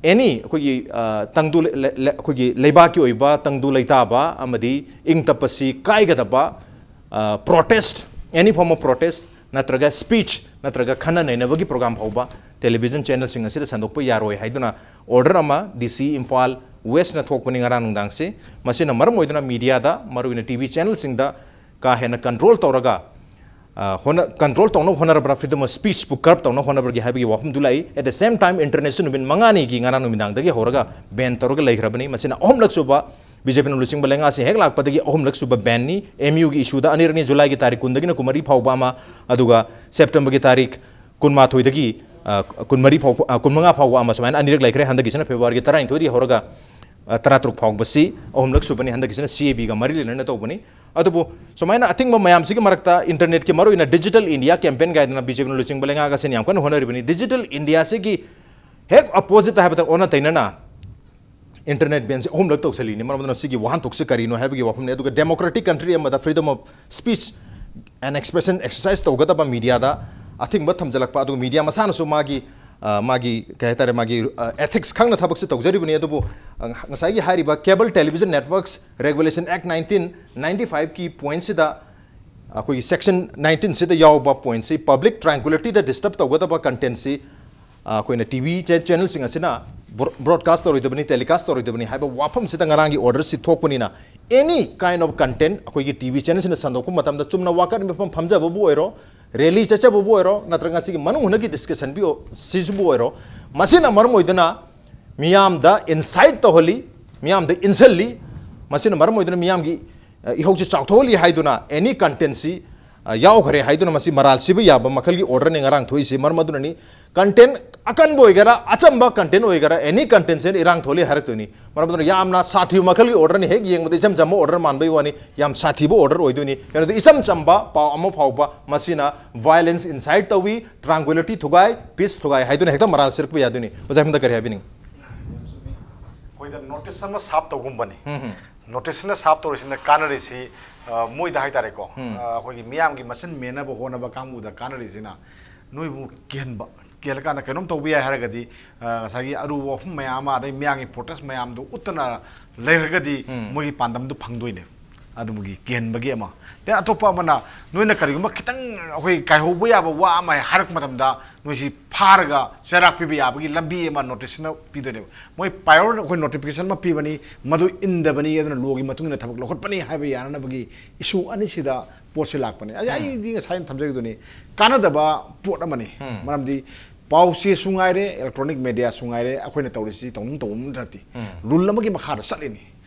ꯑꯦꯅꯤ ꯑꯩꯈꯣꯏꯒꯤ, ꯑ, ꯇꯪꯗꯨ ꯂꯩ-, ꯂꯩ-, ꯂꯩ-, ꯑꯩꯈꯣꯏꯒꯤ ꯂꯩꯕꯥꯛꯀꯤ ꯑꯣꯏꯕ ꯇꯪꯗꯨ ꯂꯩꯇꯥꯕ ꯑꯃꯗꯤ ꯏꯪ ꯇꯞꯄꯁꯤ ꯀꯥꯏꯒꯗꯕ, ꯑ, protest, any form of protest, ꯅꯠꯇ꯭ꯔꯒ speech, ꯅꯠꯇ꯭ꯔꯒ ꯈꯟꯅ ꯅꯩꯅꯕꯒꯤ program ꯐꯥꯎꯕ ꯇꯦꯂꯤꯚꯤꯖꯟ ꯆꯦꯅꯦꯜꯁꯤꯡ ꯑꯁꯤꯗ ꯁꯟꯗꯣꯛꯄ ꯌꯥꯔꯣꯏ ꯍꯥꯏꯗꯨꯅ order ꯑꯃ ꯗꯤ ꯁꯤ ꯏꯝꯐꯥꯜ ꯋꯦꯁꯅ ꯊꯣꯛꯄꯅꯤ ꯉꯔꯥꯡ ꯅꯨꯡꯗꯥꯡꯁꯤ꯫ ꯃꯁꯤꯅ ꯃꯔꯝ ꯑꯣꯏꯗꯨꯅ ꯃꯤꯗꯤꯌꯥꯗ, ꯃꯔꯨꯑꯣꯏꯅ ꯇꯤ ꯚꯤ ꯆꯦꯅꯦꯜꯁꯤꯡꯗ ꯀꯥ ꯍꯦꯟꯅ ꯀꯟꯇ꯭ꯔꯣꯜ ꯇꯧꯔꯒ, ꯑ, ꯍꯣꯠꯅ-, ꯀꯟꯇ꯭ꯔꯣꯜ ꯇꯧꯅꯕ ꯍꯣꯠꯅꯔꯕ꯭ꯔꯥ, freedom of speech ꯄꯨ ꯀꯔꯞ ꯇꯧꯅꯕ ꯍꯣꯠꯅꯕꯒꯤ ꯍꯥꯏꯕꯒꯤ ꯋꯥꯐꯝꯗꯨ ꯂꯥꯛꯏ꯫ At the same time, ꯏꯟꯇꯔꯅꯦꯠꯁꯨ ꯅꯨꯃꯤꯠ ꯃꯉꯥꯅꯤꯒꯤ ꯉꯔꯥꯡ ꯅꯨꯃꯤꯗꯥꯡꯗꯒꯤ ꯍꯧꯔꯒ ꯕꯦꯟ ꯇꯧꯔꯒ ꯂꯩꯈ꯭ꯔꯕꯅꯤ꯫ ꯃꯁꯤꯅ ꯑꯍꯨꯝꯂꯛ ꯁꯨꯕ ꯕꯤ ꯖꯦ ꯄꯤꯅ ꯂꯨꯆꯤꯡꯕ ꯂꯩꯉꯥꯛꯁꯤ ꯍꯦꯛ ꯂꯥꯛꯄꯗꯒꯤ ꯑꯍꯨꯝꯂꯛ ꯁꯨꯕ ꯕꯦꯟꯅꯤ꯫ ꯑꯦꯝ ꯌꯨꯒꯤ ꯏꯁꯨꯗ ꯑꯅꯤꯔꯛꯅꯤ, ꯖꯨꯂꯥꯏꯒꯤ ꯇꯥꯔꯤꯛ ꯀꯨꯟꯗꯒꯤꯅ ꯀꯨꯟꯃꯔꯤ ꯐꯥꯎꯕ ꯑꯃ, ꯑꯗꯨꯒ ꯁꯦꯞꯇꯦꯝꯕꯔꯒꯤ ꯇꯥꯔꯤꯛ ꯀꯨꯟꯃꯥꯊꯣꯏꯗꯒꯤ, ꯑ, ꯀꯨꯟꯃꯔꯤ ꯐꯥꯎ-, ꯑ, ꯀꯨꯟꯃꯉꯥ ꯐꯥꯎꯕ ꯑꯃ, ꯁꯨꯃꯥꯏꯅ ꯑꯅꯤꯔꯛ ꯂꯩꯈ꯭ꯔꯦ꯫ ꯍꯟꯗꯛꯀꯤꯁꯤꯅ ꯐꯦꯕ꯭ꯔꯨꯋꯥꯔꯤꯒꯤ ꯇꯔꯥꯅꯤꯊꯣꯏꯗꯒꯤ ꯍꯧꯔꯒ, ꯑ, ꯇꯔꯥꯇꯔꯨꯛ ꯐꯥꯎꯕꯁꯤ ꯑꯍꯨꯝꯂꯛ ꯁꯨꯕꯅꯤ꯫ ꯍꯟꯗꯛꯀꯤꯁꯤꯅ ꯁꯤ ꯑꯦ ꯕꯤꯒ ꯃꯔꯤ ꯂꯩꯅꯅ ꯇꯧꯕꯅꯤ꯫ ꯑꯗꯨꯕꯨ ꯁꯨꯃꯥꯏꯅ ꯑꯊꯤꯡꯕ ꯃꯌꯥꯝꯁꯤꯒꯤ ꯃꯔꯛꯇ ꯏꯟꯇꯔꯅꯦꯠꯀꯤ ꯃꯔꯨꯑꯣꯏꯅ Digital India campaign ꯀꯥꯏꯗꯅ ꯕꯤ ꯖꯦ ꯄꯤꯅ ꯂꯨꯆꯤꯡꯕ ꯂꯩꯉꯥꯛ ꯑꯁꯤꯅ ꯌꯥꯝ ꯀꯟꯅ ꯍꯣꯠꯅꯔꯤꯕꯅꯤ꯫ Digital Indiaꯁꯤꯒꯤ ꯍꯦꯛ ꯑꯣꯄꯣꯖꯤꯠꯇ ꯍꯥꯏꯕꯗ ꯑꯣꯟꯅ ꯇꯩꯅꯅ ꯏꯟꯇꯔꯅꯦꯠ ꯕꯦꯟꯁꯤ ꯑꯍꯨꯝꯂꯛ ꯇꯧꯁꯤꯜꯂꯤꯅꯤ꯫ ꯃꯔꯝ ꯑꯗꯨꯅ ꯁꯤꯒꯤ ꯋꯥꯍꯟꯊꯣꯛꯁꯦ ꯀꯔꯤꯅꯣ ꯍꯥꯏꯕꯒꯤ ꯋꯥꯐꯝꯅꯤ꯫ ꯑꯗꯨꯒ democratic country ꯑꯃꯗ freedom of speech and expression exercise ꯇꯧꯒꯗꯕ ꯃꯤꯗꯤꯌꯥꯗ ꯑꯊꯤꯡꯕ ꯊꯝꯖꯤꯜꯂꯛꯄ, ꯑꯗꯨꯒ ꯃꯤꯗꯤꯌꯥ ꯃꯁꯥꯅꯁꯨ ꯃꯥꯒꯤ, ꯑ, ꯃꯥꯒꯤ, ꯀꯩ ꯍꯥꯏꯇꯥꯔꯦ, ꯃꯥꯒꯤ, ꯑ, ethics ꯈꯪꯅ ꯊꯕꯛꯁꯦ ꯇꯧꯖꯔꯤꯕꯅꯤ꯫ ꯑꯗꯨꯕꯨ, ꯑ, ꯉꯁꯥꯏꯒꯤ ꯍꯥꯏꯔꯤꯕ Cable Television Networks Regulation Act nineteen ninety fiveꯀꯤ pointꯁꯤꯗ, ꯑꯩꯈꯣꯏꯒꯤ section nineteenꯁꯤꯗ ꯌꯥꯎꯕ pointꯁꯤ, public tranquilityꯗ disturb ꯇꯧꯒꯗꯕ contentꯁꯤ, ꯑ, ꯑꯩꯈꯣꯏꯅ ꯇꯤ ꯚꯤ ꯆꯦ-, channelꯁꯤꯡ ꯑꯁꯤꯅ ꯕ꯭ꯔꯣ-, broadcast ꯇꯧꯔꯣꯏꯗꯕꯅꯤ, telecast ꯇꯧꯔꯣꯏꯗꯕꯅꯤ ꯍꯥꯏꯕ ꯋꯥꯐꯝꯁꯤꯗ ꯉꯔꯥꯡꯒꯤ orderꯁꯤ ꯊꯣꯛꯄꯅꯤꯅ, any kind of content ꯑꯩꯈꯣꯏꯒꯤ ꯇꯤ ꯚꯤ channelꯁꯤꯅ ꯁꯟꯗꯣꯛꯄ ꯃꯇꯝꯗ, ꯆꯨꯝꯅ ꯋꯥꯀꯠ ꯃꯤꯐꯝ ꯐꯝꯖꯕꯕꯨ ꯑꯣꯏꯔꯣ, rally ꯆꯠꯆꯕꯕꯨ ꯑꯣꯏꯔꯣ, ꯅꯠꯇ꯭ꯔꯒ ꯉꯁꯤꯒꯤ ꯃꯅꯨꯡ ꯍꯨꯠꯅꯒꯤ discussionꯕꯨ ꯑꯣꯏ-, ꯁꯤꯁꯤꯕꯨ ꯑꯣꯏꯔꯣ, ꯃꯁꯤꯅ ꯃꯔꯝ ꯑꯣꯏꯗꯨꯅ ꯃꯤꯌꯥꯝꯗ incite ꯇꯧꯍꯜꯂꯤ, ꯃꯤꯌꯥꯝꯗ ꯏꯟꯁꯤꯜꯂꯤ꯫ ꯃꯁꯤꯅ ꯃꯔꯝ ꯑꯣꯏꯗꯨꯅ ꯃꯤꯌꯥꯝꯒꯤ, ꯑ, ꯏꯍꯧꯁꯤ ꯆꯥꯎꯊꯣꯛꯍꯜꯂꯤ ꯍꯥꯏꯗꯨꯅ any contentꯁꯤ ꯑ, ꯌꯥꯎꯈ꯭ꯔꯦ ꯍꯥꯏꯗꯨꯅ ꯃꯁꯤ ꯃꯔꯥꯜ ꯁꯤꯕ ꯌꯥꯕ ꯃꯈꯜꯒꯤ orderꯅꯤ ꯉꯔꯥꯡ ꯊꯣꯛꯏꯁꯤ꯫ ꯃꯔꯝ ꯑꯗꯨꯅꯅꯤ, content ꯑꯀꯟꯕ ꯑꯣꯏꯒꯦꯔꯥ, ꯑꯆꯝꯕ content ꯑꯣꯏꯒꯦꯔꯥ, any content ꯁꯦ ꯏꯔꯥꯡ ꯊꯣꯛꯍꯜꯂꯤ ꯍꯥꯏꯔꯛꯇꯣꯏꯅꯤ꯫ ꯃꯔꯝ ꯑꯗꯨꯅ ꯌꯥꯝꯅ ꯁꯥꯊꯤꯕ ꯃꯈꯜꯒꯤ orderꯅꯤ꯫ ꯍꯦꯛ ꯌꯦꯡꯕꯗ ꯏꯆꯝ ꯆꯝꯕ order ꯃꯥꯟꯕꯒꯤ ꯋꯥꯅꯤ, ꯌꯥꯝ ꯁꯥꯊꯤꯕ order ꯑꯣꯏꯗꯣꯏꯅꯤ꯫ ꯀꯩꯅꯣꯗ ꯏꯆꯝ ꯆꯝꯕ ꯄꯥꯎ ꯑꯃ ꯐꯥꯎꯕ ꯃꯁꯤꯅ violence incite ꯇꯧꯏ, tranquility ꯊꯨꯒꯥꯏ, peace ꯊꯨꯒꯥꯏ ꯍꯥꯏꯗꯨꯅ ꯍꯦꯛꯇ ꯃꯔꯥꯜ ꯁꯤꯔꯛꯄ ꯌꯥꯗꯣꯏꯅꯤ꯫ ꯑꯣꯖꯥ ꯍꯦꯃꯟꯗ ꯀꯔꯤ ꯍꯥꯏꯕꯤꯅꯤꯡꯉꯤ? ꯑꯩꯈꯣꯏꯗ notice ꯑꯃ serve ꯇꯧꯒꯨꯝꯕꯅꯤ꯫ ꯎꯝ, ꯎꯝ, Noticeꯅ serve ꯇꯧꯔꯤꯁꯤꯅ ꯀꯥꯟꯅꯔꯤꯁꯤ, ꯑ, ꯃꯣꯏꯗ ꯍꯥꯏꯇꯥꯔꯦꯀꯣ꯫ ꯎꯝ꯫ ꯑ, ꯑꯩꯈꯣꯏꯒꯤ ꯃꯤꯌꯥꯝꯒꯤ ꯃꯆꯤꯟ ꯃꯦꯟꯅꯕ ꯍꯣꯠꯅꯕ ꯀꯥꯡꯕꯨꯗ ꯀꯥꯟꯅꯔꯤꯁꯤꯅ ꯅꯣꯏꯕꯨ ꯀꯤꯍꯟꯕ, ꯀꯤꯍꯜꯂꯀꯥꯟꯗ ꯀꯩꯅꯣꯝ ꯇꯧꯕ ꯌꯥꯏ ꯍꯥꯏꯔꯒꯗꯤ, ꯑ, ꯉꯁꯥꯏꯒꯤ ꯑꯔꯨꯕ ꯋꯥꯐꯝ ꯃꯌꯥꯝ ꯑꯃ, ꯑꯗꯩ ꯃꯤꯌꯥꯝꯒꯤ protest ꯃꯌꯥꯝꯗꯨ ꯎꯠꯇꯅ ꯂꯩꯔꯒꯗꯤ ꯎꯝ꯫ ꯃꯣꯏꯒꯤ ꯄꯥꯟꯗꯝꯗꯨ ꯐꯪꯗꯣꯏꯅꯦ꯫ ꯑꯗꯨꯒꯤ ꯀꯤꯍꯟꯕꯒꯤ ꯑꯃ꯫ Then ꯑꯇꯣꯞꯄ ꯑꯃꯅ ꯅꯣꯏꯅ ꯀꯔꯤꯒꯨꯝꯕ ꯈꯤꯇꯪ ꯑꯩꯈꯣꯏ ꯀꯥꯏꯍꯧꯕ ꯌꯥꯕ ꯋꯥ ꯑꯃ ꯍꯥꯏꯔꯛꯄ ꯃꯇꯝꯗ ꯅꯣꯏꯁꯤ ꯐꯥꯔꯒ ꯆꯩꯔꯥꯛ ꯄꯤꯕ ꯌꯥꯕꯒꯤ ꯂꯝꯕꯤ ꯑꯃ noticeꯅ ꯄꯤꯗꯣꯏꯅꯦꯕ꯫ ꯃꯣꯏ prior ꯑꯩꯈꯣꯏ notification ꯑꯃ ꯄꯤꯕꯅꯤ, ꯃꯗꯨ ꯏꯟꯗꯕꯅꯤ, ꯑꯗꯨꯅ lawꯒꯤ ꯃꯇꯨꯡ ꯏꯟꯅ ꯊꯕꯛ ꯂꯧꯈꯠꯄꯅꯤ ꯍꯥꯏꯕ ꯌꯥꯅꯅꯕꯒꯤ issue ꯑꯅꯤꯁꯤꯗ ꯄꯣꯠꯁꯤ ꯂꯥꯛꯄꯅꯦ꯫ ꯑꯩ, ꯑꯩꯗꯤ ꯉꯁꯥꯏꯅ ꯊꯝꯖꯔꯤꯗꯨꯅꯤ, ꯀꯥꯟꯅꯗꯕ ꯄꯣꯠ ꯑꯃꯅꯤ꯫ ꯎꯝ꯫ ꯃꯔꯝꯗꯤ ꯄꯥꯎ ꯆꯦꯁꯨ ꯉꯥꯏꯔꯦ, electronic mediaꯁꯨ ꯉꯥꯏꯔꯦ, ꯑꯩꯈꯣꯏꯅ ꯇꯧꯔꯤꯁꯤ ꯇꯧꯅꯤꯡ ꯇꯧꯕ ꯑꯃ ꯅꯠꯇꯦ꯫ ꯎꯝ꯫ Rule ꯑꯃꯒꯤ ꯃꯈꯥꯗ ꯆꯠꯂꯤꯅꯤ꯫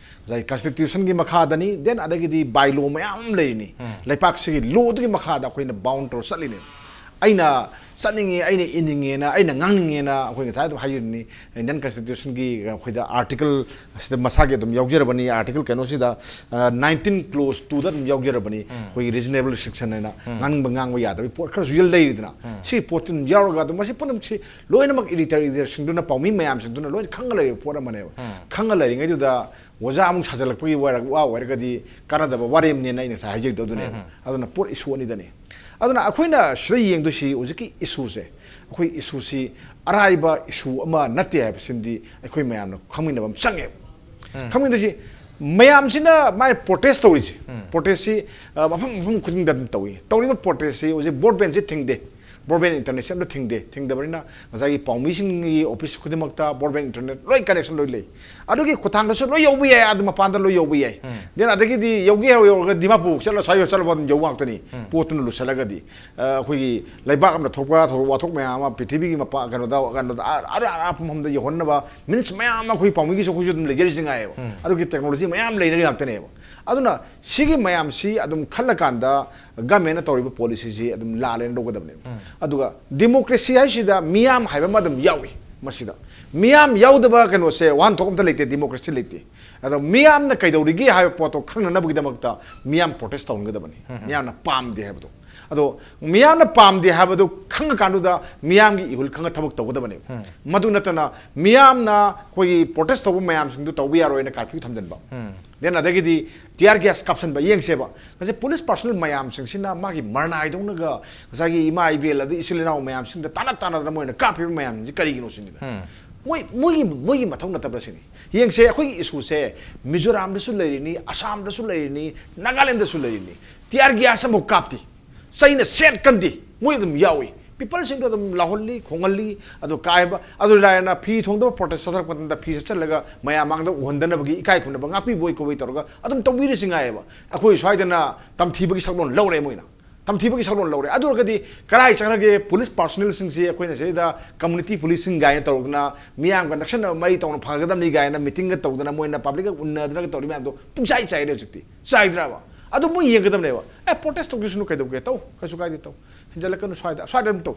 ꯉꯁꯥꯏ constitutionꯒꯤ ꯃꯈꯥꯗꯅꯤ, then ꯑꯗꯒꯤꯗꯤ by law ꯃꯌꯥꯝ ꯑꯃ ꯂꯩꯔꯤꯅꯤ꯫ ꯎꯝ꯫ ꯂꯩꯄꯥꯛꯁꯤꯒꯤ lawꯗꯨꯒꯤ ꯃꯈꯥꯗ ꯑꯩꯈꯣꯏꯅ bound ꯇꯧꯔ ꯆꯠꯂꯤꯅꯤ꯫ ꯑꯩꯅ ꯆꯠꯅꯤꯡꯉꯦ, ꯑꯩꯅ ꯏꯅꯤꯡꯉꯦꯅ, ꯑꯩꯅ ꯉꯥꯡꯅꯤꯡꯉꯦꯅ ꯑꯩꯈꯣꯏ ꯉꯁꯥꯏ ꯑꯗꯨꯝ ꯍꯥꯏꯖꯔꯤꯅꯤ꯫ Indian constitutionꯒꯤ ꯑꯩꯈꯣꯏꯗ article ꯑꯁꯤꯗ ꯃꯁꯥꯒꯤ ꯑꯗꯨꯝ ꯌꯥꯎꯖꯔꯕꯅꯤ, article ꯀꯩꯅꯣꯁꯤꯗ, ꯑ, nineteen clause twoꯗ ꯑꯗꯨꯝ ꯌꯥꯎꯖꯔꯕꯅꯤ꯫ ꯎꯝ꯫ ꯑꯩꯈꯣꯏꯒꯤ reasonable restriction ꯍꯥꯏꯅ ꯎꯝ꯫ ꯉꯥꯡꯕ ꯉꯥꯡꯕ ꯌꯥꯗꯕꯒꯤ ꯄꯣꯠ ꯈꯔꯁꯨ ꯂꯩꯔꯤꯗꯅ, ꯎꯝ꯫ ꯁꯤꯒꯤ ꯄꯣꯠꯇꯨ ꯑꯗꯨꯝ ꯌꯥꯎꯔꯒ ꯑꯗꯨꯝ ꯃꯁꯤ ꯄꯨꯝꯅꯃꯛꯁꯤ ꯂꯣꯏꯅꯃꯛ editor editorꯁꯤꯡꯗꯨꯅ, ꯄꯥꯎꯃꯤ ꯃꯌꯥꯝꯁꯤꯡꯗꯨꯅ ꯂꯣꯏꯅ ꯈꯪꯉ ꯂꯩꯔꯤꯕ ꯄꯣꯠ ꯑꯃꯅꯦꯕ꯫ ꯎꯝ꯫ ꯈꯪꯉ ꯂꯩꯔꯤꯉꯩꯗꯨꯗ ꯑꯣꯖꯥ ꯑꯃꯨꯛ ꯁꯥꯖꯜꯂꯛꯄꯒꯤ ꯋꯥꯔ-, ꯋꯥ ꯑꯣꯏꯔꯒꯗꯤ ꯀꯥꯟꯅꯗꯕ ꯋꯥꯔꯦꯝꯅꯦꯅ ꯑꯩꯅ ꯉꯁꯥꯏ ꯍꯥꯏꯖꯈꯤꯕꯗꯣ ꯑꯗꯨꯅꯦꯕ꯫ ꯎꯝ꯫ ꯑꯗꯨꯅ ꯄꯣꯠ issue ꯑꯅꯤꯗꯅꯤ꯫ ꯑꯗꯨꯅ ꯑꯩꯈꯣꯏꯅ ꯁꯤꯗ ꯌꯦꯡꯗꯣꯏꯁꯤ ꯍꯧꯖꯤꯛꯀꯤ issueꯁꯦ, ꯑꯩꯈꯣꯏ issueꯁꯤ ꯑꯔꯥꯏꯕ issue ꯑꯃ ꯅꯠꯇꯦ ꯍꯥꯏꯕꯁꯤꯃꯗꯤ ꯑꯩꯈꯣꯏ ꯃꯌꯥꯝꯅ ꯈꯪꯃꯤꯟꯅꯕ ꯑꯃ ꯆꯪꯉꯦꯕ꯫ ꯎꯝ꯫ ꯈꯪꯃꯤꯟꯅꯗꯣꯏꯁꯤ ꯃꯌꯥꯝꯁꯤꯅ ꯃꯥꯏ protest ꯇꯧꯔꯤꯁꯦ, ꯎꯝ꯫ protestꯁꯤ, ꯑ, ꯃꯐꯝ ꯃꯐꯝ ꯈꯨꯗꯤꯡꯗ ꯑꯗꯨꯝ ꯇꯧꯏ꯫ ꯇꯧꯔꯤꯕ protestꯁꯤ ꯍꯧꯖꯤꯛ broadbandꯁꯤ ꯊꯤꯡꯗꯦ, broadband internetꯁꯤ ꯑꯝꯇ ꯊꯤꯡꯗꯦ꯫ ꯊꯤꯡꯗꯕꯅꯤꯅ ꯉꯁꯥꯏꯒꯤ ꯄꯥꯎꯃꯤꯁꯤꯡꯒꯤ office ꯈꯨꯗꯤꯡꯃꯛꯇ broadband internet ꯂꯣꯏ connection ꯂꯣꯏ ꯂꯩ꯫ ꯑꯗꯨꯒꯤ ꯈꯨꯠꯊꯥꯡꯗꯁꯨ ꯂꯣꯏ ꯌꯧꯕ ꯌꯥꯏ, ꯑꯗꯨ ꯃꯄꯥꯟꯗ ꯂꯣꯏ ꯌꯧꯕ ꯌꯥꯏ꯫ ꯎꯝ꯫ Then ꯑꯗꯒꯤꯗꯤ ꯌꯧꯒꯦ ꯍꯥꯏꯕ ꯌꯧꯔꯒ ꯗꯤꯃꯥꯄꯨꯔ ꯆꯠꯂ ꯁ꯭ꯋꯥꯏ ꯆꯠꯂꯕ ꯑꯗꯨꯝ ꯌꯧꯕ ꯉꯥꯛꯇꯅꯤ꯫ ꯎꯝ꯫ ꯄꯣꯠꯇꯨꯅ ꯂꯨꯁꯜꯂꯒꯗꯤ, ꯑ, ꯑꯩꯈꯣꯏꯒꯤ ꯂꯩꯕꯥꯛ ꯑꯃꯗ ꯊꯣꯛꯄ ꯊꯧꯗꯣꯛ ꯋꯥꯊꯣꯛ ꯃꯌꯥꯝ ꯑꯃ ꯄ꯭ꯔꯤꯊꯤꯕꯤꯒꯤ ꯃꯄꯥ-, ꯀꯩꯅꯣꯗ, ꯀꯩꯅꯣꯗ, ꯑ-, ꯑꯔꯥꯞ ꯑꯔꯥꯞꯄ ꯃꯐꯝꯗ ꯌꯧꯍꯟꯅꯕ means ꯃꯌꯥꯝ ꯑꯃ ꯑꯩꯈꯣꯏ ꯄꯥꯎꯃꯤꯒꯤꯁꯨ ꯑꯩꯈꯣꯏꯁꯨ ꯑꯗꯨꯝ ꯂꯩꯖꯔꯤꯁꯤ ꯉꯥꯏꯌꯦꯕ꯫ ꯎꯝ꯫ ꯑꯗꯨꯒꯤ technology ꯃꯌꯥꯝ ꯂꯩꯅꯔꯤ ꯉꯥꯛꯇꯅꯦꯕ꯫ ꯑꯗꯨꯅ ꯁꯤꯒꯤ ꯃꯌꯥꯝꯁꯤ ꯑꯗꯨꯝ ꯈꯜꯂꯀꯥꯟꯗ ꯒꯃꯦꯟꯅ ꯇꯧꯔꯤꯕ ꯄꯣꯂꯤꯁꯤꯁꯤ ꯑꯗꯨꯝ ꯂꯥꯜꯂꯦꯅ ꯂꯧꯒꯗꯕꯅꯦꯕ꯫ ꯑꯗꯨꯒ ꯗꯦꯃꯣꯀ꯭ꯔꯦꯁꯤ ꯍꯥꯏꯁꯤꯗ ꯃꯤꯌꯥꯝ ꯍꯥꯏꯕ ꯑꯃ ꯑꯗꯨꯝ ꯌꯥꯎꯏ꯫ ꯃꯁꯤꯗ ꯃꯤꯌꯥꯝ ꯌꯥꯎꯗꯕ ꯀꯩꯅꯣꯁꯦ ꯋꯥꯍꯟꯊꯣꯛ ꯑꯝꯇ ꯂꯩꯇꯦ, ꯗꯦꯃꯣꯀ꯭ꯔꯦꯁꯤ ꯂꯩꯇꯦ꯫ ꯑꯗꯣ ꯃꯤꯌꯥꯝꯅ ꯀꯩꯗꯧꯔꯤꯒꯦ ꯍꯥꯏꯕ ꯄꯣꯠꯇꯣ ꯈꯪꯅꯅꯕꯒꯤꯗꯃꯛꯇ ꯃꯤꯌꯥꯝ ꯄ꯭ꯔꯣꯇꯦꯁ ꯇꯧꯍꯟꯒꯗꯕꯅꯤ, ꯃꯤꯌꯥꯝꯅ ꯄꯥꯝꯗꯦ ꯍꯥꯏꯕꯗꯣ꯫ ꯑꯗꯣ ꯃꯤꯌꯥꯝꯅ ꯄꯥꯝꯗꯦ ꯍꯥꯏꯕꯗꯨ ꯈꯪꯉꯀꯥꯟꯗꯨꯗ ꯃꯤꯌꯥꯝꯒꯤ ꯏꯍꯨꯜ ꯈꯪꯉ ꯊꯕꯛ ꯇꯧꯒꯗꯕꯅꯦꯕ꯫ ꯃꯗꯨ ꯅꯠꯇꯅ ꯃꯤꯌꯥꯝꯅ ꯑꯩꯈꯣꯏꯒꯤ ꯄ꯭ꯔꯣꯇꯦꯁ ꯇꯧꯕ ꯃꯌꯥꯝꯁꯤꯡꯗꯨ ꯇꯧꯕ ꯌꯥꯔꯣꯏꯅ ꯀꯥꯔꯐ꯭ꯌꯨ ꯊꯝꯖꯤꯟꯕ, ꯗꯦꯟ ꯑꯗꯒꯤꯗꯤ ꯇꯤꯌꯥꯔ ꯒ꯭ꯌꯥꯁ ꯀꯥꯞꯁꯤꯟꯕ꯫ ꯌꯦꯡꯁꯦꯕ, ꯉꯁꯥꯏ ꯄꯨꯂꯤꯁ ꯄꯥꯔꯁꯣꯅꯦꯜ ꯃꯌꯥꯝꯁꯤꯡꯁꯤꯅ ꯃꯥꯒꯤ ꯃꯔꯅꯥꯏꯗꯧꯅꯒ ꯉꯁꯥꯏꯒꯤ ꯏꯃꯥ ꯏꯕꯦꯜ ꯑꯗꯩ ꯏꯆꯤꯜ ꯏꯅꯥꯎ ꯃꯌꯥꯝꯁꯤꯡꯗ ꯇꯥꯟꯅ ꯇꯥꯟꯅꯗꯅ ꯃꯣꯏꯅ ꯀꯥꯞꯄꯤꯕ ꯃꯌꯥꯝꯁꯤꯡꯁꯤ ꯀꯔꯤꯒꯤꯅꯣ ꯁꯤꯅꯤꯗ꯫ ꯃꯣꯏ ꯃꯣꯏꯒꯤ ꯃꯣꯏꯒꯤ ꯃꯊꯧ ꯅꯠꯇꯕ꯭ꯔꯥ ꯁꯤꯅꯤ꯫ ꯌꯦꯡꯁꯦ, ꯑꯩꯈꯣꯏꯒꯤ ꯏꯁꯨꯁꯦ ꯃꯤꯖꯣꯔꯥꯝꯗꯁꯨ ꯂꯩꯔꯤꯅꯤ, ꯑꯁꯥꯝꯗꯁꯨ ꯂꯩꯔꯤꯅꯤ, ꯅꯥꯒꯥꯂꯦꯟꯗꯁꯨ ꯂꯩꯔꯤꯅꯤ꯫ ꯇꯤꯌꯥꯔ ꯒ꯭ꯌꯥꯁ ꯑꯃꯐꯥꯎ ꯀꯥꯞꯇꯦ, ꯆꯩꯅ ꯁꯦꯠ ꯀꯟꯗꯦ, ꯃꯣꯏ ꯑꯗꯨꯝ ꯌꯥꯎꯏ꯫ ꯄꯤꯄꯜꯁꯤꯡꯗꯣ ꯑꯗꯨꯝ ꯂꯥꯎꯍꯜꯂꯤ, ꯈꯣꯡꯍꯜꯂꯤ꯫ ꯑꯗꯨ ꯀꯥꯏꯕ ꯑꯗꯨ ꯂꯥꯏꯔꯅ ꯐꯤ ꯊꯣꯡꯗꯕ ꯄ꯭ꯔꯣꯇꯦꯁ ꯆꯠꯊꯔꯛꯄ ꯃꯇꯝꯗ ꯐꯤ ꯁꯦꯠꯆꯜꯂꯒ ꯃꯌꯥꯝ ꯃꯥꯡꯗ ꯎꯍꯟꯗꯅꯕꯒꯤ ꯏꯀꯥꯏ ꯈꯨꯝꯅꯕ ꯉꯥꯛꯄꯤꯕꯣꯏ ꯀꯧꯕꯣꯏ ꯇꯧꯔꯒ ꯑꯗꯨꯝ ꯇꯧꯕꯤꯔꯤꯁꯤ ꯉꯥꯏꯌꯦꯕ꯫ ꯑꯩꯈꯣꯏ ꯁ꯭ꯋꯥꯏꯗꯅ ꯇꯝꯊꯤꯕꯒꯤ ꯁꯛꯂꯣꯟ ꯂꯧꯔꯦ ꯃꯣꯏꯅ꯫ ꯇꯝꯊꯤꯕꯒꯤ ꯁꯛꯂꯣꯟ ꯂꯧꯔꯦ꯫ ꯑꯗꯨ ꯑꯣꯏꯔꯒꯗꯤ ꯀꯔꯥꯏ ꯆꯠꯈ꯭ꯔꯒꯦ ꯄꯨꯂꯤꯁ ꯄꯥꯔꯁꯣꯅꯦꯜꯁꯤꯡꯁꯤ? ꯑꯩꯈꯣꯏꯅ ꯁꯤꯗ ꯀꯝꯃꯨꯅꯤꯇꯤ ꯄꯨꯂꯤꯁꯁꯤꯡ ꯀꯥꯏꯅ ꯇꯧꯗꯅ ꯃꯤꯌꯥꯝꯒ ꯅꯛꯁꯟꯅꯕ ꯃꯔꯤ ꯇꯧꯅ ꯐꯒꯗꯕꯅꯤ ꯀꯥꯏꯅ ꯃꯤꯇꯤꯡꯒ ꯇꯧꯗꯅ ꯃꯣꯏꯅ ꯄꯕ꯭ꯂꯤꯛꯀ ꯎꯟꯅꯗꯅꯒ ꯇꯧꯔꯤ ꯃꯌꯥꯝꯗꯣ ꯄꯨꯡꯆꯥꯏ ꯆꯥꯏꯔꯦ ꯍꯧꯖꯤꯛꯇꯤ꯫ ꯆꯥꯏꯗ꯭ꯔꯕ? ꯑꯗꯨ ꯃꯣꯏ ꯌꯦꯡꯒꯗꯕꯅꯦꯕ꯫ ꯑꯦ, ꯄ꯭ꯔꯣꯇꯦꯁ ꯇꯧꯒꯦꯁꯅꯨ, ꯀꯩꯗꯧꯒꯦ? ꯇꯧ, ꯀꯩꯁꯨ ꯀꯥꯏꯗꯦ, ꯇꯧ꯫ ꯍꯦꯟꯖꯜꯂꯛꯀꯅꯨ ꯁ꯭ꯋꯥꯏꯗ, ꯁ꯭ꯋꯥꯏꯗ ꯑꯗꯨꯝ ꯇꯧ꯫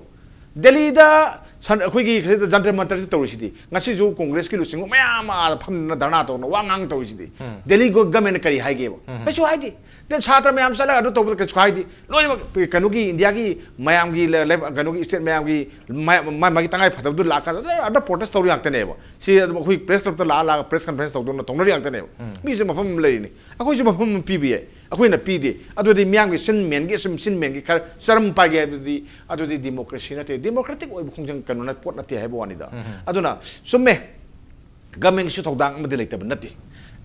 ꯗꯦꯜꯂꯤꯗ ꯁꯟ-, ꯑꯩꯈꯣꯏꯒꯤ ꯁꯤꯗ ꯖꯟꯇꯔ ꯃꯟꯇꯔꯁꯤ ꯇꯧꯔꯤꯁꯤꯗꯤ, ꯉꯁꯤꯁꯨ ꯀꯣꯡꯒ꯭ꯔꯦꯁꯀꯤ ꯂꯨꯆꯤꯡꯕ ꯃꯌꯥꯝ ꯑꯃ ꯑꯥꯗ ꯐꯝꯗꯅ ꯙꯔꯅꯥ ꯇꯧꯗꯅ ꯋꯥ ꯉꯥꯡ ꯇꯧꯔꯤꯁꯤꯗꯤ꯫ ꯗꯦꯜꯂꯤ ꯒꯣ-, ꯒꯃꯦꯟꯅ ꯀꯔꯤ ꯍꯥꯏꯒꯦꯕ? ꯀꯩꯁꯨ ꯍꯥꯏꯗꯦ꯫ ꯗꯦꯟ ꯁꯥꯇ꯭ꯔ ꯃꯌꯥꯝ ꯆꯠꯂꯒ ꯑꯗꯨ ꯇꯧꯕꯗ ꯀꯩꯁꯨ ꯍꯥꯏꯗꯦ꯫ ꯂꯣꯏꯅꯃꯛ ꯀꯩꯅꯣꯒꯤ ꯏꯟꯗꯤꯌꯥꯒꯤ ꯃꯌꯥꯝꯒꯤ ꯂ-, ꯂꯩꯕꯥꯛ, ꯀꯩꯅꯣꯒꯤ ꯁ꯭ꯇꯦꯠ ꯃꯌꯥꯝꯒꯤ ꯃꯥ-, ꯃꯥ-, ꯃꯥꯒꯤ ꯇꯉꯥꯏ ꯐꯗꯕꯗꯨ ꯂꯥꯛꯀꯥꯟꯗ ꯑꯗ, ꯑꯗ ꯄ꯭ꯔꯣꯇꯦꯁ ꯇꯧꯔꯤ ꯉꯥꯛꯇꯅꯦꯕ꯫ ꯁꯤ ꯑꯗꯨꯝ ꯑꯩꯈꯣꯏ ꯄ꯭ꯔꯦꯁ ꯀ꯭ꯂꯕꯇ ꯂꯥꯛꯑ ꯂꯥꯛꯑꯒ ꯄ꯭ꯔꯦꯁ ꯀꯟꯐꯔꯦꯟꯁ ꯇꯧꯗꯅ ꯇꯧꯅꯔꯤ ꯉꯥꯛꯇꯅꯦꯕ꯫ ꯃꯤꯁꯨ ꯃꯐꯝ ꯑꯃ ꯂꯩꯔꯤꯅꯤ꯫ ꯑꯩꯈꯣꯏꯁꯨ ꯃꯐꯝ ꯑꯃ ꯄꯤꯕ ꯌꯥꯏ꯫ ꯑꯩꯈꯣꯏꯅ ꯄꯤꯗꯦ꯫ ꯑꯗꯨꯗꯤ ꯃꯤꯌꯥꯝꯒꯤ ꯁꯤꯟ ꯃꯦꯟꯒꯦ, ꯁꯨꯝ ꯁꯤꯟ ꯃꯦꯟꯒꯦ ꯈꯔ ꯆꯔꯝ ꯄꯥꯏꯒꯦ ꯍꯥꯏꯕꯗꯨꯗꯤ, ꯑꯗꯨꯗꯤ ꯗꯦꯃꯣꯀ꯭ꯔꯦꯁꯤ ꯅꯠꯇꯦ꯫ ꯗꯦꯃꯣꯀ꯭ꯔꯦꯇꯤꯛ ꯑꯣꯏꯕ ꯈꯣꯡꯖꯪ ꯀꯩꯅꯣ ꯅꯠ-, ꯄꯣꯠ ꯅꯠꯇꯦ ꯍꯥꯏꯕ ꯋꯥꯅꯤꯗ꯫ ꯑꯗꯨꯅ ꯆꯨꯝꯃꯦ, ꯒꯃꯦꯟꯒꯤꯁꯨ ꯊꯧꯗꯥꯡ ꯑꯃꯗꯤ ꯂꯩꯇꯕ ꯅꯠꯇꯦ꯫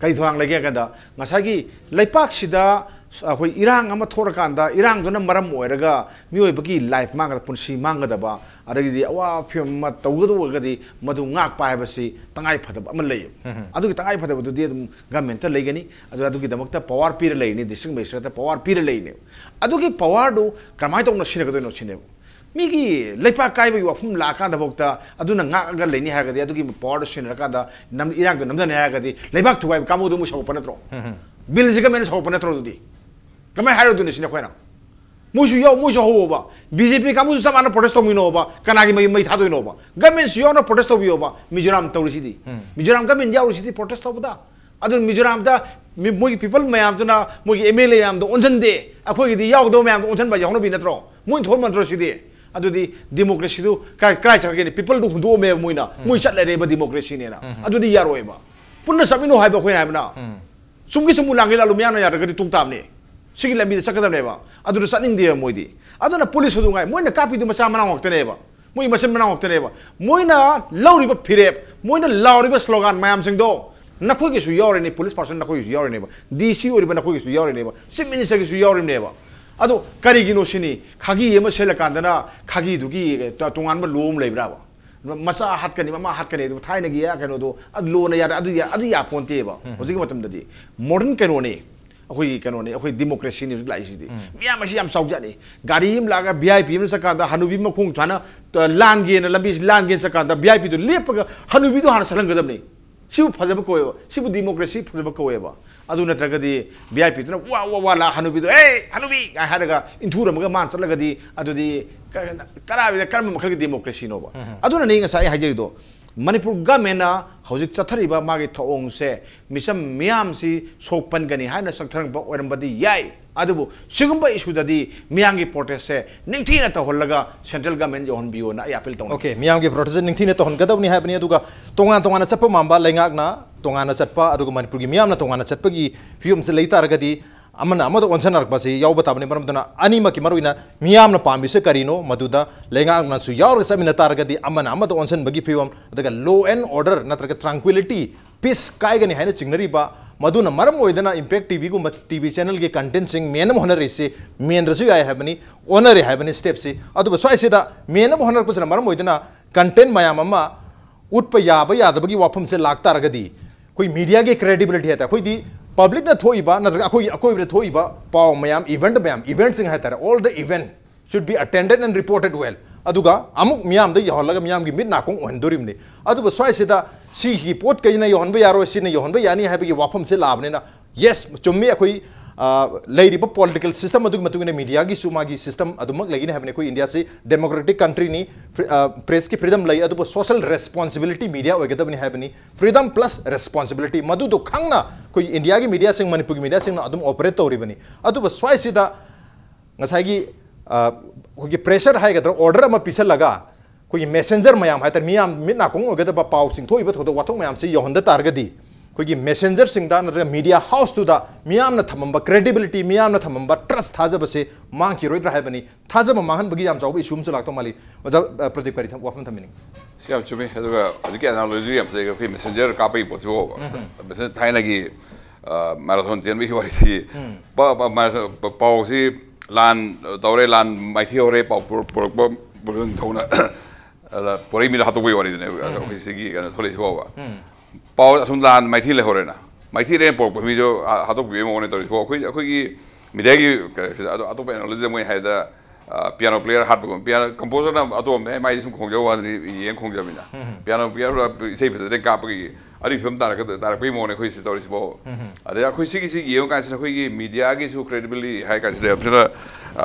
ꯀꯔꯤ ꯊꯧꯗꯥꯡ ꯂꯩꯒꯦ ꯍꯥꯏ ꯀꯥꯟꯗ, ꯉꯁꯥꯏꯒꯤ ꯂꯩꯄꯥꯛꯁꯤꯗ ꯑꯩꯈꯣꯏ ꯏꯔꯥꯡ ꯑꯃ ꯊꯣꯛꯂꯀꯥꯟꯗ, ꯏꯔꯥꯡꯗꯨꯅ ꯃꯔꯝ ꯑꯣꯏꯔꯒ ꯃꯤꯑꯣꯏꯕꯒꯤ ꯂꯥꯏꯐ ꯃꯥꯡꯒꯗꯕ, ꯄꯨꯟꯁꯤ ꯃꯥꯡꯒꯗꯕ, ꯑꯗꯒꯤꯗꯤ ꯑꯋꯥꯕ ꯐꯤꯕꯝ ꯑꯃ ꯇꯧꯒꯗꯧꯔꯒꯗꯤ ꯃꯗꯨ ꯉꯥꯛꯄ ꯍꯥꯏꯕꯁꯤ ꯇꯉꯥꯏ ꯐꯗꯕ ꯑꯃ ꯂꯩꯌꯦꯕ꯫ ꯑꯗꯨꯒꯤ ꯇꯉꯥꯏ ꯐꯗꯕꯗꯨꯗꯤ ꯑꯗꯨꯝ ꯒꯃꯦꯟꯇ ꯂꯩꯒꯅꯤ꯫ ꯑꯗꯨ, ꯑꯗꯨꯒꯤꯗꯃꯛꯇ ꯄꯋꯥꯔ ꯄꯤꯔ ꯂꯩꯔꯤꯅꯤ, ꯗꯤꯁꯇ꯭ꯔꯤꯛ ꯃꯦꯖꯤꯁꯇ꯭ꯔꯦꯠꯇ ꯄꯋꯥꯔ ꯄꯤꯔ ꯂꯩꯔꯤꯅꯦꯕ꯫ ꯑꯗꯨꯒꯤ ꯄꯋꯥꯔꯗꯨ ꯀꯃꯥꯏꯅ ꯇꯧꯅ ꯁꯤꯖꯤꯟꯅꯒꯗꯣꯏꯅꯣ ꯁꯤꯅꯦꯕ꯫ ꯃꯤꯒꯤ ꯂꯩꯄꯥꯛ ꯀꯥꯏꯕꯒꯤ ꯋꯥꯐꯝ ꯂꯥꯛꯑꯀꯥꯟꯗꯐꯥꯎꯗ ꯑꯗꯨꯅ ꯉꯥꯛꯑꯒ ꯂꯩꯅꯤ ꯍꯥꯏꯔꯒꯗꯤ, ꯑꯗꯨꯒꯤ ꯄꯋꯥꯔꯗꯨ ꯁꯤꯖꯤꯟꯅꯔꯀꯥꯟꯗ ꯅꯝ-, ꯏꯔꯥꯡꯗꯣ ꯅꯝꯊꯅꯤ ꯍꯥꯏꯔꯒꯗꯤ, ꯂꯩꯕꯥꯛ ꯊꯨꯒꯥꯏꯕ ꯀꯥꯡꯕꯨꯗꯨ ꯑꯃꯨꯛ ꯁꯧꯒꯠꯄ ꯅꯠꯇ꯭ꯔꯣ? ꯕꯤꯜꯁꯤ ꯒꯃꯦꯟꯅ ꯁꯧꯔꯛꯄ ꯅꯠꯇ꯭ꯔꯣ? ꯑꯗꯨꯗꯤ ꯀꯃꯥꯏꯅ ꯍꯥꯏꯔꯨꯗꯣꯏꯅꯣ ꯁꯤꯅꯤ ꯑꯩꯈꯣꯏꯅ? ꯃꯣꯏꯁꯨ ꯌꯥꯎ ꯃꯣꯏꯁꯨ ꯍꯧꯋꯣꯕ꯫ ꯕꯤ ꯖꯦ ꯄꯤ ꯀꯥꯡꯕꯨꯁꯨ ꯆꯞ ꯃꯥꯟꯅ ꯄ꯭ꯔꯣꯇꯦꯁ ꯇꯧꯃꯤꯟꯅꯧꯕ꯫ ꯀꯅꯥꯒꯤ ꯃꯩ ꯃꯩ ꯊꯥꯗꯣꯏꯅꯣꯕ? ꯒꯃꯦꯟꯁꯨ ꯌꯥꯎꯅ ꯄ꯭ꯔꯣꯇꯦꯁ ꯇꯧꯕꯤꯌꯣꯕ꯫ ꯃꯤꯖꯣꯔꯥꯝ ꯇꯧꯔꯤꯁꯤꯗꯤ, ꯃꯤꯖꯣꯔꯥꯝ ꯒꯃꯦꯟ ꯌꯥꯎꯔꯤꯁꯤꯗꯤ ꯄ꯭ꯔꯣꯇꯦꯁ ꯇꯧꯕꯗ꯫ ꯑꯗꯨ ꯃꯤꯖꯣꯔꯥꯝꯗ ꯃꯤ- ꯃꯣꯏꯒꯤ ꯄꯤꯄꯜ ꯃꯌꯥꯝꯗꯨꯅ ꯃꯣꯏꯒꯤ ꯑꯦꯝ ꯑꯦꯜ ꯑꯦ ꯃꯌꯥꯝꯗꯣ ꯑꯣꯟꯁꯤꯟꯗꯦ꯫ ꯑꯩꯈꯣꯏꯒꯤꯗꯤ ꯌꯥꯎꯒꯗꯕ ꯃꯌꯥꯝꯗꯣ ꯑꯣꯟꯁꯤꯟꯕ ꯌꯥꯎꯅꯕꯤ ꯅꯠꯇ꯭ꯔꯣ? ꯃꯣꯏꯅ ꯊꯣꯛꯍꯟꯕ ꯅꯠꯇ꯭ꯔꯣ ꯁꯤꯗꯤ? ꯑꯗꯨꯗꯤ ꯗꯦꯃꯣꯀ꯭ꯔꯦꯁꯤꯗꯨ ꯀꯥꯏ ꯀꯥꯏ ꯆꯠꯈ꯭ꯔꯒꯦꯅꯦ? ꯄꯤꯄꯜꯗꯨ ꯍꯨꯟꯗꯣꯛꯑꯝꯃꯦꯕ ꯃꯣꯏꯅ꯫ ꯃꯣꯏ ꯆꯠ ꯂꯩꯔꯦꯕ ꯗꯦꯃꯣꯀ꯭ꯔꯦꯁꯤꯅꯦꯅ꯫ ꯑꯗꯨꯗꯤ ꯌꯥꯔꯣꯏꯕ꯫ ꯄꯨꯟꯅ ꯆꯠꯃꯤꯟꯅꯧ ꯍꯥꯏꯕ ꯑꯩꯈꯣꯏꯅ ꯍꯥꯏꯕꯅ꯫ ꯆꯨꯝꯒꯤ ꯆꯨꯝꯃꯨ ꯂꯥꯡꯒꯤ ꯂꯥꯜꯂꯨ ꯃꯌꯥꯝꯅ ꯌꯥꯗ꯭ꯔꯒꯗꯤ ꯇꯣꯛ ꯇꯥꯕꯅꯤ꯫ ꯁꯤꯒꯤ ꯂꯝꯕꯤꯗ ꯆꯠꯀꯗꯕꯅꯦꯕ꯫ ꯑꯗꯨꯗ ꯆꯠꯅꯤꯡꯗꯦꯕ ꯃꯣꯏꯗꯤ꯫ ꯑꯗꯨꯅ ꯄꯨꯂꯤꯁ ꯑꯗꯨ ꯉꯥꯏ꯫ ꯃꯣꯏꯅ ꯀꯥꯞꯄꯤꯗꯨ ꯃꯆꯥ ꯃꯅꯥꯎ ꯉꯥꯛꯇꯅꯦꯕ꯫ ꯃꯣꯏ ꯃꯆꯤꯟ ꯃꯅꯥꯎ ꯉꯥꯛꯇꯅꯦꯕ꯫ ꯃꯣꯏꯅ ꯂꯧꯔꯤꯕ ꯐꯤꯔꯦꯞ, ꯃꯣꯏꯅ ꯂꯥꯎꯔꯤꯕ ꯁ꯭ꯂꯣꯒꯥꯟ ꯃꯌꯥꯝꯁꯤꯡꯗꯣ ꯅꯈꯣꯏꯒꯤꯁꯨ ꯌꯥꯎꯔꯤꯅꯤ, ꯄꯨꯂꯤꯁ ꯄꯥꯔꯁꯟ ꯅꯈꯣꯏꯒꯤꯁꯨ ꯌꯥꯎꯔꯤꯅꯦꯕ, ꯗꯤ ꯁꯤ ꯑꯣꯏꯔꯤꯕ ꯅꯈꯣꯏꯒꯤꯁꯨ ꯌꯥꯎꯔꯤꯅꯦꯕ, ꯆꯤꯐ ꯃꯤꯅꯤꯁꯇꯔꯒꯤꯁꯨ ꯌꯥꯎꯔꯤꯕꯅꯦꯕ꯫ ꯑꯗꯣ ꯀꯔꯤꯒꯤꯅꯣ ꯁꯤꯅꯤ? ꯈꯥꯒꯤ ꯑꯃ ꯁꯦꯠꯂꯀꯥꯟꯗꯅ ꯈꯥꯒꯤꯗꯨꯒꯤ ꯇꯣꯉꯥꯟꯕ ꯂꯣ ꯑꯃ ꯂꯩꯕ꯭ꯔꯥꯕ? ꯃꯆꯥ ꯍꯥꯠꯀꯅꯤ, ꯃꯃꯥ ꯍꯥꯠꯀꯅꯤ, ꯑꯗꯨ ꯊꯥꯏꯅꯒꯤ ꯀꯩꯅꯣꯗꯣ, ꯑꯗꯨ ꯂꯣꯅ ꯌꯥꯔꯦ, ꯑꯗꯨ ꯌꯥ-, ꯑꯗꯨ ꯌꯥꯄꯣꯟꯇꯦꯕ꯫ ꯍꯧꯖꯤꯛꯀꯤ ꯃꯇꯝꯗꯗꯤ ꯃꯣꯗꯔꯟ ꯀꯩꯅꯣꯅꯤ, ꯑꯩꯈꯣꯏꯒꯤ ꯀꯩꯅꯣꯅꯤ, ꯑꯩꯈꯣꯏ ꯗꯦꯃꯣꯀ꯭ꯔꯦꯁꯤꯅꯤ ꯍꯧꯖꯤꯛ ꯂꯥꯛꯏꯁꯤꯗꯤ꯫ ꯃꯤꯌꯥꯝ ꯑꯁꯤ ꯌꯥꯝ ꯆꯥꯎꯖꯥꯠꯅꯤ꯫ ꯒꯥꯔꯤ ꯑꯃ ꯂꯥꯛꯑꯒ ꯚꯤ ꯑꯥꯏ ꯄꯤ ꯑꯃ ꯆꯠꯀꯥꯟꯗ ꯍꯅꯨꯕꯤ ꯃꯈꯣꯡ ꯁꯨꯃꯥꯏꯅ, ꯑ, ꯂꯥꯟꯒꯦꯅ, ꯂꯝꯕꯤꯁꯤ ꯂꯥꯟꯒꯦꯅ ꯆꯠꯀꯥꯟꯗ ꯚꯤ ꯑꯥꯏ ꯄꯤꯗꯨ ꯂꯦꯞꯄꯒ ꯍꯅꯨꯕꯤꯗꯨ ꯍꯥꯟꯅ ꯆꯠꯍꯟꯒꯗꯕꯅꯤ꯫ ꯁꯤꯕꯨ ꯐꯖꯕ ꯀꯧꯋꯦꯕ, ꯁꯤꯕꯨ ꯗꯦꯃꯣꯀ꯭ꯔꯦꯁꯤ ꯐꯖꯕ ꯀꯧꯋꯦꯕ꯫ ꯑꯗꯨ ꯅꯠꯇ꯭ꯔꯒꯗꯤ ꯚꯤ ꯑꯥꯏ ꯄꯤꯗꯨꯅ ꯋꯥ ꯋꯥ ꯋꯥ ꯂꯥꯛ ꯍꯅꯨꯕꯤꯗꯣ, "ꯑꯦ ꯍꯅꯨꯕꯤ!" ꯀꯥꯏ ꯍꯥꯏꯔꯒ ꯏꯟꯊꯨꯔꯝꯃꯒ ꯃꯥꯅ ꯆꯠꯂꯒꯗꯤ, ꯑꯗꯨꯗꯤ ꯀ-, ꯀꯔꯥꯏꯗ, ꯀꯔꯝꯕ ꯃꯈꯜꯒꯤ ꯗꯦꯃꯣꯀ꯭ꯔꯦꯁꯤꯅꯣꯕ? ꯑꯗꯨꯅꯅꯤ ꯉꯁꯥꯏ ꯑꯩ ꯍꯥꯏꯖꯔꯤꯗꯣ, ꯃꯅꯤꯄꯨꯔ ꯒꯃꯦꯟꯅ ꯍꯧꯖꯤꯛ ꯆꯠꯊꯔꯤꯕ ꯃꯥꯒꯤ ꯊꯧꯑꯣꯡꯁꯦ ꯃꯤꯆꯝ ꯃꯤꯌꯥꯝꯁꯤ ꯁꯣꯛꯄꯟꯒꯅꯤ ꯍꯥꯏꯅ ꯆꯠꯊꯔꯛꯄ ꯑꯣꯏꯔꯝꯕꯗꯤ ꯌꯥꯏ, ꯑꯗꯨꯕꯨ ꯁꯤꯒꯨꯝꯕ ꯏꯁꯨꯗꯗꯤ ꯃꯤꯌꯥꯝꯒꯤ ꯄ꯭ꯔꯣꯇꯦꯁꯁꯦ ꯅꯤꯡꯊꯤꯅ ꯇꯧꯍꯜꯂꯒ ꯁꯦꯟꯇ꯭ꯔꯦꯜ ꯒꯃꯦꯟ ꯌꯧꯍꯟꯕꯤꯌꯣꯅ ꯑꯩ ꯑꯥꯄꯤꯜ ꯇꯧꯅꯤꯡꯉꯤ꯫ ꯑꯣꯀꯦ, ꯃꯤꯌꯥꯝꯒꯤ ꯄ꯭ꯔꯣꯇꯦꯁꯁꯦ ꯅꯤꯡꯊꯤꯅ ꯇꯧꯍꯟꯒꯗꯕꯅꯤ ꯍꯥꯏꯕꯅꯤ꯫ ꯑꯗꯨꯒ ꯇꯣꯉꯥꯟ ꯇꯣꯉꯥꯟꯅ ꯆꯠꯄ ꯃꯥꯟꯕ, ꯂꯩꯉꯥꯛꯅ ꯇꯣꯉꯥꯟꯅ ꯆꯠꯄ, ꯑꯗꯨꯒ ꯃꯅꯤꯄꯨꯔꯒꯤ ꯃꯤꯌꯥꯝꯅ ꯇꯣꯉꯥꯟꯅ ꯆꯠꯄꯒꯤ ꯐꯤꯕꯝꯁꯦ ꯂꯩ ꯇꯥꯔꯒꯗꯤ ꯑꯃꯅ ꯑꯃꯗ ꯑꯣꯟꯁꯤꯟꯅꯔꯛꯄꯁꯤ ꯌꯥꯎꯕ ꯇꯥꯕꯅꯤ꯫ ꯃꯔꯝ ꯑꯗꯨꯅ ꯑꯅꯤꯃꯛꯀꯤ, ꯃꯔꯨꯑꯣꯏꯅ ꯃꯤꯌꯥꯝꯅ ꯄꯥꯝꯃꯤꯁꯦ ꯀꯔꯤꯅꯣ, ꯃꯗꯨꯗ ꯂꯩꯉꯥꯛꯅꯁꯨ ꯌꯥꯎꯔꯒ ꯆꯠꯃꯤꯟꯅ ꯇꯥꯔꯒꯗꯤ ꯑꯃꯅ ꯑꯃꯗ ꯑꯣꯟꯁꯤꯟꯕꯒꯤ ꯐꯤꯕꯝ, ꯑꯗꯨꯒ law and order ꯅꯠꯇ꯭ꯔꯒ tranquility, peace ꯀꯥꯏꯒꯅꯤ ꯍꯥꯏꯅ ꯆꯤꯡꯅꯔꯤꯕ, ꯃꯗꯨꯅ ꯃꯔꯝ ꯑꯣꯏꯗꯅ ꯏꯝꯄꯦꯛ ꯇꯤ ꯚꯤꯒꯨꯝꯕ ꯇꯤ ꯚꯤ ꯆꯦꯅꯦꯜꯒꯤ ꯀꯟꯇꯦꯟꯁꯤꯡ ꯃꯦꯟꯅꯕ ꯍꯣꯠꯅꯔꯤꯁꯤ, ꯃꯦꯟꯗ꯭ꯔꯁꯨ ꯌꯥꯏ ꯍꯥꯏꯕꯅꯤ, ꯑꯣꯟꯅꯔꯦ ꯍꯥꯏꯕꯅꯤ ꯁ꯭ꯇꯦꯞꯁꯤ꯫ ꯑꯗꯨꯕꯨ ꯁ꯭ꯋꯥꯏꯁꯤꯗ ꯃꯦꯟꯅꯕ ꯍꯣꯠꯅꯔꯛꯄꯁꯤꯅ ꯃꯔꯝ ꯑꯣꯏꯗꯨꯅ ꯀꯟꯇꯦꯟ ꯃꯌꯥꯝ ꯑꯃ ꯎꯠꯄ ꯌꯥꯕ ꯌꯥꯗꯕꯒꯤ ꯋꯥꯐꯝꯁꯦ ꯂꯥꯛꯇꯥꯔꯒꯗꯤ ꯑꯩꯈꯣꯏ ꯃꯤꯗꯤꯌꯥꯒꯤ ꯀ꯭ꯔꯦꯗꯤꯕꯤꯂꯤꯇꯤ ꯍꯥꯏ ꯇꯥꯔꯦ, ꯑꯩꯈꯣꯏꯗꯤ ꯄꯕ꯭ꯂꯤꯛꯅ ꯊꯣꯛꯏꯕ ꯅꯠꯇ꯭ꯔꯒ ꯑꯩꯈꯣꯏꯒꯤ ꯑꯀꯣꯏꯕꯗ ꯊꯣꯛꯏꯕ ꯄꯥꯎ ꯃꯌꯥꯝ, ꯏꯚꯦꯟꯠ ꯃꯌꯥꯝ, ꯏꯚꯦꯟꯠꯁꯤꯡ ꯍꯥꯏ ꯇꯥꯔꯦ, all the event should be attended and reported well꯫ ꯑꯗꯨꯒ ꯑꯃꯨꯛ ꯃꯤꯌꯥꯝꯗ ꯌꯧꯍꯜꯂꯒ ꯃꯤꯌꯥꯝꯒꯤ ꯃꯤꯠ ꯅꯥꯀꯣꯡ ꯑꯣꯏꯍꯟꯗꯣꯔꯤꯕꯅꯤ꯫ ꯑꯗꯨꯕꯨ ꯁ꯭ꯋꯥꯏꯁꯤꯗ ꯁꯤꯒꯤ ꯄꯣꯠ ꯀꯩꯅ ꯌꯧꯍꯟꯕ ꯌꯥꯔꯣꯏ, ꯁꯤꯅ ꯌꯧꯍꯟꯕ ꯌꯥꯅꯤ ꯍꯥꯏꯕꯒꯤ ꯋꯥꯐꯝꯁꯦ ꯂꯥꯛꯑꯕꯅꯤꯅ Yes, ꯆꯨꯝꯃꯤ꯫ ꯑꯩꯈꯣꯏ, ꯑ, ꯂꯩꯔꯤꯕ political system ꯑꯗꯨꯒꯤ ꯃꯇꯨꯡ ꯏꯟꯅ mediaꯒꯤꯁꯨ ꯃꯥꯒꯤ system ꯑꯗꯨꯃꯛ ꯂꯩꯒꯅꯤ ꯍꯥꯏꯕꯅꯤ꯫ ꯑꯩꯈꯣꯏ ꯏꯟꯗꯤꯌꯥꯁꯤ democratic countryꯅꯤ, free-, ꯑ, pressꯀꯤ freedom ꯂꯩ, ꯑꯗꯨꯕꯨ social responsibility media ꯑꯣꯏꯒꯗꯕꯅꯤ ꯍꯥꯏꯕꯅꯤ꯫ Freedom plus responsibility, ꯃꯗꯨꯗꯣ ꯈꯪꯅ ꯑꯩꯈꯣꯏ ꯏꯟꯗꯤꯌꯥꯒꯤ mediaꯁꯤꯡ, ꯃꯅꯤꯄꯨꯔꯒꯤ mediaꯁꯤꯡꯅ ꯑꯗꯨꯝ operate ꯇꯧꯔꯤꯕꯅꯤ꯫ ꯑꯗꯨꯕꯨ ꯁ꯭ꯋꯥꯏꯁꯤꯗ ꯉꯁꯥꯏꯒꯤ, ꯑ, ꯑꯩꯈꯣꯏꯒꯤ pressure ꯍꯥꯏꯒꯗ꯭ꯔꯥ, order ꯑꯃ ꯄꯤꯁꯜꯂꯒ, ꯑꯩꯈꯣꯏꯒꯤ messenger ꯃꯌꯥꯝ ꯍꯥꯏꯇꯥꯔꯦ, ꯃꯤꯌꯥꯝ ꯃꯤꯠ ꯅꯥꯀꯣꯡ ꯑꯣꯏꯒꯗꯕ ꯄꯥꯎꯁꯤꯡ ꯊꯣꯛꯏꯕ ꯊꯧꯗꯣꯛ ꯋꯥꯊꯣꯛ ꯃꯌꯥꯝꯁꯤ ꯌꯧꯍꯟꯗ ꯇꯥꯔꯒꯗꯤ, ꯑꯩꯈꯣꯏꯒꯤ messengerꯁꯤꯡꯗ ꯅꯠꯇ꯭ꯔꯒ media houseꯇꯨꯗ ꯃꯤꯌꯥꯝꯅ ꯊꯝꯃꯝꯕ credibility, ꯃꯤꯌꯥꯝꯅ ꯊꯝꯃꯝꯕ trust, ꯊꯥꯖꯕꯁꯦ ꯃꯥꯡꯈꯤꯔꯣꯏꯗ꯭ꯔꯥ ꯍꯥꯏꯕꯅꯤ꯫ ꯊꯥꯖꯕ ꯃꯥꯡꯍꯟꯕꯒꯤ ꯌꯥꯝ ꯆꯥꯎꯕ issue ꯑꯃꯁꯨ ꯂꯥꯛꯇꯧ ꯃꯥꯜꯂꯤ꯫ ꯑꯣꯖꯥ, ꯑ, ꯄ꯭ꯔꯗꯤꯞ, ꯀꯔꯤ ꯊꯝ-, ꯋꯥꯐꯝ ꯊꯝꯕꯤꯅꯤꯡꯉꯤ? ꯁꯤ ꯌꯥꯝ ꯆꯨꯝꯃꯤ꯫ ꯑꯗꯨꯒ ꯍꯧꯖꯤꯛꯀꯤ analogy ꯌꯥꯝ ꯐꯖꯩ꯫ ꯑꯩꯈꯣꯏ messenger ꯀꯥꯞꯄꯒꯤ ꯄꯣꯠꯁꯤꯕꯣꯕ꯫ ꯎꯝ꯫ Messenger ꯊꯥꯏꯅꯒꯤ, ꯑ, marathon ꯆꯦꯟꯕꯒꯤ ꯋꯥꯔꯤꯁꯤ, ꯎꯝ꯫ ꯄ-, ꯄ-, ꯃ-, ꯄ-, ꯄꯥꯎꯁꯤ ꯂꯥꯟ ꯇꯧꯔꯦ, ꯂꯥꯟ ꯃꯥꯏꯊꯤ ꯍꯧꯔꯦ, ꯄꯥꯎ ꯄꯨꯔꯛ-, ꯄꯨꯔꯛꯄ ꯅꯤꯡꯊꯧꯅ, ꯑꯗ ꯄꯣꯔꯩ ꯃꯤꯗ ꯍꯥꯠꯇꯣꯛꯄꯒꯤ ꯋꯥꯔꯤꯗꯨꯅꯦ, ꯎꯝ꯫ ꯑꯩꯈꯣꯏ ꯁꯤꯒꯤ ꯀꯩꯅꯣ ꯊꯣꯛꯂꯛꯏꯁꯤꯕꯣꯕ꯫ ꯎꯝ꯫ ꯄꯥꯎ ꯑꯁꯨꯝ ꯂꯥꯟ ꯃꯥꯏꯊꯤ ꯂꯩꯍꯧꯔꯦꯅ, ꯃꯥꯏꯊꯤ ꯂꯩꯅ ꯄꯣꯔꯛꯄ ꯃꯤꯗꯣ, ꯑ, ꯍꯥꯠꯇꯣꯛꯄꯤꯕꯒꯤ ꯃꯑꯣꯡꯅꯦ ꯇꯧꯔꯤꯁꯤꯕꯣ꯫ ꯑꯩꯈꯣꯏ, ꯑꯩꯈꯣꯏꯒꯤ mediaꯒꯤ ꯀ-, ꯑꯗꯣ ꯑꯇꯣꯞꯄ analogy ꯃꯣꯏ ꯍꯥꯏꯗ, ꯑ, piano player ꯍꯥꯠꯄꯒꯨꯝ, piano composerꯅ ꯑꯇꯣꯞꯄ ꯑꯃ, ꯃꯥꯏꯗꯤ ꯁꯨꯝ ꯈꯣꯡꯖꯧ ꯋꯥꯗꯅꯤ, ꯌꯦꯡ ꯈꯣꯡꯖꯕꯅꯤꯅ꯫ ꯎꯝ꯫ Piano player ꯏꯁꯩ ꯐꯖꯅ ꯀꯥꯞꯄꯒꯤ ꯑꯗꯨꯒꯤ ꯐꯤꯕꯝ ꯇꯥꯔꯛꯀꯗ-, ꯇꯥꯔꯛꯄꯒꯤ ꯃꯑꯣꯡꯅꯦ ꯑꯩꯈꯣꯏ ꯁꯤ ꯇꯧꯔꯤꯁꯤꯕꯣ꯫ ꯎꯝ꯫ ꯑꯗꯩ ꯑꯩꯈꯣꯏ ꯁꯤꯒꯤꯁꯤ ꯌꯦꯡꯉꯨ ꯀꯥꯟꯁꯤꯗ ꯑꯩꯈꯣꯏꯒꯤ mediaꯒꯤꯁꯨ credibility ꯍꯥꯏ ꯀꯥꯟꯁꯤꯗ ꯌꯥꯝ ꯊꯤꯅ, ꯑ,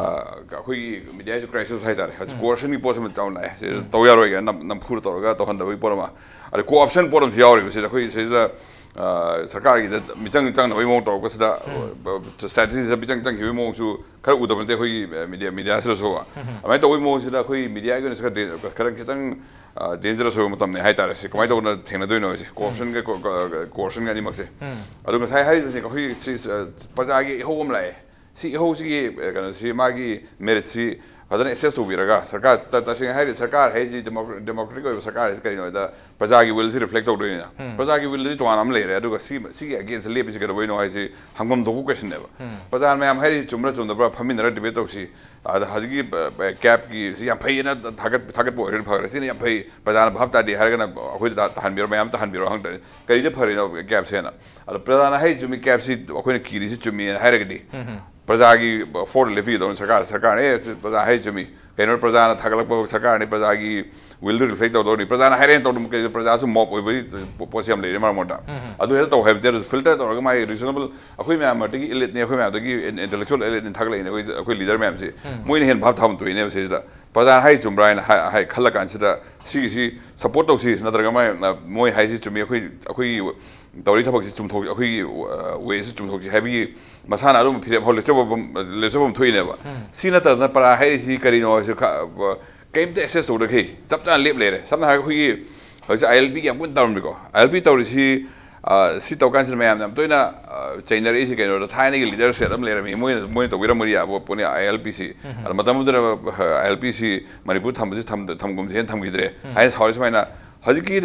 ꯑꯩꯈꯣꯏꯒꯤ mediaꯒꯤꯁꯨ crisis ꯍꯥꯏꯇꯥꯔꯦ꯫ ꯍꯧꯖꯤꯛ ꯎꯝ꯫ Coercionꯒꯤ ꯄꯣꯠ ꯑꯃ ꯆꯥꯎꯅ ꯂꯥꯛꯑꯦ꯫ ꯁꯤ ꯎꯝ꯫ ꯇꯧ ꯌꯥꯔꯣꯏ ꯀꯥꯏꯅ ꯅꯝ-, ꯅꯝꯐꯨꯗ ꯇꯧꯔꯒ ꯇꯧꯍꯟꯗꯕꯒꯤ ꯄꯣꯠ ꯑꯃ꯫ ꯑꯗꯩ co-option ꯄꯣꯠ ꯑꯃꯁꯨ ꯌꯥꯎꯔꯤꯕ ꯁꯤꯗ꯫ ꯑꯩꯈꯣꯏ ꯁꯤꯗ, ꯑ, ꯁꯔꯀꯥꯔꯒꯤꯗ ꯃꯤꯆꯪ ꯆꯪꯅꯕꯒꯤ ꯃꯑꯣꯡ ꯇꯧꯔꯛꯄꯁꯤꯗ, ꯎꯝ꯫ ꯑ, strategy ꯁꯤꯗ ꯃꯤꯆꯪ ꯆꯪꯈꯤꯕꯒꯤ ꯃꯑꯣꯡꯁꯨ ꯈꯔ ꯎꯗꯕ ꯅꯠꯇꯦ ꯑꯩꯈꯣꯏꯒꯤ, ꯑ, media, mediaꯁꯤꯗꯁꯨ꯫ ꯎꯝ꯫ ꯑꯗꯨꯃꯥꯏꯅ ꯇꯧꯕꯒꯤ ꯃꯑꯣꯡꯁꯤꯗ ꯑꯩꯈꯣꯏ mediaꯒꯤ ꯑꯣꯏꯅꯁꯨ ꯈꯔ ꯗꯦ-, ꯈꯔ ꯈꯤꯇꯪ, ꯑ, dangerous ꯑꯣꯏꯕ ꯃꯇꯝꯅꯦ ꯍꯥꯏꯇꯥꯔꯦ꯫ ꯁꯤ ꯀꯃꯥꯏꯅ ꯇꯧꯗꯅ ꯊꯦꯡꯅꯗꯣꯏꯅꯣ ꯁꯤ, ꯎꯝ꯫ Co-optionꯒ co-, co-, coercionꯒ ꯑꯅꯤꯃꯛꯁꯦ꯫ ꯎꯝ꯫ ꯑꯗꯨ ꯉꯁꯥꯏ ꯍꯥꯏꯔꯤꯕꯁꯦ ꯑꯩꯈꯣꯏ ꯁꯤ, ꯑ, ꯄ꯭ꯔꯖꯥꯒꯤ ꯏꯍꯧ ꯑꯃ ꯂꯥꯛꯑꯦ꯫ ꯁꯤ ꯏꯍꯧꯁꯤꯒꯤ, ꯑ, ꯀꯩꯅꯣꯁꯤ, ꯃꯥꯒꯤ meritꯁꯤ ꯐꯖꯅ assess ꯇꯧꯕꯤꯔꯒ, ꯁꯔꯀꯥꯔ, ꯇ-, ꯇꯁꯦꯡꯅ ꯍꯥꯏꯔꯗꯤ ꯁꯔꯀꯥꯔ ꯍꯥꯏꯁꯤ, democra-, democratic ꯑꯣꯏꯕ ꯁꯔꯀꯥꯔ ꯍꯥꯏꯁꯤ ꯀꯔꯤꯅꯣ ꯍꯥꯏꯗ, ꯄ꯭ꯔꯖꯥꯒꯤ willꯁꯤ reflect ꯇꯧꯗꯣꯏꯅꯤꯅ꯫ ꯎꯝ꯫ ꯄ꯭ꯔꯖꯥꯒꯤ willꯗꯤ ꯇꯣꯉꯥꯟꯅ ꯑꯃ ꯂꯩꯔꯦ, ꯑꯗꯨꯒ ꯁꯤ, ꯁꯤꯒꯤ againstꯇ ꯂꯦꯞꯄꯤꯁꯤ ꯀꯩꯗꯧꯕꯩꯅꯣ ꯍꯥꯏꯁꯤ ꯍꯪꯐꯝ ꯊꯣꯛꯄ questionꯅꯦꯕ꯫ ꯎꯝ꯫ ꯄ꯭ꯔꯖꯥꯅ ꯃꯌꯥꯝ ꯍꯥꯏꯔꯤꯁꯤ ꯆꯨꯝꯕ꯭ꯔꯥ ꯆꯨꯝꯗꯕ꯭ꯔꯥ ꯐꯝꯃꯤꯟꯅꯔ debate ꯇꯧꯁꯤ꯫ ꯑꯗ ꯍꯧꯖꯤꯛꯀꯤ, ꯑ, ꯑ, capꯀꯤ ꯁꯤ ꯌꯥꯝ ꯐꯩꯌꯦꯅ ꯊꯥꯒꯠ-, ꯊꯥꯒꯠꯄ ꯑꯣꯏꯔꯒꯗꯤ ꯐꯈ꯭ꯔꯦ, ꯁꯤꯅ ꯌꯥꯝ ꯐꯩ, ꯄ꯭ꯔꯖꯥꯅ ꯚꯥꯞ ꯇꯥꯗꯦ ꯍꯥꯏꯔꯒꯅ ꯑꯩꯈꯣꯏꯗ ꯇꯥ-, ꯇꯥꯍꯟꯕꯤꯔꯣ, ꯃꯌꯥꯝ ꯇꯥꯍꯟꯕꯤꯔꯣ ꯍꯪ ꯇꯥꯔꯦ꯫ ꯀꯔꯤꯗ ꯐꯔꯤꯅꯣ capꯁꯦꯅ? ꯑꯗꯣ ꯄ꯭ꯔꯖꯥꯅ ꯍꯥꯏꯔꯤ ꯆꯨꯝꯃꯤ, capꯁꯤ ꯑꯩꯈꯣꯏꯅ ꯀꯤꯔꯤꯁꯤ ꯆꯨꯝꯃꯤꯅ ꯍꯥꯏꯔꯒꯗꯤ, ꯎꯝ ꯍꯝ꯫ ꯄ꯭ꯔꯖꯥꯒꯤ forward ꯂꯦꯞꯄꯤꯒꯗꯧꯅꯤ ꯁꯔꯀꯥꯔ, ꯁꯔꯀꯥꯔꯅ, "ꯑꯦ, ꯁꯤ ꯄ꯭ꯔꯖꯥ ꯍꯥꯏꯔꯤ ꯆꯨꯝꯃꯤ, ꯀꯩꯅꯣ ꯄ꯭ꯔꯖꯥꯅ ꯊꯥꯒꯠꯂꯛꯄ ꯁꯔꯀꯥꯔꯅꯤ, ꯄ꯭ꯔꯖꯥꯒꯤ ꯋꯤꯜꯗꯨ ꯔꯤꯐ꯭ꯂꯦꯛ ꯇꯧꯗꯧꯔꯤ꯫ ꯄ꯭ꯔꯖꯥꯅ ꯍꯥꯏꯔꯦꯅ ꯇꯧꯗꯕ ꯀꯩ, ꯄ꯭ꯔꯖꯥꯁꯨ ꯃꯣꯕ ꯑꯣꯏꯕꯒꯤ ꯄꯣꯠꯁꯦ ꯌꯥꯝ ꯂꯩꯔꯦ ꯃꯔꯛ ꯃꯔꯛꯇ꯫ ꯑꯗꯨ ꯍꯦꯛꯇ ꯇꯧ ꯍꯥꯏꯕ ꯅꯠꯇꯦ꯫ ꯐꯤꯜꯇꯔ ꯇꯧꯔꯒ ꯃꯥꯒꯤ ꯔꯤꯖꯅꯦꯕꯜ, ꯑꯩꯈꯣꯏ ꯃꯌꯥꯝ ꯃꯔꯛꯇꯒꯤ ꯏꯂꯤꯠꯅꯤ, ꯑꯩꯈꯣꯏ ꯃꯌꯥꯝꯗꯒꯤ ꯏꯟꯇꯦꯂꯦꯛꯆꯨꯋꯦꯜ ꯏꯂꯤꯠꯅꯤ ꯊꯥꯒꯠꯂꯛꯏꯅꯦ ꯑꯩꯈꯣꯏ, ꯑꯩꯈꯣꯏ ꯂꯤꯗꯔ ꯃꯌꯥꯝꯁꯤ꯫ ꯃꯣꯏꯅ ꯍꯦꯟꯅ ꯚꯥꯞ ꯊꯥꯐꯝ ꯊꯣꯛꯏꯅꯦꯕ ꯁꯤꯁꯤꯗ꯫ ꯄ꯭ꯔꯖꯥꯅ ꯍꯥꯏ ꯆꯨꯝꯕ꯭ꯔꯥ ꯍꯥꯏꯅ ꯍꯥꯏ, ꯍꯥꯏ ꯈꯜꯂ ꯀꯥꯟꯁꯤꯗ ꯁꯤꯒꯤꯁꯤ ꯁꯄꯣꯔꯠ ꯇꯧꯁꯤ, ꯅꯠꯇ꯭ꯔꯒ ꯃꯥꯏ, ꯃꯣꯏ ꯍꯥꯏꯁꯤ ꯆꯨꯝꯃꯤ, ꯑꯩꯈꯣꯏ, ꯑꯩꯈꯣꯏꯒꯤ ꯇꯧꯔꯤ ꯊꯕꯛꯁꯤ ꯆꯨꯝꯊꯣꯛ, ꯑꯩꯈꯣꯏꯒꯤ ꯋꯦꯁꯤ ꯆꯨꯝꯊꯣꯛꯁꯤ ꯍꯥꯏꯕꯒꯤ ꯃꯁꯥꯅ ꯑꯗꯨꯝ ꯐꯤꯔꯦꯞ ꯍꯧ ꯂꯦꯞꯆꯐꯝ, ꯂꯦꯞꯆꯐꯝ ꯊꯣꯛꯏꯅꯦꯕ꯫ ꯁꯤ ꯅꯠꯇꯕꯅ ꯄꯔꯥ ꯍꯥꯏꯔꯤꯁꯤ ꯀꯔꯤꯅꯣ ꯍꯥꯏꯁꯤ ꯈ-, ꯀꯩꯝꯇ ꯑꯦꯁꯦꯁ ꯇꯧꯗꯈꯩ ꯆꯞ ꯆꯥꯅ ꯂꯦꯞ ꯂꯩꯔꯦ꯫ ꯁꯝꯅ ꯍꯥꯏꯔꯒ ꯑꯩꯈꯣꯏꯒꯤ ꯍꯧꯖꯤꯛ ꯑꯥꯏ ꯑꯦꯜ ꯄꯤꯒꯤ ꯌꯥꯝ ꯀꯟꯅ ꯇꯧꯔꯝꯃꯤꯀꯣ꯫ ꯑꯥꯏ ꯑꯦꯜ ꯄꯤ ꯇꯧꯔꯤꯁꯤ, ꯑ, ꯁꯤ ꯇꯧꯀꯥꯟꯁꯤꯗ ꯃꯌꯥꯝꯅ ꯌꯥꯝ ꯇꯣꯏꯅ, ꯑ, ꯆꯩꯅꯔꯛꯏꯁꯤ ꯀꯩꯅꯣꯗ, ꯊꯥꯏꯅꯒꯤ ꯂꯤꯗꯔ ꯁꯦꯠ ꯑꯃ ꯂꯩꯔꯝꯃꯤ, ꯃꯣꯏꯅ, ꯃꯣꯏꯅ ꯇꯧꯕꯤꯔꯝꯕꯗꯤ ꯌꯥꯕ ꯄꯣꯠꯅꯤ ꯑꯥꯏ ꯑꯦꯜ ꯄꯤꯁꯤ꯫ ꯑꯗꯣ ꯃꯇꯝ ꯑꯃꯗ, ꯑ, ꯑꯥꯏ ꯑꯦꯜ ꯄꯤꯁꯤ ꯃꯅꯤꯄꯨꯔ ꯊꯝꯕꯁꯤ ꯊꯝ-, ꯊꯝꯒꯨꯝꯁꯦꯅ ꯊꯝꯈꯤꯗ꯭ꯔꯦ ꯍꯥꯏꯅ ꯁꯥꯎꯔꯤ ꯁꯨꯃꯥꯏꯅ ꯍꯧꯖꯤꯛꯀꯤ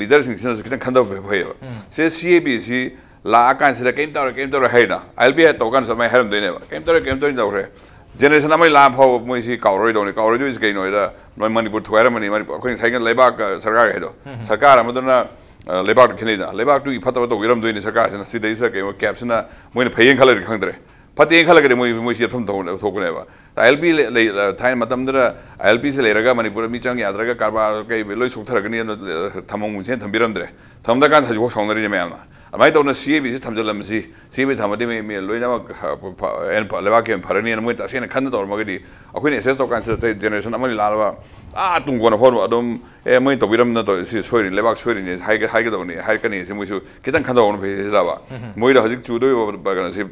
ꯂꯤꯗꯔꯁꯤꯡꯁꯤꯅꯁꯨ ꯈꯤꯇꯪ ꯈꯟꯊꯕ ꯐꯩꯌꯦꯕ꯫ ꯁꯦ, ꯁꯤ ꯑꯦ ꯄꯤꯁꯤ ꯂꯥꯛꯑꯀꯥꯟꯁꯤꯗ ꯀꯩꯝ ꯇꯧꯔꯦ, ꯀꯩꯝ ꯇꯧꯔꯦ ꯍꯥꯏꯔꯤꯅ, ꯑꯥꯏ ꯑꯦꯜ ꯄꯤ ꯇꯧꯀꯥꯟꯗ ꯁꯨꯃꯥꯏꯅ ꯍꯥꯏꯔꯝꯗꯣꯏꯅꯦꯕ, "ꯀꯩꯝ ꯇꯧꯔꯦ, ꯀꯩꯝ ꯇꯧꯔꯦ" ꯇꯧꯈ꯭ꯔꯦ꯫ ꯖꯦꯅꯦꯔꯦꯁꯟ ꯑꯃꯒꯤ ꯂꯥꯟ ꯐꯥꯎꯕ ꯃꯣꯏꯁꯤ ꯀꯥꯎꯔꯣꯏꯗꯧꯅꯤ꯫ ꯀꯥꯎꯔꯣꯏꯗꯣꯏꯁꯤ ꯀꯩꯅꯣ ꯍꯥꯏꯗ, ꯅꯣꯏ ꯃꯅꯤꯄꯨꯔ ꯊꯨꯒꯥꯏꯔꯝꯃꯅꯤ꯫ ꯃꯅꯤꯄꯨꯔ, ꯑꯩꯈꯣꯏ ꯉꯁꯥꯏꯒꯤ ꯂꯩꯕꯥꯛ, ꯑ, ꯁꯔꯀꯥꯔ ꯍꯥꯏꯗꯣ, ꯁꯔꯀꯥꯔ ꯑꯃꯗꯨꯅ, ꯑ, ꯂꯩꯕꯥꯛꯇꯨ ꯈꯦꯠꯅꯩꯗꯅ, ꯂꯩꯕꯥꯛꯇꯨꯒꯤ ꯐꯠꯇꯕ ꯇꯧꯕꯤꯔꯝꯗꯣꯏꯅꯤ ꯁꯔꯀꯥꯔꯁꯤꯅ꯫ ꯁꯤꯗꯩꯁꯤꯗ ꯀꯩꯅꯣ ꯀꯦꯞꯁꯤꯅ ꯃꯣꯏꯅ ꯐꯩꯌꯦꯅ ꯈꯜꯂꯗꯤ ꯈꯪꯗ꯭ꯔꯦ, ꯐꯠꯇꯦꯅ ꯈꯜꯂꯒꯗꯤ ꯃꯣꯏ, ꯃꯣꯏ ꯆꯦꯠꯐꯝ ꯊꯣꯛ-, ꯊꯣꯛꯄꯅꯦꯕ꯫ ꯑꯥꯏ ꯑꯦꯜ ꯄꯤ ꯂꯩ-, ꯂꯩ-, ꯊꯥꯏꯅ ꯃꯇꯝꯗꯨꯗ ꯑꯥꯏ ꯑꯦꯜ ꯄꯤꯁꯤ ꯂꯩꯔꯒ ꯃꯅꯤꯄꯨꯔꯗ ꯃꯤ ꯆꯪ ꯌꯥꯗ꯭ꯔꯒ ꯀꯔꯕꯥꯔ ꯀꯩ ꯂꯣꯏ ꯁꯣꯛꯊꯔꯛꯀꯅꯤ ꯑꯗꯨꯅ ꯊꯝꯃꯝꯒꯨꯝꯁꯦꯅ ꯊꯝꯕꯤꯔꯝꯗ꯭ꯔꯦ꯫ ꯊꯝꯗ꯭ꯔꯀꯥꯟꯗ ꯍꯧꯖꯤꯛꯐꯥꯎ ꯁꯥꯎꯅꯔꯤꯁꯦ ꯃꯌꯥꯝꯅ꯫ ꯑꯗꯨꯃꯥꯏꯅ ꯇꯧꯗꯅ ꯁꯤ ꯑꯦ ꯄꯤꯁꯤ ꯊꯝꯖꯤꯜꯂꯝꯕꯁꯤ, ꯁꯤ ꯑꯦ ꯄꯤ ꯊꯝꯃꯗꯤ ꯃꯤ, ꯃꯤ ꯂꯣꯏꯅꯃꯛ ꯐ-, ꯐ-, ꯍꯦꯟꯅ ꯐ-, ꯂꯩꯕꯥꯛꯀꯤ ꯍꯦꯟꯅ ꯐꯔꯅꯤꯅ ꯃꯣꯏ ꯇꯁꯦꯡꯅ ꯈꯟꯅ ꯇꯧꯔꯝꯃꯒꯗꯤ, ꯑꯩꯈꯣꯏꯅ ꯑꯦꯁꯦꯁ ꯇꯧꯔꯀꯥꯟꯁꯤꯗ ꯆꯍꯤ ꯖꯦꯅꯦꯔꯦꯁꯟ ꯑꯃꯅꯤ ꯂꯥꯜꯂꯕ, ꯑꯥ ꯇꯨꯡ ꯀꯣꯟꯅ ꯐꯥꯎ ꯑꯗꯨꯝ, "ꯑꯦ, ꯃꯣꯏ ꯇꯧꯕꯤꯔꯝꯅ ꯇꯧ-, ꯁꯤ ꯁꯣꯏꯔꯤ, ꯂꯩꯕꯥꯛ ꯁꯣꯏꯔꯤꯅꯦ" ꯍꯥꯏꯒ-, ꯍꯥꯏꯒꯗꯧꯅꯤ, ꯍꯥꯏꯔꯛꯀꯅꯤ ꯁꯤ ꯃꯣꯏꯁꯨ ꯈꯤꯇꯪ ꯈꯟꯊꯍꯧꯕꯅ ꯐꯩ ꯁꯤꯗꯕ꯫ ꯃꯣꯏꯗ ꯍꯧꯖꯤꯛ ꯆꯨꯗꯧꯔꯤꯕ ꯀꯩꯅꯣꯁꯤ,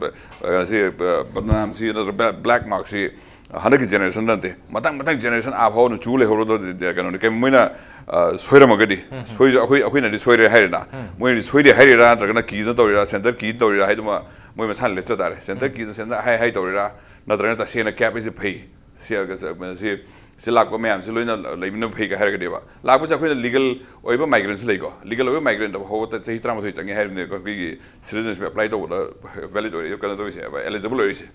ꯀꯩꯅꯣꯁꯤ, ꯕꯗꯅꯥꯝꯁꯤ ꯅꯠꯇ꯭ꯔꯒ ꯕ꯭ꯂꯦꯛ ꯃꯥꯔꯛꯁꯤ ꯍꯟꯗꯛꯀꯤ ꯖꯦꯅꯦꯔꯦꯁꯟ ꯅꯠꯇꯦ, ꯃꯊꯪ, ꯃꯊꯪ ꯖꯦꯅꯦꯔꯦꯁꯟ ꯑꯥ ꯐꯥꯎꯅ ꯆꯨ ꯂꯩꯍꯧꯔꯗꯧ ꯀꯩꯅꯣꯅꯤ꯫ ꯀꯩ ꯃꯣꯏꯅ, ꯑ, ꯁꯣꯏꯔꯝꯃꯒꯗꯤ, ꯁꯣꯏꯁꯨ ꯑꯩꯈꯣꯏ, ꯑꯩꯈꯣꯏꯅꯗꯤ ꯁꯣꯏꯔꯦ ꯍꯥꯏꯔꯦꯅ, ꯃꯣꯏꯅꯗꯤ ꯁꯣꯏꯗꯦ ꯍꯥꯏꯔꯤꯔꯥ, ꯅꯠꯇ꯭ꯔꯒꯅ ꯀꯤꯗꯅ ꯇꯧꯔꯤꯔꯥ, ꯁꯦꯟꯇꯔ ꯀꯤꯗꯅ ꯇꯧꯔꯤꯔꯥ ꯍꯥꯏꯗꯨꯃ ꯃꯣꯏ ꯃꯁꯥꯅ ꯂꯦꯞꯆ ꯇꯥꯔꯦ꯫ ꯁꯦꯟꯇꯔ ꯀꯤꯗꯅ, ꯁꯦꯟꯇꯔ ꯍꯥꯏ ꯍꯥꯏ ꯇꯧꯔꯤꯔꯥ, ꯅꯠꯇ꯭ꯔꯒꯅ ꯇꯁꯦꯡꯅ ꯀꯦꯞ ꯑꯁꯤ ꯐꯩ, ꯁꯤ, ꯁꯤ, ꯁꯤ ꯂꯥꯛꯄ ꯃꯌꯥꯝꯁꯤ ꯂꯣꯏꯅ ꯂꯩꯃꯤꯟꯅꯕ ꯐꯩꯒ ꯍꯥꯏꯔꯒꯗꯤꯕ꯫ ꯂꯥꯛꯄꯁꯦ ꯑꯩꯈꯣꯏꯅ ꯂꯤꯒꯜ ꯑꯣꯏꯕ ꯃꯥꯏꯒ꯭ꯔꯦꯟꯁꯨ ꯂꯩꯀꯣ꯫ ꯂꯤꯒꯜ ꯑꯣꯏꯕ ꯃꯥꯏꯒ꯭ꯔꯦꯟ ꯐꯥꯎꯕ ꯆꯍꯤ ꯇꯔꯥꯃꯥꯊꯣꯏ ꯆꯪꯉꯦ ꯍꯥꯏꯔꯤꯕꯅꯦꯀꯣ, ꯑꯩꯈꯣꯏꯒꯤ ꯁꯤꯇꯤꯖꯟꯁꯤꯞ ꯑꯦꯄ꯭ꯂꯥꯏ ꯇꯧꯕꯗ ꯚꯦꯂꯤꯗ ꯑꯣꯏꯔ, ꯀꯩꯅꯣ ꯇꯧꯔꯤꯁꯦ, ꯑꯦꯂꯤꯖꯤꯕꯜ ꯑꯣꯏꯔꯤꯁꯦ꯫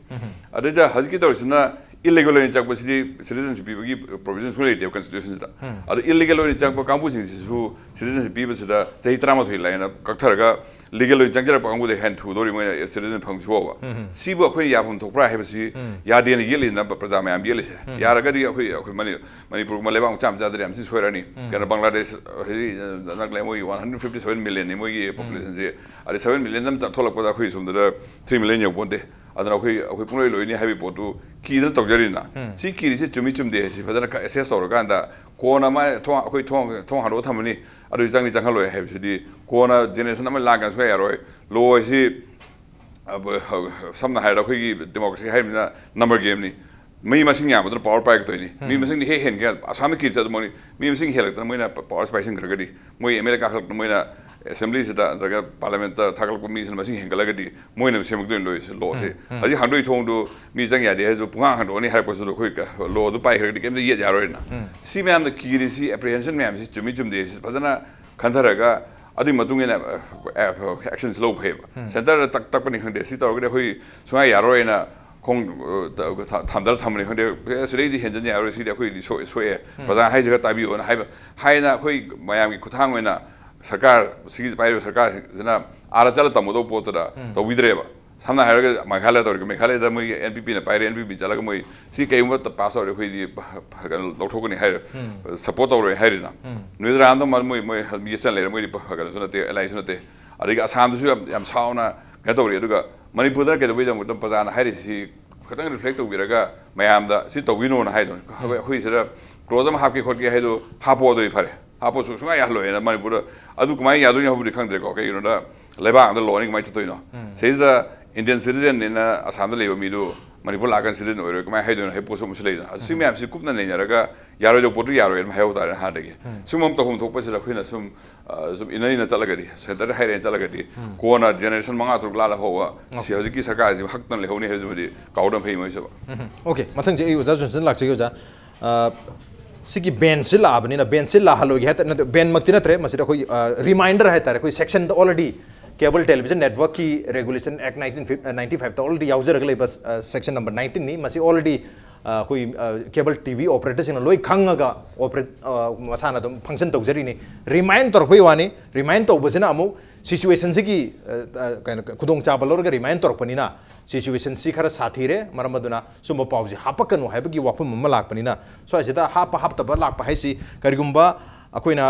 ꯑꯗꯨꯗ ꯍꯧꯖꯤꯛꯀꯤ ꯇꯧꯔꯤꯁꯤꯅ ꯏꯜꯂꯤꯒꯜ ꯑꯣꯏꯅ ꯆꯪꯕꯁꯤꯗꯤ ꯁꯤꯇꯤꯖꯟꯁꯤꯞ ꯄꯤꯕꯒꯤ ꯄ꯭ꯔꯣꯕꯤꯖꯟ ꯁꯨꯡꯂꯩ ꯂꯩꯇꯦꯕ ꯀꯟꯁꯇꯤꯇ꯭ꯌꯨꯁꯟꯁꯤꯗ꯫ ꯑꯗꯣ ꯏꯜꯂꯤꯒꯜ ꯑꯣꯏꯅ ꯆꯪꯕ ꯀꯥꯡꯕꯨꯁꯤꯡꯁꯤꯁꯨ ꯁꯤꯇꯤꯖꯟꯁꯤꯞ ꯄꯤꯕꯁꯤꯗ ꯆꯍꯤ ꯇꯔꯥꯃꯥꯊꯣꯏ ꯂꯥꯏꯅ ꯀꯛꯊꯔꯒ ꯂꯤꯒꯦꯜ ꯑꯣꯏꯅ ꯆꯪꯖꯔꯛꯄ ꯀꯥꯡꯕꯨꯗ ꯍꯦꯟꯅ ꯊꯨꯗꯧꯔꯤ, ꯃꯣꯏꯅ ꯁꯤꯇꯤꯖꯦꯟ ꯐꯪꯁꯨ ꯐꯥꯎꯕ꯫ ꯁꯤꯕꯨ ꯑꯩꯈꯣꯏꯅ ꯌꯥꯐꯝ ꯊꯣꯛꯄ꯭ꯔꯥ ꯍꯥꯏꯕꯁꯤ ꯌꯥꯗꯦꯅ ꯌꯦꯠꯂꯤꯅ ꯄ꯭ꯔꯖꯥ ꯃꯌꯥꯝ ꯌꯦꯠꯂꯤꯁꯦ꯫ ꯌꯥꯔꯒꯗꯤ ꯑꯩꯈꯣꯏ, ꯑꯩꯈꯣꯏ ꯃꯅꯤ-, ꯃꯅꯤꯄꯨꯔꯒꯨꯝꯕ ꯂꯩꯕꯥꯛ ꯃꯆꯥ ꯃꯆꯥꯗꯗꯤ ꯌꯥꯝ ꯊꯤꯅ ꯁꯣꯏꯔꯛꯑꯅꯤ꯫ ꯀꯩꯅꯣ, ꯕꯪꯒ꯭ꯂꯥꯗꯦꯁ ꯍꯧꯖꯤꯛ ꯅꯛꯂꯦ, ꯃꯣꯏꯒꯤ ꯋꯥꯟ ꯍꯟꯗ꯭ꯔꯦꯠ ꯐꯤꯐꯇꯤ ꯁꯚꯦꯟ ꯃꯤꯂꯤꯌꯟꯅꯤ ꯃꯣꯏꯒꯤ ꯄꯣꯄꯨꯂꯦꯁꯟꯁꯦ꯫ ꯑꯗꯩ ꯁꯚꯦꯟ ꯃꯤꯂꯤꯌꯟ ꯑꯃ ꯆꯠꯊꯣꯛꯂꯛꯄꯗ ꯑꯩꯈꯣꯏ ꯁꯣꯝꯗꯗ ꯊ꯭ꯔꯤ ꯃꯤꯂꯤꯌꯟ ꯌꯧꯄꯣꯟꯇꯦ꯫ ꯑꯗꯨꯅ ꯑꯩꯈꯣꯏ, ꯑꯩꯈꯣꯏ ꯄꯨꯡꯂꯣꯏ ꯂꯣꯏꯅꯤ ꯍꯥꯏꯕꯒꯤ ꯄꯣꯠꯇꯨ ꯀꯤꯗꯅ ꯇꯧꯖꯔꯤꯅ꯫ ꯁꯤ ꯀꯤꯔꯤꯁꯦ ꯆꯨꯝꯃꯤ ꯆꯨꯝꯗꯦ ꯍꯥꯏꯁꯤ ꯐꯖꯅ ꯑꯦꯁꯦꯁ ꯇꯧꯔꯀꯥꯟꯗ ꯀꯣꯟꯅ ꯃꯥ ꯊꯣꯡ, ꯑꯩꯈꯣꯏ ꯊꯣꯡ, ꯊꯣꯡ ꯍꯥꯡꯗꯣꯛꯑ ꯊꯝꯃꯅꯤ, ꯑꯗꯨ ꯆꯪꯅꯤ ꯆꯪꯍꯜꯂꯣꯏ ꯍꯥꯏꯕꯁꯤꯗꯤ ꯀꯣꯟꯅ ꯖꯦꯅꯦꯔꯦꯁꯟ ꯑꯃ ꯂꯥꯛꯀꯥꯟꯗ ꯁꯨꯡꯌꯥ ꯌꯥꯔꯣꯏ꯫ ꯂꯣ ꯍꯥꯏꯁꯤ, ꯑ, ꯁꯝꯅ ꯍꯥꯏꯔꯕꯗ ꯑꯩꯈꯣꯏꯒꯤ ꯗꯦꯃꯣꯀ꯭ꯔꯦꯁꯤ ꯍꯥꯏꯔꯤꯕꯅꯤꯅ ꯅꯝꯕꯔ ꯒꯦꯝꯅꯤ꯫ ꯃꯤ ꯃꯁꯤꯡ ꯌꯥꯝꯕꯗꯨꯅ ꯄꯋꯥꯔ ꯄꯥꯏꯔꯛꯇꯣꯏꯅꯤ꯫ ꯃꯤ ꯃꯁꯤꯡꯗꯤ ꯍꯦꯛ ꯍꯦꯟꯒꯦ, ꯑꯁꯥꯝꯗ ꯀꯤꯔꯤꯁꯦ ꯑꯗꯨꯃꯛꯅꯤ꯫ ꯃꯤ ꯃꯁꯤꯡ ꯍꯦꯜꯂꯛꯇꯅ ꯃꯣꯏꯅ ꯄ-, ꯄꯋꯥꯔꯁꯤ ꯄꯥꯏꯁꯤꯟꯈ꯭ꯔꯒꯗꯤ, ꯃꯣꯏ ꯑꯦꯝ ꯑꯦꯜ ꯑꯦ ꯀꯥꯈꯠꯂꯛꯇꯅ ꯃꯣꯏꯅ ꯑꯦꯁꯦꯝꯕ꯭ꯂꯤꯁꯤꯗ ꯅꯠꯇ꯭ꯔꯒ ꯄꯥꯔꯂꯤꯌꯥꯃꯦꯟꯠꯇ ꯊꯥꯒꯠꯂꯛꯄ ꯃꯤꯁꯤꯅ ꯃꯁꯤꯡ ꯍꯦꯟꯒꯠꯂꯒꯗꯤ ꯃꯣꯏꯅ ꯁꯦꯝꯃꯛꯇꯣꯏꯅꯤ ꯂꯣꯏꯁꯦ, ꯂꯣꯁꯦ꯫ ꯍꯧꯖꯤꯛ ꯍꯥꯡꯗꯣꯛꯏ ꯊꯣꯡꯗꯨ ꯃꯤ ꯆꯪ ꯌꯥꯗꯦ ꯍꯥꯏꯔꯁꯨ ꯄꯨꯡꯍꯥꯡ ꯍꯥꯡꯗꯣꯛꯑꯅꯤ ꯍꯥꯏꯔꯛꯄꯁꯨ ꯑꯩꯈꯣꯏ ꯀ-, ꯂꯣꯗꯨ ꯄꯥꯏꯈ꯭ꯔꯒꯗꯤ ꯀꯩꯝꯇ ꯌꯦꯠ ꯌꯥꯔꯣꯏꯅ꯫ ꯁꯤ ꯃꯌꯥꯝꯅ ꯀꯤꯔꯤꯁꯤ, ꯑꯦꯄ꯭ꯔꯤꯍꯦꯟꯁꯟ ꯃꯌꯥꯝꯁꯤ ꯆꯨꯝꯃꯤ ꯆꯨꯝꯗꯦ ꯁꯤ ꯐꯖꯅ ꯈꯟꯊꯔꯒ ꯑꯗꯨꯒꯤ ꯃꯇꯨꯡ ꯏꯟꯅ, ꯑ, ꯑꯦꯛꯁꯟꯁꯤ ꯂꯧꯕ ꯐꯩꯌꯦꯕ꯫ ꯁꯦꯟꯇꯔꯗ ꯇꯛ-, ꯇꯛꯄꯅꯤ ꯈꯪꯗꯦ, ꯁꯤ ꯇꯧꯔꯒꯗꯤ ꯑꯩꯈꯣꯏ ꯁꯨꯡꯌꯥ ꯌꯥꯔꯣꯏꯅ ꯈꯣꯡ, ꯑ, ꯊ-, ꯊꯥ-, ꯊꯝꯗꯔ ꯊꯝꯕꯅꯤ ꯈꯪꯗꯦ, "ꯑꯦ, ꯁꯤꯗꯩꯗꯤ ꯍꯦꯟꯖꯟ ꯌꯥꯔꯣꯏ, ꯁꯤꯗꯤ ꯑꯩꯈꯣꯏꯗꯤ ꯁꯣꯏ-, ꯁꯣꯛꯑꯦ, ꯄ꯭ꯔꯖꯥ ꯍꯥꯏꯁꯤꯒ ꯇꯥꯕꯤꯌꯣꯅ" ꯍꯥꯏꯕ, ꯍꯥꯏꯅ ꯑꯩꯈꯣꯏ ꯃꯌꯥꯝꯒꯤ ꯈꯨꯠꯊꯥꯡ ꯑꯣꯏꯅ ꯁꯔꯀꯥꯔ, ꯁꯤꯒꯤ ꯄꯥꯏꯔꯤꯕ ꯁꯔꯀꯥꯔꯁꯤꯅ ꯑꯥꯗ ꯆꯠꯂ ꯇꯝꯒꯗꯧꯕ ꯄꯣꯠꯇꯨꯗ ꯇꯧꯕꯤꯗ꯭ꯔꯦꯕ꯫ ꯁꯝꯅ ꯍꯥꯏꯔꯒ ꯃꯦꯘꯥꯂꯌꯥ ꯇꯧꯔꯤꯕ, ꯃꯦꯘꯥꯂꯌꯥꯗ ꯃꯣꯏꯒꯤ ꯑꯦꯟ ꯄꯤ ꯄꯤꯅ ꯄꯥꯏꯔꯦ, ꯑꯦꯟ ꯄꯤ ꯄꯤ ꯆꯠꯂꯒ ꯃꯣꯏ ꯁꯤ ꯀꯩꯒꯨꯝꯕ ꯄꯥꯁ ꯇꯧꯔꯗꯤ ꯑꯩꯈꯣꯏꯗꯤ ꯄ-, ꯄ-, ꯀꯩꯅꯣ ꯂꯧꯊꯣꯛꯀꯅꯤ ꯍꯥꯏꯔꯦ, ꯁꯄꯣꯔꯠ ꯇꯧꯔꯣꯏ ꯍꯥꯏꯔꯤꯅ꯫ ꯃꯤꯖꯣꯔꯥꯝꯗ ꯃ-, ꯃꯣꯏ, ꯃꯣꯏ ꯃꯤ ꯆꯟ ꯂꯩꯔꯦ, ꯃꯣꯏꯗꯤ ꯄ-, ꯀꯩꯅꯣꯁꯨ ꯅꯠꯇꯦ, ꯑꯦꯂꯥꯏꯟꯁꯁꯨ ꯅꯠꯇꯦ꯫ ꯑꯗꯒꯤ ꯑꯁꯥꯝꯗꯁꯨ ꯌꯥꯝ, ꯌꯥꯝ ꯁꯥꯎꯅ ꯀꯩꯅꯣ ꯇꯧꯔꯤ꯫ ꯑꯗꯨꯒ ꯃꯅꯤꯄꯨꯔꯗ ꯀꯩꯗꯧꯕꯩꯗꯃꯛꯇ ꯄ꯭ꯔꯖꯥꯅ ꯍꯥꯏꯔꯤꯁꯤ ꯈꯤꯇꯪ ꯔꯤꯐ꯭ꯂꯦꯛ ꯇꯧꯕꯤꯔꯒ ꯃꯌꯥꯝꯗ ꯁꯤ ꯇꯧꯕꯤꯅꯣꯅ ꯍꯥꯏꯗꯣ꯫ ꯑꯩꯈꯣꯏ, ꯑꯩꯈꯣꯏ ꯁꯤꯗ ꯀ꯭ꯂꯣꯖ ꯑꯃ ꯍꯥꯞꯀꯦ ꯈꯣꯠꯀꯦ ꯍꯥꯏꯗꯣ ꯍꯥꯞꯄꯣ, ꯑꯗꯨꯗꯤ ꯐꯔꯦ꯫ ꯍꯥꯞꯄꯣꯁꯨ ꯁꯨꯡꯌꯥ ꯌꯥꯍꯜꯂꯣꯏꯅ ꯃꯅꯤꯄꯨꯔꯗ꯫ ꯑꯗꯨ ꯀꯃꯥꯏꯅ ꯌꯥꯗꯣꯏꯅꯣ ꯍꯥꯏꯕꯗꯤ ꯈꯪꯗ꯭ꯔꯦꯀꯣ꯫ ꯀꯩꯒꯤꯅꯣꯗ ꯂꯩꯕꯥꯛ ꯑꯃꯗ ꯂꯣꯅꯤ ꯀꯃꯥꯏꯅ ꯆꯠꯇꯣꯏꯅꯣ? ꯁꯤꯗꯩꯁꯤꯗ ꯏꯟꯗꯤꯌꯟ ꯁꯤꯇꯤꯖꯦꯟꯅꯤꯅ ꯑꯁꯥꯝꯗ ꯂꯩꯕ ꯃꯤꯗꯨ ꯃꯅꯤꯄꯨꯔ ꯂꯥꯛꯀꯥꯟꯗ ꯁꯤꯇꯤꯖꯦꯟ ꯑꯣꯏꯔꯣꯏ, ꯀꯃꯥꯏꯅ ꯍꯥꯏꯗꯣꯏꯅꯣ ꯍꯥꯏꯕ ꯄꯣꯠꯁꯨ ꯑꯃꯁꯨ ꯂꯩꯗꯅ꯫ ꯑꯗꯨ ꯁꯤ ꯃꯌꯥꯝꯁꯤ ꯀꯨꯞꯅ ꯅꯩꯅꯔꯒ ꯌꯥꯔꯣꯏꯗꯧꯕ ꯄꯣꯠꯇꯨ ꯌꯥꯔꯣꯏ ꯑꯗꯨꯝ ꯍꯥꯏꯍꯧ ꯇꯥꯔꯦ ꯍꯥꯟꯅꯗꯒꯤ꯫ ꯁꯤꯒꯨꯝꯕ ꯑꯃ ꯇꯧꯐꯝ ꯊꯣꯛꯄꯁꯤꯗ ꯑꯩꯈꯣꯏꯅ ꯁꯨꯝ, ꯑ, ꯁꯨꯝ ꯏꯟꯅ ꯏꯟꯅ ꯆꯠꯂꯒꯗꯤ, ꯁꯦꯟꯇꯔꯗ ꯍꯥꯏꯔ ꯏꯟꯅ ꯆꯠꯂꯒꯗꯤ ꯀꯣꯟꯅ ꯖꯦꯅꯦꯔꯦꯁꯟ ꯃꯉꯥ ꯇꯔꯨꯛ ꯂꯥꯜꯂ ꯐꯥꯎꯕ ꯁꯤ ꯍꯧꯖꯤꯛꯀꯤ ꯁꯔꯀꯥꯔꯁꯤ ꯍꯛꯇꯅ ꯂꯩꯍꯧꯅꯤ ꯍꯥꯏꯕꯁꯤꯃꯗꯤ ꯀꯥꯎꯗꯕ ꯐꯩ ꯃꯣꯏꯁꯨ꯫ ꯎꯝ, ꯎꯝ꯫ ꯑꯣꯀꯦ, ꯃꯊꯪꯁꯦ ꯑꯩ ꯑꯣꯖꯥ ꯖꯣꯟꯁꯟ ꯂꯥꯛꯆꯒꯦ, ꯑꯣꯖꯥ꯫ ꯑ, ꯁꯤꯒꯤ ꯕꯦꯟꯁꯤ ꯂꯥꯛꯑꯕꯅꯤꯅ, ꯕꯦꯟꯁꯤ ꯂꯥꯛꯍꯜꯂꯣꯏꯒꯦ ꯍꯥꯏꯇꯥꯔꯦ, ꯅꯠꯇꯦ, ꯕꯦꯟꯃꯛꯇꯤ ꯅꯠꯇ꯭ꯔꯦ, ꯃꯁꯤꯗ ꯑꯩꯈꯣꯏ, ꯑ, ꯔꯤꯃꯥꯏꯟꯗꯔ ꯍꯥꯏꯇꯥꯔꯦ, ꯑꯩꯈꯣꯏ ꯁꯦꯛꯁꯟꯗ ꯑꯣꯜꯔꯦꯗꯤ ꯀꯦꯕꯜ ꯇꯦꯂꯤꯚꯤꯖꯟ ꯅꯦꯠꯋꯔꯛꯀꯤ ꯔꯦꯒꯨꯂꯦꯁꯟ ꯑꯦꯛ ꯅꯥꯏꯟꯇꯤꯟ ꯐꯤꯐ-, ꯑ, ꯅꯥꯏꯟꯇꯤ ꯐꯥꯏꯚꯇ ꯑꯣꯜꯔꯦꯗꯤ ꯌꯥꯎꯖꯔꯒ ꯂꯩꯕ, ꯑ, ꯁꯦꯛꯁꯟ ꯅꯝꯕꯔ ꯅꯥꯏꯟꯇꯤꯟꯅꯤ꯫ ꯃꯁꯤ ꯑꯣꯜꯔꯦꯗꯤ, ꯑ, ꯑꯩꯈꯣꯏ, ꯑ, ꯀꯦꯕꯜ ꯇꯤ ꯚꯤ ꯑꯣꯄꯔꯦꯇꯔꯁꯤꯡꯅ ꯂꯣꯏ ꯈꯪꯉꯒ ꯑꯣꯄꯔꯦꯠ-, ꯑ, ꯃꯁꯥꯅ ꯑꯗꯨꯝ ꯐꯪꯁꯟ ꯇꯧꯖꯔꯤꯅꯤ꯫ ꯔꯤꯃꯥꯏꯟ ꯇꯧꯔꯛꯄꯒꯤ ꯋꯥꯅꯤ꯫ ꯔꯤꯃꯥꯏꯟ ꯇꯧꯕꯁꯤꯅ ꯑꯃꯨꯛ ꯁꯤꯆꯨꯋꯦꯁꯟꯁꯤꯒꯤ ꯀꯩꯅꯣ ꯈꯨꯗꯣꯡꯆꯥꯕ ꯂꯧꯔꯒ ꯔꯤꯃꯥꯏꯟ ꯇꯧꯔꯛꯄꯅꯤꯅ, ꯁꯤꯆꯨꯋꯦꯁꯟꯁꯤ ꯈꯔ ꯁꯥꯊꯤꯔꯦ, ꯃꯔꯝ ꯑꯗꯨꯅ ꯁꯨꯝꯕ ꯄꯥꯎꯁꯤ ꯍꯥꯞꯄꯛꯀꯅꯨ ꯍꯥꯏꯕꯒꯤ ꯋꯥꯐꯝ ꯑꯃ ꯂꯥꯛꯄꯅꯤꯅ, ꯁ꯭ꯋꯥꯏꯁꯤꯗ ꯍꯥꯞꯄ ꯍꯥꯞꯇꯕ ꯂꯥꯛꯄ ꯍꯥꯏꯁꯤ ꯀꯔꯤꯒꯨꯝꯕ ꯑꯩꯈꯣꯏꯅ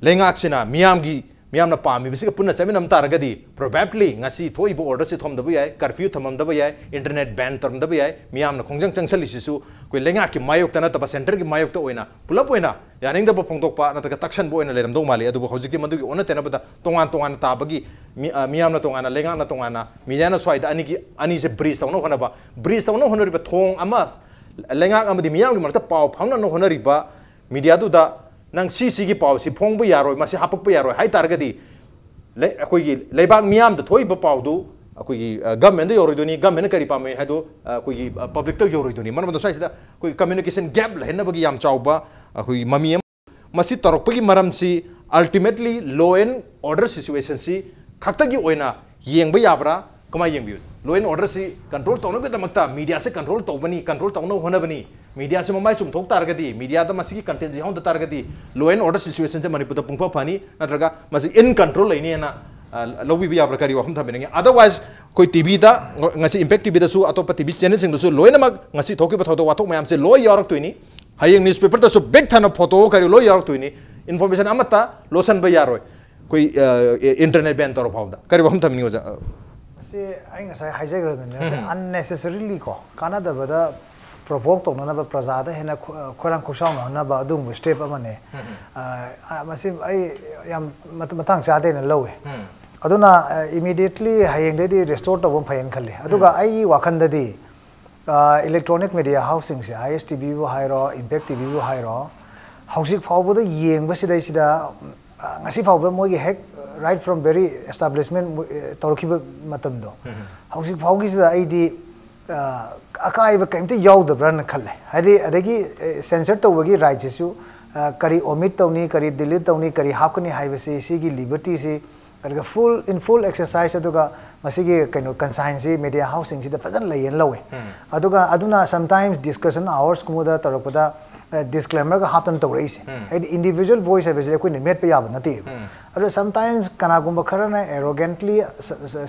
ꯂꯩꯉꯥꯛꯁꯤꯅ ꯃꯤꯌꯥꯝꯒꯤ ꯃꯤꯌꯥꯝꯅ ꯄꯥꯝꯃꯤꯕꯁꯤꯒ ꯄꯨꯟꯅ ꯆꯠꯃꯤꯟꯅꯕ ꯇꯥꯔꯒꯗꯤ, probably ꯉꯁꯤ ꯊꯣꯛꯏꯕ order ꯁꯤ ꯊꯝꯗꯕ ꯌꯥꯏ, curfew ꯊꯝꯃꯝꯗꯕ ꯌꯥꯏ, internet ban ꯇꯧꯔꯝꯗꯕ ꯌꯥꯏ, ꯃꯤꯌꯥꯝꯅ ꯈꯣꯡꯖꯪ ꯆꯪꯁꯜꯂꯤꯁꯤꯁꯨ ꯑꯩꯈꯣꯏ ꯂꯩꯉꯥꯛꯀꯤ ꯃꯥꯌꯣꯛꯇ ꯅꯠꯇꯕ centre ꯒꯤ ꯃꯥꯌꯣꯛꯇ ꯑꯣꯏꯅ ꯄꯨꯂꯞ ꯑꯣꯏꯅ ꯌꯥꯅꯤꯡꯗꯕ ꯐꯣꯡꯗꯣꯛꯄ ꯅꯠꯇ꯭ꯔꯒ ꯇꯛꯁꯟꯕ ꯑꯣꯏꯅ ꯂꯩꯔꯝꯗꯧ ꯃꯥꯜꯂꯤ꯫ ꯑꯗꯨꯕꯨ ꯍꯧꯖꯤꯛꯇꯤ ꯃꯗꯨꯒꯤ ꯑꯣꯟꯅ ꯇꯩꯅꯕꯗ ꯇꯣꯉꯥꯟ ꯇꯣꯉꯥꯟꯅ ꯇꯥꯕꯒꯤ ꯃꯤ-, ꯑ, ꯃꯤꯌꯥꯝꯅ ꯇꯣꯉꯥꯟꯅ, ꯂꯩꯉꯥꯛꯅ ꯇꯣꯉꯥꯟꯅ, ꯃꯤꯗꯤꯌꯥꯅ ꯁ꯭ꯋꯥꯏꯗ ꯑꯅꯤꯒꯤ, ꯑꯅꯤꯁꯦ bridge ꯇꯧꯅꯕ ꯍꯣꯠꯅꯕ, bridge ꯇꯧꯅꯕ ꯍꯣꯠꯅꯔꯤꯕ ꯊꯣꯡ ꯑꯃ ꯂꯩꯉꯥꯛ ꯑꯃꯗꯤ ꯃꯤꯌꯥꯝꯒꯤ ꯃꯔꯛꯇ ꯄꯥꯎ ꯐꯥꯎꯅꯅꯕ ꯍꯣꯠꯅꯔꯤꯕ ꯃꯤꯗꯤꯌꯥꯗꯨꯗ ꯅꯪ ꯁꯤ ꯁꯤꯒꯤ ꯄꯥꯎꯁꯤ ꯐꯣꯡꯕ ꯌꯥꯔꯣꯏ, ꯃꯁꯤ ꯍꯥꯄꯛꯄ ꯌꯥꯔꯣꯏ ꯍꯥꯏ ꯇꯥꯔꯒꯗꯤ, ꯂꯩ-, ꯑꯩꯈꯣꯏꯒꯤ ꯂꯩꯕꯥꯛ ꯃꯤꯌꯥꯝꯗ ꯊꯣꯛꯏꯕ ꯄꯥꯎꯗꯨ ꯑꯩꯈꯣꯏꯒꯤ, ꯑ, government ꯗ ꯌꯧꯔꯣꯏꯗꯣꯏꯅꯤ, government ꯅ ꯀꯔꯤ ꯄꯥꯝꯃꯤ ꯍꯥꯏꯗꯣ, ꯑ, ꯑꯩꯈꯣꯏꯒꯤ, ꯑ, public ꯇ ꯌꯧꯔꯣꯏꯗꯣꯏꯅꯤ꯫ ꯃꯔꯝ ꯑꯗꯨꯅ ꯁ꯭ꯋꯥꯏꯁꯤꯗ ꯑꯩꯈꯣꯏ communication gap ꯂꯩꯍꯟꯅꯕꯒꯤ ꯌꯥꯝ ꯆꯥꯎꯕ ꯑꯩꯈꯣꯏꯒꯤ ꯃꯃꯤ ꯑꯃ꯫ ꯃꯁꯤ ꯇꯧꯔꯛꯄꯒꯤ ꯃꯔꯝꯁꯤ ultimately law and order situation ꯁꯤ ꯈꯛꯇꯒꯤ ꯑꯣꯏꯅ ꯌꯦꯡꯕ ꯌꯥꯕ꯭ꯔꯥ? ꯀꯃꯥꯏꯅ ꯌꯦꯡꯕꯤꯌꯨ? Law and order ꯁꯤ control ꯇꯧꯅꯕꯒꯤꯗꯃꯛꯇ media ꯁꯦ control ꯇꯧꯕꯅꯤ, control ꯇꯧꯅꯕ ꯍꯣꯠꯅꯕꯅꯤ꯫ Media ꯁꯤ ꯃꯃꯥꯏ ꯆꯨꯝꯊꯣꯛ ꯇꯥꯔꯒꯗꯤ, media ꯗ ꯃꯁꯤꯒꯤ content ꯁꯤ ꯌꯥꯎꯍꯟꯗ ꯇꯥꯔꯒꯗꯤ, law and order situation ꯁꯦ ꯃꯅꯤꯄꯨꯔꯗ ꯄꯨꯡꯐ ꯐꯅꯤ, ꯅꯠꯇ꯭ꯔꯒ ꯃꯁꯤ in control ꯂꯩꯅꯤ ꯍꯥꯏꯅ, ꯑ, ꯂꯧꯕꯤꯕ ꯌꯥꯕ꯭ꯔꯥ? ꯀꯔꯤ ꯋꯥꯐꯝ ꯊꯝꯕꯤꯅꯤꯡꯉꯤ? Otherwise, ꯑꯩꯈꯣꯏ ꯇꯤ ꯚꯤꯗ, ꯉꯁꯤ Impact ꯇꯤ ꯚꯤꯗꯁꯨ, ꯑꯇꯣꯞꯄ ꯇꯤ ꯚꯤ channel ꯁꯤꯡꯗꯁꯨ ꯂꯣꯏꯅꯃꯛ ꯉꯁꯤ ꯊꯣꯛꯈꯤꯕ ꯊꯧꯗꯣꯛ ꯋꯥꯊꯣꯛ ꯃꯌꯥꯝꯁꯦ ꯂꯣꯏ ꯌꯥꯎꯔꯛꯇꯣꯏꯅꯤ꯫ ꯍꯌꯦꯡ newspaper ꯗꯁꯨ ꯕꯤꯛ ꯊꯟꯅ ꯐꯣꯇꯣ ꯀꯔꯤ ꯂꯣꯏ ꯌꯥꯎꯔꯛꯇꯣꯏꯅꯤ꯫ Information ꯑꯃꯠꯇ ꯂꯣꯠꯁꯟꯕ ꯌꯥꯔꯣꯏ꯫ ꯑꯩꯈꯣꯏ, ꯑ, internet ban ꯇꯧꯔ ꯐꯥꯎꯕꯗ꯫ ꯀꯔꯤ ꯋꯥꯐꯝ ꯊꯝꯅꯤꯡꯉꯤ, ꯑꯣꯖꯥ? ꯑ, ꯃꯁꯤ ꯑꯩ ꯉꯁꯥꯏ ꯍꯥꯏꯖꯈ꯭ꯔꯗꯨꯅꯤ, ꯃꯁꯤ ꯎꯝ꯫ Unnecessarily ꯀꯣ, ꯀꯥꯟꯅꯗꯕꯗ provoke ꯇꯧꯅꯅꯕ, ꯄ꯭ꯔꯖꯥꯗ ꯍꯦꯟꯅ ꯈꯣ-, ꯈꯣꯏꯔꯥꯡ ꯈꯣꯏꯁꯥꯎꯅꯍꯟꯅꯕ ꯑꯗꯨꯒꯨꯝꯕ step ꯑꯃꯅꯦ꯫ ꯎꯝ꯫ ꯑ, ꯑ, ꯃꯁꯤ ꯑꯩ ꯌꯥꯝ ꯃꯇ-, ꯃꯇꯥꯡ ꯆꯥꯗꯦꯅ ꯂꯧꯏ꯫ ꯎꯝ꯫ ꯑꯗꯨꯅ, ꯑ, immediately ꯍꯌꯦꯡꯗꯩꯗꯤ restore ꯇꯧꯕ ꯐꯩꯌꯦꯅ ꯈꯜꯂꯤ꯫ ꯑꯗꯨꯒ ꯎꯝ꯫ ꯑꯩꯒꯤ ꯋꯥꯈꯜꯗꯗꯤ, ꯑ, electronic media house ꯁꯤꯡꯁꯦ, ꯑꯥꯏ ꯑꯦꯁ ꯇꯤ ꯚꯤꯕꯨ ꯍꯥꯏꯔꯣ, Impact ꯇꯤ ꯚꯤꯕꯨ ꯍꯥꯏꯔꯣ, ꯍꯧꯖꯤꯛ ꯐꯥꯎꯕꯗ ꯌꯦꯡꯕꯁꯤꯗꯩꯁꯤꯗ, ꯑ, ꯉꯁꯤ ꯐꯥꯎꯕꯗ ꯃꯣꯏꯒꯤ ꯍꯦꯛ right from very establishment ꯃꯣꯏ, ꯑ, ꯇꯧꯔꯛꯈꯤꯕ ꯃꯇꯝꯗꯣ, ꯎꯝ꯫ ꯍꯧꯖꯤꯛ ꯐꯥꯎꯒꯤꯁꯤꯗ ꯑꯩꯗꯤ, ꯑ, ꯑꯀꯥꯏꯕ ꯀꯔꯤꯝꯇ ꯌꯥꯎꯗꯕ꯭ꯔꯥꯅ ꯈꯜꯂꯦ꯫ ꯍꯥꯏꯗꯤ, ꯑꯗꯒꯤ, ꯑ, censor ꯇꯧꯕꯒꯤ right ꯁꯤꯁꯨ, ꯑ, ꯀꯔꯤ omit ꯇꯧꯅꯤ, ꯀꯔꯤ delete ꯇꯧꯅꯤ, ꯀꯔꯤ ꯍꯥꯞꯀꯅꯤ ꯍꯥꯏꯕꯁꯤ, ꯁꯤꯒꯤ liberty ꯁꯤ ꯑꯗꯨꯒ full, in full exercise, ꯑꯗꯨꯒ ꯃꯁꯤꯒꯤ ꯀꯩꯅꯣ conscience ꯁꯤ media house ꯁꯤꯡꯁꯤꯗ ꯐꯖꯅ ꯂꯩꯌꯦꯅ ꯂꯧꯋꯦ꯫ ꯎꯝ꯫ ꯑꯗꯨꯒ ꯑꯗꯨꯅ sometimes discussion hours ꯀꯨꯝꯕꯗ ꯇꯧꯔꯛꯄꯗ, ꯗꯤꯁꯀ꯭ꯂꯦꯃꯔꯒ ꯍꯥꯞꯇꯅ ꯇꯧꯔꯛꯏꯁꯦ꯫ ꯍꯥꯏꯗꯤ individual voice ꯍꯥꯏꯕꯁꯤꯗꯤ ꯑꯩꯈꯣꯏꯅ ꯃꯦꯠꯄ ꯌꯥꯕ ꯅꯠꯇꯦꯕ꯫ ꯑꯗꯣ sometimes ꯀꯅꯥꯒꯨꯝꯕ ꯈꯔꯅ arrogantly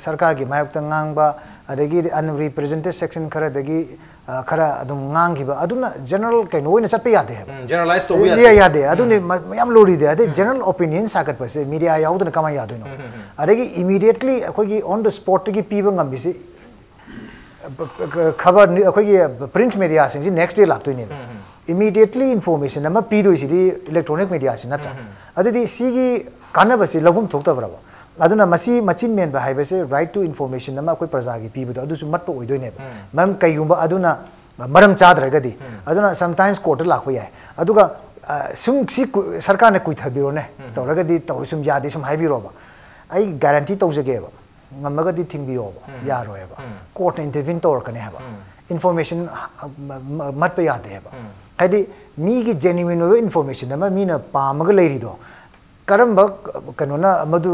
ꯁꯔꯀꯥꯔꯒꯤ ꯃꯥꯌꯣꯛꯇ ꯉꯥꯡꯕ, ꯑꯗꯒꯤ unrepresented section ꯈꯔꯗꯒꯤ ꯈꯔ ꯑꯗꯨꯝ ꯉꯥꯡꯈꯤꯕ, ꯑꯗꯨꯅ ꯖꯦꯅꯔꯦꯜ ꯀꯩꯅꯣ ꯑꯣꯏꯅ ꯆꯠꯄ ꯌꯥꯗꯦ ꯍꯥꯏꯕ꯫ ꯖꯦꯅꯔꯦꯂꯥꯏꯁ ꯇꯧꯕ ꯌꯥꯗꯦ꯫ ꯌꯥꯗꯦ꯫ ꯑꯗꯨꯅꯤ ꯌꯥꯝ ꯂꯨꯔꯤꯗꯤ꯫ ꯑꯗꯩ ꯖꯦꯅꯔꯦꯜ ꯑꯣꯄꯤꯅꯤꯌꯟ ꯁꯥꯒꯠꯄꯁꯦ ꯃꯤꯗꯤꯌꯥ ꯌꯥꯎꯗꯅ ꯀꯃꯥꯏꯅ ꯌꯥꯗꯣꯏꯅꯣ? ꯑꯗꯒꯤ ꯏꯃꯤꯗꯤꯌꯦꯠꯂꯤ ꯑꯩꯈꯣꯏꯒꯤ on the spotꯇꯒꯤ ꯄꯤꯕ ꯉꯝꯕꯤꯁꯤ ꯈꯕꯔ ꯑꯩꯈꯣꯏꯒꯤ ꯄ꯭ꯔꯤꯟꯠ ꯃꯦꯗꯤꯌꯥꯁꯤꯡꯁꯤ ꯅꯦꯛꯁ ꯗꯦ ꯂꯥꯛꯇꯣꯏꯅꯦꯕ꯫ ꯏꯃꯤꯗꯤꯌꯦꯠꯂꯤ ꯏꯟꯐꯣꯔꯃꯦꯁꯟ ꯑꯃ ꯄꯤꯗꯣꯏꯁꯤꯗꯤ ꯏꯂꯦꯛꯇ꯭ꯔꯣꯅꯤꯛ ꯃꯦꯗꯤꯌꯥꯁꯤ ꯅꯠꯇ꯭ꯔꯥ? ꯑꯗꯨꯗꯤ ꯁꯤꯒꯤ ꯀꯥꯟꯅꯕꯁꯤ ꯂꯧꯐꯝ ꯊꯣꯛꯇꯕ꯭ꯔꯕ? ꯑꯗꯨꯅ ꯃꯁꯤ ꯃꯆꯤꯟ ꯃꯦꯟꯕ ꯍꯥꯏꯕꯁꯦ right to information ꯑꯃ ꯑꯩꯈꯣꯏ ꯄ꯭ꯔꯖꯥꯒꯤ ꯄꯤꯕꯗꯣ ꯑꯗꯨꯁꯨ ꯃꯠꯄ ꯑꯣꯏꯗꯣꯏꯅꯦꯕ꯫ ꯃꯔꯝ ꯀꯩꯒꯨꯝꯕ ꯑꯗꯨꯅ ꯃꯔꯝ ꯆꯥꯗ꯭ꯔꯒꯗꯤ ꯑꯗꯨꯅ sometimes ꯀꯣꯔꯠꯇ ꯂꯥꯛꯄ ꯌꯥꯏ꯫ ꯑꯗꯨꯒ ꯁꯨꯝ ꯁꯤ ꯁꯔꯀꯥꯔꯅ ꯀꯨꯏꯊꯕꯤꯔꯣꯅꯦ, ꯇꯧꯔꯒꯗꯤ ꯇꯧꯔ ꯁꯨꯝ ꯌꯥꯗꯦ ꯁꯨꯝ ꯍꯥꯏꯕꯤꯔꯣꯕ꯫ ꯑꯩ ꯒꯥꯔꯦꯟꯇꯤ ꯇꯧꯖꯒꯦꯕ, ꯉꯝꯃꯒꯗꯤ ꯊꯤꯡꯕꯤꯌꯣꯕ꯫ ꯌꯥꯔꯣꯏꯕ꯫ ꯀꯣꯔꯠꯅ ꯏꯟꯇꯔꯚꯤꯟ ꯇꯧꯔꯛꯀꯅꯤ ꯍꯥꯏꯕ꯫ ꯏꯟꯐꯣꯔꯃꯦꯁꯟ ꯃꯠꯄ ꯌꯥꯗꯦ ꯍꯥꯏꯕ꯫ ꯍꯥꯏꯗꯤ ꯃꯤꯒꯤ ꯖꯦꯅ꯭ꯌꯨꯋꯤꯟ ꯑꯣꯏꯕ ꯏꯟꯐꯣꯔꯃꯦꯁꯟ ꯑꯃ ꯃꯤꯅ ꯄꯥꯝꯃꯒ ꯂꯩꯔꯤꯗꯣ ꯀꯔꯝꯕ ꯀꯩꯅꯣꯅ ꯃꯗꯨ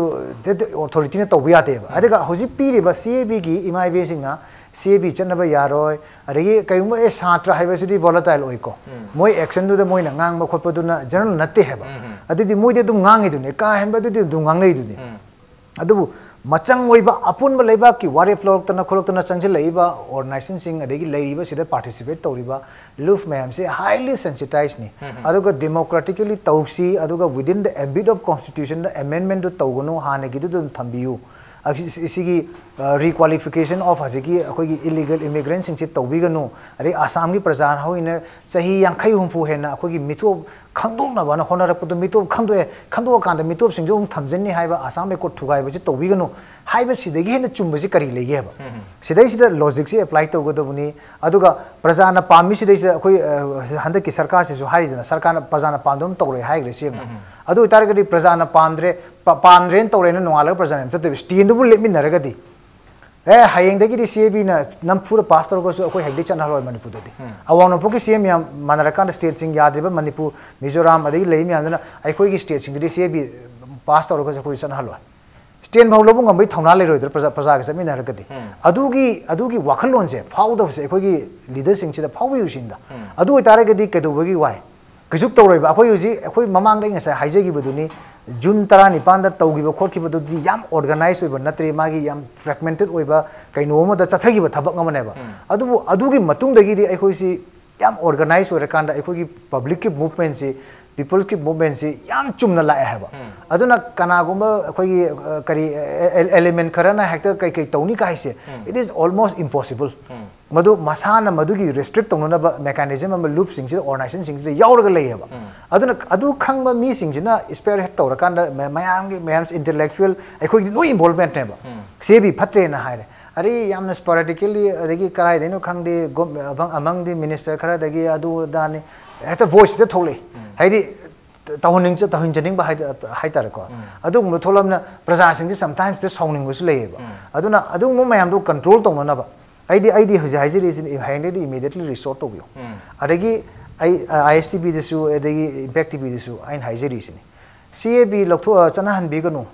ꯑꯣꯊꯣꯔꯤꯇꯤꯅ ꯇꯧꯕ ꯌꯥꯗꯦꯕ꯫ ꯑꯗꯨꯒ ꯍꯧꯖꯤꯛ ꯄꯤꯔꯤꯕ ꯁꯤ ꯑꯦ ꯕꯤꯒꯤ ꯏꯃꯥ ꯏꯕꯦꯁꯤꯡꯅ ꯁꯤ ꯑꯦ ꯕꯤ ꯆꯠꯅꯕ ꯌꯥꯔꯣꯏ꯫ ꯑꯗꯒꯤ ꯀꯩꯒꯨꯝꯕ ꯑꯦ ꯁꯥꯇ꯭ꯔ ꯍꯥꯏꯕꯁꯤꯗꯤ ꯚꯣꯂꯇꯥꯏꯜ ꯑꯣꯏꯀꯣ꯫ ꯃꯣꯏ ꯑꯦꯛꯁꯟꯗꯨꯗ ꯃꯣꯏꯅ ꯉꯥꯡꯕ ꯈꯣꯠꯄꯗꯨꯅ ꯖꯦꯅꯔꯦꯜ ꯅꯠꯇꯦ ꯍꯥꯏꯕ꯫ ꯑꯗꯨꯗꯤ ꯃꯣꯏꯗꯤ ꯑꯗꯨꯝ ꯉꯥꯡꯉꯤꯗꯨꯅꯤ, ꯀꯥ ꯍꯦꯟꯕ ꯑꯗꯨꯗꯤ ꯑꯗꯨꯝ ꯉꯥꯡꯅꯩꯗꯨꯅꯤ꯫ ꯑꯗꯨꯕꯨ ꯃꯆꯪ ꯑꯣꯏꯕ ꯑꯄꯨꯟꯕ ꯂꯩꯕꯥꯛꯀꯤ ꯋꯥꯔꯦꯞ ꯂꯧꯔꯛꯇꯅ ꯈꯣꯠꯂꯛꯇꯅ ꯆꯪꯁꯤꯜꯂꯛꯏꯕ ꯑꯣꯔꯒꯅꯥꯏꯖꯦꯁꯟꯁꯤꯡ ꯑꯗꯒꯤ ꯂꯩꯔꯤꯕ ꯁꯤꯗ ꯄꯥꯔꯇꯤꯁꯤꯄꯦꯠ ꯇꯧꯔꯤꯕ ꯂꯨꯞ ꯃꯌꯥꯝꯁꯦ highly sensitizedꯅꯤ꯫ ꯑꯗꯨꯒ democratically ꯇꯧꯁꯤ, ꯑꯗꯨꯒ within the ambit of constitutionꯗ amendmentꯗꯨ ꯇꯧꯒꯅꯨ, ꯍꯥꯟꯅꯒꯤꯗꯨꯗ ꯑꯗꯨꯝ ꯊꯝꯕꯤꯌꯨ꯫ ꯑꯁꯤ- ꯁꯤꯒꯤ requalification of ꯍꯧꯖꯤꯛꯀꯤ ꯑꯩꯈꯣꯏꯒꯤ ꯏꯂꯤꯒꯦꯜ ꯏꯃꯤꯒ꯭ꯔꯦꯟꯁꯤꯡꯁꯤ ꯇꯧꯕꯤꯒꯅꯨ, ꯑꯗꯩ ꯑꯁꯥꯝꯒꯤ ꯄ꯭ꯔꯖꯥ ꯍꯧꯅ ꯆꯍꯤ ꯌꯥꯡꯈꯩ ꯍꯨꯝꯐꯨ ꯍꯦꯟꯅ ꯑꯩꯈꯣꯏꯒꯤ ꯃꯤꯇꯣꯞ ꯈꯪꯗꯣꯛꯅꯕꯅ ꯍꯣꯠꯅꯔꯛꯄꯗꯣ ꯃꯤꯇꯣꯞ ꯈꯪꯗꯣꯛꯑꯦ, ꯈꯪꯗꯣꯛꯑꯀꯥꯟꯗ ꯃꯤꯇꯣꯞꯁꯤꯡꯁꯨ ꯑꯃꯨꯛ ꯊꯝꯖꯤꯟꯅꯤ ꯍꯥꯏꯕ ꯑꯁꯥꯝ ꯑꯦꯀꯣꯔꯗ ꯊꯨꯒꯥꯏꯕꯁꯤ ꯇꯧꯕꯤꯒꯅꯨ ꯍꯥꯏꯕꯁꯤꯗꯒꯤ ꯍꯦꯟꯅ ꯆꯨꯝꯕꯁꯤ ꯀꯔꯤ ꯂꯩꯒꯦ ꯍꯥꯏꯕ꯫ ꯁꯤꯗꯩꯁꯤꯗ ꯂꯣꯖꯤꯛꯁꯤ ꯑꯦꯄ꯭ꯂꯥꯏ ꯇꯧꯒꯗꯕꯅꯤ꯫ ꯑꯗꯨꯒ ꯄ꯭ꯔꯖꯥꯅ ꯄꯥꯝꯃꯤꯁꯤꯗꯩꯁꯤꯗ ꯑꯩꯈꯣꯏ ꯍꯟꯗꯛꯀꯤ ꯁꯔꯀꯥꯔꯁꯤꯁꯨ ꯍꯥꯏꯔꯤꯗꯅ ꯁꯔꯀꯥꯔꯅ ꯄ꯭ꯔꯖꯥꯅ ꯄꯥꯝꯗꯕ ꯑꯃ ꯇꯧꯔꯣꯏ ꯍꯥꯏꯈ꯭ꯔꯦ ꯁꯤ ꯑꯃ꯫ ꯑꯗꯨ ꯑꯣꯏꯇꯥꯔꯒꯗꯤ ꯄ꯭ꯔꯖꯥꯅ ꯄꯥꯝꯗ꯭ꯔꯦ, ꯄꯥꯝꯗ꯭ꯔꯦꯅ ꯇꯧꯔꯦꯅ ꯅꯣꯡꯉꯥꯜꯂꯒ ꯄ꯭ꯔꯖꯥꯅ ꯌꯥꯝ ꯆꯠꯇꯣꯏꯕ ꯁ꯭ꯇꯦꯟꯗꯨꯕꯨ ꯂꯦꯞꯃꯤꯟꯅꯔꯒꯗꯤ ꯑꯦ ꯍꯌꯦꯡꯗꯒꯤꯗꯤ ꯁꯤ ꯑꯦ ꯕꯤꯅ ꯅꯝꯐꯨꯗ ꯄꯥꯁ ꯇꯧꯔꯒꯁꯨ ꯑꯩꯈꯣꯏ ꯍꯌꯦꯡꯗꯒꯤ ꯆꯠꯅꯍꯜꯂꯣꯏ ꯃꯅꯤꯄꯨꯔꯗꯗꯤ꯫ ꯑꯋꯥꯡ ꯅꯣꯡꯄꯣꯛꯀꯤ ꯁꯤ ꯑꯦꯝ ꯃꯌꯥꯝ ꯃꯥꯟꯅꯔꯀꯥꯟꯗ ꯁ꯭ꯇꯦꯠꯁꯤꯡ ꯌꯥꯗ꯭ꯔꯤꯕ ꯃꯅꯤꯄꯨꯔ, ꯃꯤꯖꯣꯔꯥꯝ ꯑꯗꯒꯤ ꯂꯩ ꯃꯌꯥꯝꯗꯨꯅ ꯑꯩꯈꯣꯏꯒꯤ ꯁ꯭ꯇꯦꯠꯁꯤꯡꯗꯗꯤ ꯁꯤ ꯑꯦ ꯕꯤ ꯄꯥꯁ ꯇꯧꯔꯒꯁꯨ ꯑꯩꯈꯣꯏ ꯆꯠꯅꯍꯜꯂꯣꯏ꯫ ꯇꯦꯟ ꯐꯥꯎ ꯂꯧꯕ ꯉꯝꯕꯒꯤ ꯊꯧꯅꯥ ꯂꯩꯔꯣꯏꯗ꯭ꯔꯥ ꯄ꯭ꯔꯖꯥ ꯄ꯭ꯔꯖꯥꯒ ꯆꯠꯃꯤꯟꯅꯔꯒꯗꯤ? ꯑꯗꯨꯒꯤ ꯑꯗꯨꯒꯤ ꯋꯥꯈꯜꯂꯣꯟꯁꯦ ꯐꯥꯎꯗꯕꯁꯦ ꯑꯩꯈꯣꯏꯒꯤ ꯂꯤꯗꯔꯁꯤꯡꯁꯤꯗ ꯐꯥꯎꯕꯤꯌꯨ ꯁꯤꯅꯤꯗ꯫ ꯑꯗꯨ ꯑꯣꯏꯇꯥꯔꯒꯗꯤ ꯀꯩꯗꯧꯕꯒꯤ ꯋꯥꯏ? ꯀꯩꯁꯨ ꯇꯧꯔꯣꯏꯕ꯫ ꯑꯩꯈꯣꯏ ꯍꯧꯖꯤꯛ ꯑꯩꯈꯣꯏ ꯃꯃꯥꯡꯗ ꯑꯩ ꯉꯁꯥꯏ ꯍꯥꯏꯖꯈꯤꯕꯗꯨꯅꯤ, ꯖꯨꯟ ꯇꯔꯥꯅꯤꯄꯥꯟꯗ ꯇꯧꯈꯤꯕ ꯈꯣꯠꯈꯤꯕꯗꯨꯗꯤ ꯌꯥꯝ ꯑꯣꯔꯒꯅꯥꯏꯁ ꯑꯣꯏꯕ ꯅꯠꯇ꯭ꯔꯤ, ꯃꯥꯒꯤ ꯌꯥꯝ ꯐ꯭ꯔꯦꯒꯃꯦꯟꯇꯦꯠ ꯑꯣꯏꯕ ꯀꯩꯅꯣ ꯑꯃꯗ ꯆꯠꯊꯈꯤꯕ ꯊꯕꯛ ꯑꯃꯅꯦꯕ꯫ ꯑꯗꯨꯕꯨ ꯑꯗꯨꯒꯤ ꯃꯇꯨꯡꯗꯒꯤꯗꯤ ꯑꯩꯈꯣꯏꯁꯤ ꯌꯥꯝ ꯑꯣꯔꯒꯅꯥꯏꯁ ꯑꯣꯏꯔꯀꯥꯟꯗ ꯑꯩꯈꯣꯏꯒꯤ ꯄꯕ꯭ꯂꯤꯛꯀꯤ ꯃꯨꯚꯃꯦꯟꯁꯤ, ꯄꯤꯄꯜꯁꯀꯤ ꯃꯨꯚꯃꯦꯟꯁꯤ ꯌꯥꯝ ꯆꯨꯝꯅ ꯂꯥꯛꯑꯦ ꯍꯥꯏꯕ꯫ ꯑꯗꯨꯅ ꯀꯅꯥꯒꯨꯝꯕ ꯑꯩꯈꯣꯏꯒꯤ ꯑ, ꯀꯔꯤ ꯑꯦꯂꯤꯃꯦꯟ ꯈꯔꯅ ꯍꯦꯛꯇ ꯀꯩ ꯀꯩ ꯇꯧꯅꯤ ꯀꯥꯏꯁꯦ, it is almost impossible꯫ ꯃꯗꯨ ꯃꯁꯥꯅ ꯃꯗꯨꯒꯤ ꯔꯦꯁꯇ꯭ꯔꯤꯛ ꯇꯧꯅꯅꯕ ꯃꯦꯀꯥꯅꯤꯖꯝ ꯑꯃ ꯂꯨꯞꯁꯤꯡꯁꯤꯗ, ꯑꯣꯔꯒꯅꯥꯏꯖꯦꯁꯟꯁꯤꯡꯁꯤꯗ ꯌꯥꯎꯔꯒ ꯂꯩꯌꯦꯕ꯫ ꯑꯗꯨꯅ ꯑꯗꯨ ꯈꯪꯕ ꯃꯤꯁꯤꯡꯁꯤꯅ ꯁ꯭ꯄꯤꯌꯔ ꯍꯦꯗ ꯇꯧꯔꯀꯥꯟꯗ ꯃ- ꯃꯌꯥꯝꯒꯤ ꯃꯌꯥꯝ ꯏꯟꯇꯦꯂꯦꯛꯆꯨꯋꯦꯜ ꯑꯩꯈꯣꯏꯒꯤ ꯂꯣꯏ ꯏꯟꯚꯣꯜꯕꯃꯦꯟꯠꯅꯦꯕ꯫ ꯁꯤ ꯑꯦ ꯕꯤ ꯐꯠꯇ꯭ꯔꯦꯅ ꯍꯥꯏꯔꯦ, ꯑꯔꯦ ꯌꯥꯝꯅ ꯁ꯭ꯄꯣꯔꯦꯗꯤꯀꯦꯜꯂꯤ ꯑꯗꯒꯤ ꯀꯗꯥꯏꯗꯩꯅꯣ ꯈꯪꯗꯦ, ꯑꯃꯪꯗꯤ ꯃꯤꯅꯤꯁꯇꯔ ꯈꯔꯗꯒꯤ ꯑꯗꯨ ꯑꯗꯥꯅꯤ, ꯍꯦꯛꯇ ꯚꯣꯏꯁꯁꯤꯗ ꯊꯣꯛꯂꯛꯏ꯫ ꯍꯥꯏꯗꯤ ꯇꯧꯍꯟꯅꯤꯡ ꯇꯧꯍꯟꯖꯅꯤꯡꯕ ꯍꯥꯏ- ꯍꯥꯏꯇꯥꯔꯦꯀꯣ꯫ ꯑꯗꯨꯒꯨꯝꯕ ꯊꯣꯛꯂꯝꯅ ꯄ꯭ꯔꯖꯥꯁꯤꯡꯁꯦ ꯁꯝꯇꯥꯏꯝꯁꯇ ꯁꯥꯎꯅꯤꯡꯕꯁꯨ ꯂꯩꯌꯦꯕ꯫ ꯑꯗꯨꯅ ꯑꯗꯨꯒꯨꯝꯕ ꯃꯌꯥꯝꯗꯣ ꯀꯟꯇ꯭ꯔꯣꯜ ꯇꯧꯅꯅꯕ ꯑꯩꯗꯤ ꯑꯩꯗꯤ ꯍꯧꯖꯤꯛ ꯍꯥꯏꯖꯔꯤꯁꯤꯅꯤ, ꯍꯌꯦꯡꯗꯒꯤꯗꯤ ꯏꯃꯤꯗꯤꯌꯦꯠꯂꯤ ꯔꯤꯁꯇꯣꯔ ꯇꯧꯕꯤꯌꯨ꯫ ꯑꯗꯒꯤ ꯑꯩ ꯑꯥꯏ ꯑꯦꯁ ꯇꯤ ꯕꯤꯗꯁꯨ, ꯑꯗꯒꯤ ꯏꯝꯄꯦꯛ ꯇꯤ ꯚꯤꯗꯁꯨ ꯑꯩꯅ ꯍꯥꯏꯖꯔꯤꯁꯤꯅꯤ, ꯁꯤ ꯑꯦ ꯕꯤ ꯂꯧꯊꯣꯛ ꯆꯠꯅꯍꯟꯕꯤꯒꯅꯨ꯫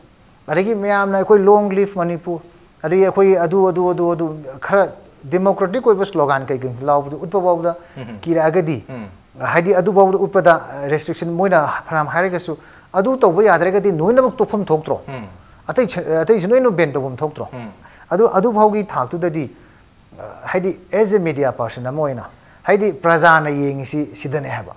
ꯑꯗꯒꯤ ꯃꯌꯥꯝꯅ ꯑꯩꯈꯣꯏ ꯂꯣꯡ ꯂꯤꯚ ꯃꯅꯤꯄꯨꯔ, ꯑꯗꯒꯤ ꯑꯩꯈꯣꯏ ꯑꯗꯨ ꯑꯗꯨ ꯑꯗꯨ ꯑꯗꯨ ꯈꯔ ꯗꯦꯃꯣꯀ꯭ꯔꯦꯇꯤꯛ ꯑꯣꯏꯕ ꯁ꯭ꯂꯣꯒꯥꯟ ꯀꯩꯀꯩ ꯂꯥꯎꯕꯗꯨ ꯎꯠꯄ ꯐꯥꯎꯕꯗ ꯀꯤꯔꯛꯑꯒꯗꯤ, ꯍꯥꯏꯗꯤ ꯑꯗꯨ ꯐꯥꯎꯕꯗ ꯎꯠꯄꯗ ꯔꯦꯁꯇ꯭ꯔꯤꯛꯁꯟ ꯃꯣꯏꯅ ꯐꯅꯌꯥꯝ ꯍꯥꯏꯔꯒꯁꯨ ꯑꯗꯨ ꯇꯧꯕ ꯌꯥꯗ꯭ꯔꯒꯗꯤ ꯂꯣꯏꯅꯃꯛ ꯇꯣꯛꯐꯝ ꯊꯣꯛꯇ꯭ꯔꯣ? ꯑꯇꯩ ꯑꯇꯩꯁꯨ ꯂꯣꯏꯅ ꯕꯦꯟ ꯇꯧꯐꯝ ꯊꯣꯛꯇ꯭ꯔꯣ? ꯑꯗꯨ ꯑꯗꯨ ꯐꯥꯎꯒꯤ ꯊꯥꯛꯇꯨꯗꯗꯤ, ꯑ, ꯍꯥꯏꯗꯤ ꯑꯦꯖ ꯑꯦ ꯃꯤꯗꯤꯌꯥ ꯄꯥꯔꯁꯟ ꯑꯃ ꯑꯣꯏꯅ, ꯍꯥꯏꯗꯤ ꯄ꯭ꯔꯖꯥꯅ ꯌꯦꯡꯉꯤꯁꯤ ꯁꯤꯗꯅꯦ ꯍꯥꯏꯕ꯫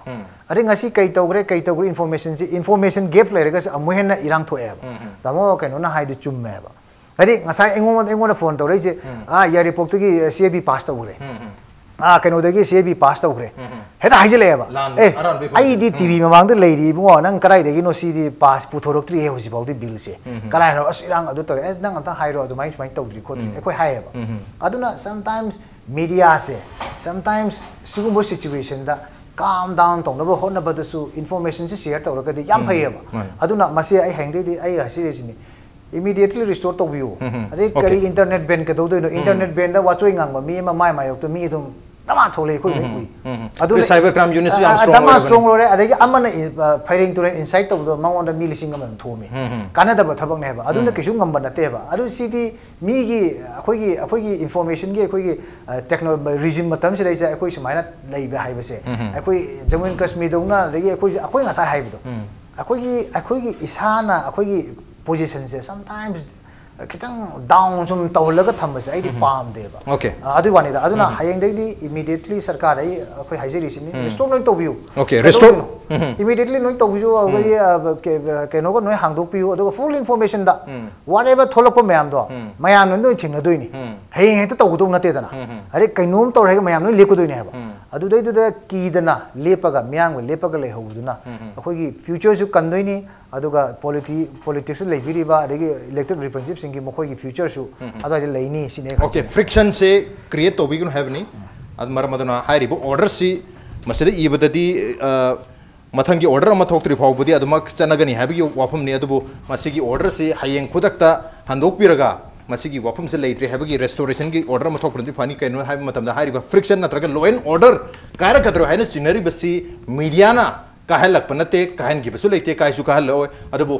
ꯑꯗꯩ ꯉꯁꯤ ꯀꯩ ꯇꯧꯈ꯭ꯔꯦ, ꯀꯩ ꯇꯧꯈ꯭ꯔꯦ, ꯏꯟꯐꯣꯔꯃꯦꯁꯟꯁꯤ, ꯏꯟꯐꯣꯔꯃꯦꯁꯟ ꯒꯦꯞ ꯂꯩꯔꯒꯁꯨ ꯑꯃꯨꯛ ꯍꯦꯟꯅ ꯏꯔꯥꯡ ꯊꯣꯛꯑꯦꯕ꯫ ꯇꯥꯃꯣ ꯀꯩꯅꯣꯅ ꯍꯥꯏꯗꯨ ꯆꯨꯝꯃꯦꯕ꯫ ꯍꯥꯏꯗꯤ ꯉꯁꯥꯏ ꯑꯩꯉꯣꯟꯗ ꯑꯩꯉꯣꯟꯗ ꯐꯣꯟ ꯇꯧꯔꯛꯏꯁꯦ, "ꯑꯥ, ꯌꯥꯏꯔꯤꯄꯣꯛꯇꯒꯤ ꯁꯤ ꯑꯦ ꯕꯤ ꯄꯥꯁ ꯇꯧꯈ꯭ꯔꯦ, ꯑꯥ, ꯀꯩꯅꯣꯗꯒꯤ ꯁꯤ ꯑꯦ ꯕꯤ ꯄꯥꯁ ꯇꯧꯈ꯭ꯔꯦ", ꯍꯦꯛꯇ ꯍꯥꯏꯖꯤꯜꯂꯛꯑꯦꯕ꯫ ꯂꯥꯟ ꯑꯦ, ꯑꯔꯥꯟꯕ ꯏꯟꯐꯣꯔꯃꯦꯁꯟ꯫ ꯑꯩꯗꯤ ꯇꯤ ꯚꯤ ꯃꯃꯥꯡꯗ ꯂꯩꯔꯤ ꯏꯕꯨꯡꯉꯣ, ꯅꯪ ꯀꯗꯥꯏꯗꯒꯤꯅꯣ ꯁꯤꯗꯤ ꯄꯥꯁ ꯄꯨꯊꯣꯔꯛꯇ꯭ꯔꯤꯍꯦ ꯍꯧꯖꯤꯛꯐꯥꯎꯗꯤ ꯕꯤꯜꯁꯦ꯫ ꯀꯗꯥꯏꯅꯣ? ꯑꯁ, ꯏꯔꯥꯡ ꯑꯗꯨ ꯇꯧꯔꯦ꯫ ꯑꯦ, ꯅꯪ ꯑꯝꯇ ꯍꯥꯏꯔꯣ, ꯑꯗꯨꯃꯥꯏꯅ ꯁꯨꯃꯥꯏꯅ ꯇꯧꯗ꯭ꯔꯤ ꯈꯣꯠꯇ꯭ꯔꯤ꯫ ꯑꯩꯈꯣꯏ ꯍꯥꯏꯌꯦꯕ꯫ ꯑꯗꯨꯅ ꯁꯝꯇꯥꯏꯝꯁ ꯃꯤꯗꯤꯌꯥꯁꯦ, ꯁꯝꯇꯥꯏꯝꯁ ꯁꯤꯒꯨꯝꯕ ꯁꯤꯆꯨꯋꯦꯁꯟꯗ ꯀꯥꯝ ꯗꯥꯎꯟ ꯇꯧꯅꯕ ꯍꯣꯠꯅꯕꯗꯁꯨ ꯏꯟꯐꯣꯔꯃꯦꯁꯟꯁꯦ ꯁꯤꯌꯔ ꯇꯧꯔꯒꯗꯤ ꯌꯥꯝ ꯐꯩꯌꯦꯕ꯫ ꯃꯥꯅꯦ꯫ ꯑꯗꯨꯅ ꯃꯁꯤ ꯑꯩ ꯍꯌꯦꯡꯗꯩꯗꯤ ꯑꯩ ꯍꯥꯏꯖꯔꯤꯁꯤꯅꯤ, ꯏꯃꯤꯗꯤꯌꯦꯠꯂꯤ ꯔꯤꯁꯇꯣꯔ ꯇꯧꯕꯤꯌꯨ꯫ ꯑꯗꯩ ꯑꯣꯀꯦ꯫ ꯀꯔꯤ ꯏꯟꯇꯔꯅꯦꯠ ꯕꯦꯟ ꯀꯩꯗꯧꯗꯣꯏꯅꯣ? ꯏꯟꯇꯔꯅꯦꯠ ꯕꯦꯟꯗ ꯋꯥꯆꯣꯏ ꯉꯥꯡꯕ ꯃꯤ ꯑꯃ ꯃꯥꯏ ꯃꯥꯌꯣꯛꯇ ꯃꯤ ꯑꯗꯨꯝ ꯗꯃꯥ ꯊꯣꯛꯂꯛꯑꯦ ꯑꯩꯈꯣꯏ ꯂꯣꯏ ꯎꯏ꯫ ꯑꯗꯨꯅ ꯑꯩꯈꯣꯏ cyber crime unit ꯁꯨ ꯌꯥꯝ ꯑ, strong ꯗꯃꯥ ꯑꯣꯏꯔꯕꯅꯤ꯫ Strong ꯑꯣꯏꯔꯦ꯫ ꯑꯗꯒꯤ ꯑꯃꯅ ꯏ-, ꯑ, ꯐꯩꯔꯦꯡ ꯇꯨꯔꯦꯡ incite ꯇꯧꯕꯗꯣ ꯃꯉꯣꯟꯗ ꯃꯤ ꯂꯤꯁꯤꯡ ꯑꯃ ꯑꯗꯨꯝ ꯊꯣꯝꯃꯤ꯫ ꯀꯥꯟꯅꯗꯕ ꯊꯕꯛꯅꯦ ꯍꯥꯏꯕ꯫ ꯑꯗꯨꯅ ꯀꯩꯁꯨ ꯉꯝꯕ ꯅꯠꯇꯦꯕ꯫ ꯑꯗꯨ ꯁꯤꯗꯤ ꯃꯤꯒꯤ, ꯑꯩꯈꯣꯏꯒꯤ, ꯑꯩꯈꯣꯏꯒꯤ information ꯒꯤ, ꯑꯩꯈꯣꯏꯒꯤ, ꯑ, techno-, regime ꯃꯇꯝꯁꯤꯗꯩꯁꯤꯗ ꯑꯩꯈꯣꯏ ꯁꯨꯃꯥꯏꯅ ꯂꯩꯕ ꯍꯥꯏꯕꯁꯦ, ꯑꯩꯈꯣꯏ ꯖꯃꯨ ꯑꯦꯟ ꯀꯥꯁꯃꯤꯔꯗꯧꯅ, ꯑꯗꯒꯤ ꯑꯩꯈꯣꯏ, ꯑꯩꯈꯣꯏ ꯉꯁꯥꯏ ꯍꯥꯏꯕꯗꯣ, ꯑꯩꯈꯣꯏꯒꯤ, ꯑꯩꯈꯣꯏꯒꯤ ꯏꯁꯥꯅ ꯑꯩꯈꯣꯏꯒꯤ position ꯁꯦ sometimes ꯈꯤꯇꯪ down ꯁꯨꯝ ꯇꯧꯍꯜꯂꯒ ꯊꯝꯕꯁꯦ ꯑꯩꯗꯤ ꯄꯥꯝꯗꯦꯕ꯫ Okay. ꯑ, ꯑꯗꯨꯒꯤ ꯋꯥꯅꯤꯗ꯫ ꯑꯗꯨꯅ ꯍꯌꯦꯡꯗꯒꯤꯗꯤ immediately ꯁꯔꯀꯥꯔꯗ ꯑꯩ, ꯑꯩꯈꯣꯏ ꯍꯥꯏꯖꯔꯤꯁꯤꯅꯤ, restore ꯂꯣꯏ ꯇꯧꯕꯤꯌꯨ꯫ Okay, ꯀꯩꯗꯧꯗꯣꯏꯅꯣ? Restore. Immediately ꯂꯣꯏ ꯇꯧꯕꯤꯌꯨ꯫ ꯑꯗꯨꯗꯒꯤ, ꯑ, ꯀ-, ꯀꯩꯅꯣꯒ ꯂꯣꯏ ꯍꯥꯡꯗꯣꯛꯄꯤꯌꯨ꯫ ꯑꯗꯨꯒ full information ꯗ whatever ꯊꯣꯛꯂꯛꯄ ꯃꯌꯥꯝꯗꯣ ꯃꯌꯥꯝꯅ ꯂꯣꯏ ꯊꯦꯡꯅꯗꯣꯏꯅꯤ꯫ ꯍꯌꯦꯡ ꯍꯦꯛꯇ ꯇꯧꯒꯗꯧ ꯅꯠꯇꯦꯗꯅ꯫ ꯑꯗꯩ ꯀꯩꯅꯣꯝ ꯇꯧꯔꯦ ꯍꯥꯏꯔꯒ ꯃꯌꯥꯝ ꯂꯣꯏ ꯂꯦꯞꯀꯗꯣꯏꯅꯦ ꯍꯥꯏꯕ꯫ ꯑꯗꯨꯗꯩꯗꯨꯗ ꯀꯤꯗꯅ ꯂꯦꯞꯄꯒ, ꯃꯤꯌꯥꯝꯒ ꯂꯦꯞꯄꯒ ꯂꯩꯍꯧꯕꯗꯨꯅ ꯑꯩꯈꯣꯏꯒꯤ future ꯁꯨ ꯀꯟꯗꯣꯏꯅꯤ꯫ ꯑꯗꯨꯒ politi-, politics ꯇ ꯂꯩꯕꯤꯔꯤꯕ ꯑꯗꯒꯤ elected representative ꯁꯤꯡꯒꯤ ꯃꯈꯣꯏꯒꯤ future ꯁꯨ ꯑꯗꯨꯋꯥꯏꯗ ꯂꯩꯅꯤ ꯁꯤꯅꯦ ꯑꯩ Okay, ꯈꯟꯖꯩ꯫ friction ꯁꯦ create ꯇꯧꯕꯤꯒꯅꯨ ꯍꯥꯏꯕꯅꯤ꯫ ꯑꯗꯨ ꯃꯔꯝ ꯑꯗꯨꯅ ꯍꯥꯏꯔꯤꯕ order ꯁꯤ ꯃꯁꯤꯗ ꯏꯕꯗꯗꯤ, ꯑ, ꯃꯊꯪꯒꯤ order ꯑꯃ ꯊꯣꯛꯇ꯭ꯔꯤ ꯐꯥꯎꯕꯗꯤ ꯑꯗꯨꯃꯛ ꯆꯠꯅꯒꯅꯤ ꯍꯥꯏꯕꯒꯤ ꯋꯥꯐꯝꯅꯤ꯫ ꯑꯗꯨꯕꯨ ꯃꯁꯤꯒꯤ order ꯁꯤ ꯍꯌꯦꯡ ꯈꯨꯗꯛꯇ ꯍꯟꯗꯣꯛꯄꯤꯔꯒ ꯃꯁꯤꯒꯤ ꯋꯥꯐꯝꯁꯦ ꯂꯩꯇ꯭ꯔꯦ ꯍꯥꯏꯕꯒꯤ restoration ꯒꯤ order ꯑꯃ ꯊꯣꯛꯄꯅꯗꯤ ꯐꯅꯤ꯫ ꯀꯩꯅꯣ ꯍꯥꯏꯕ ꯃꯇꯝꯗ ꯍꯥꯏꯔꯤꯕ friction ꯅꯠꯇ꯭ꯔꯒ law and order ꯀꯥꯏꯔꯛꯀꯗ꯭ꯔꯣ ꯍꯥꯏꯅ ꯆꯤꯡꯅꯔꯤꯕꯁꯤ media ꯅ ꯀꯥꯏꯍꯜꯂꯛꯄ ꯅꯠꯇꯦ, ꯀꯥꯏꯍꯟꯈꯤꯕꯁꯨ ꯂꯩꯇꯦ, ꯀꯥꯏꯁꯨ ꯀꯥꯏꯍꯜꯂꯛꯑꯣꯏ꯫ ꯑꯗꯨꯕꯨ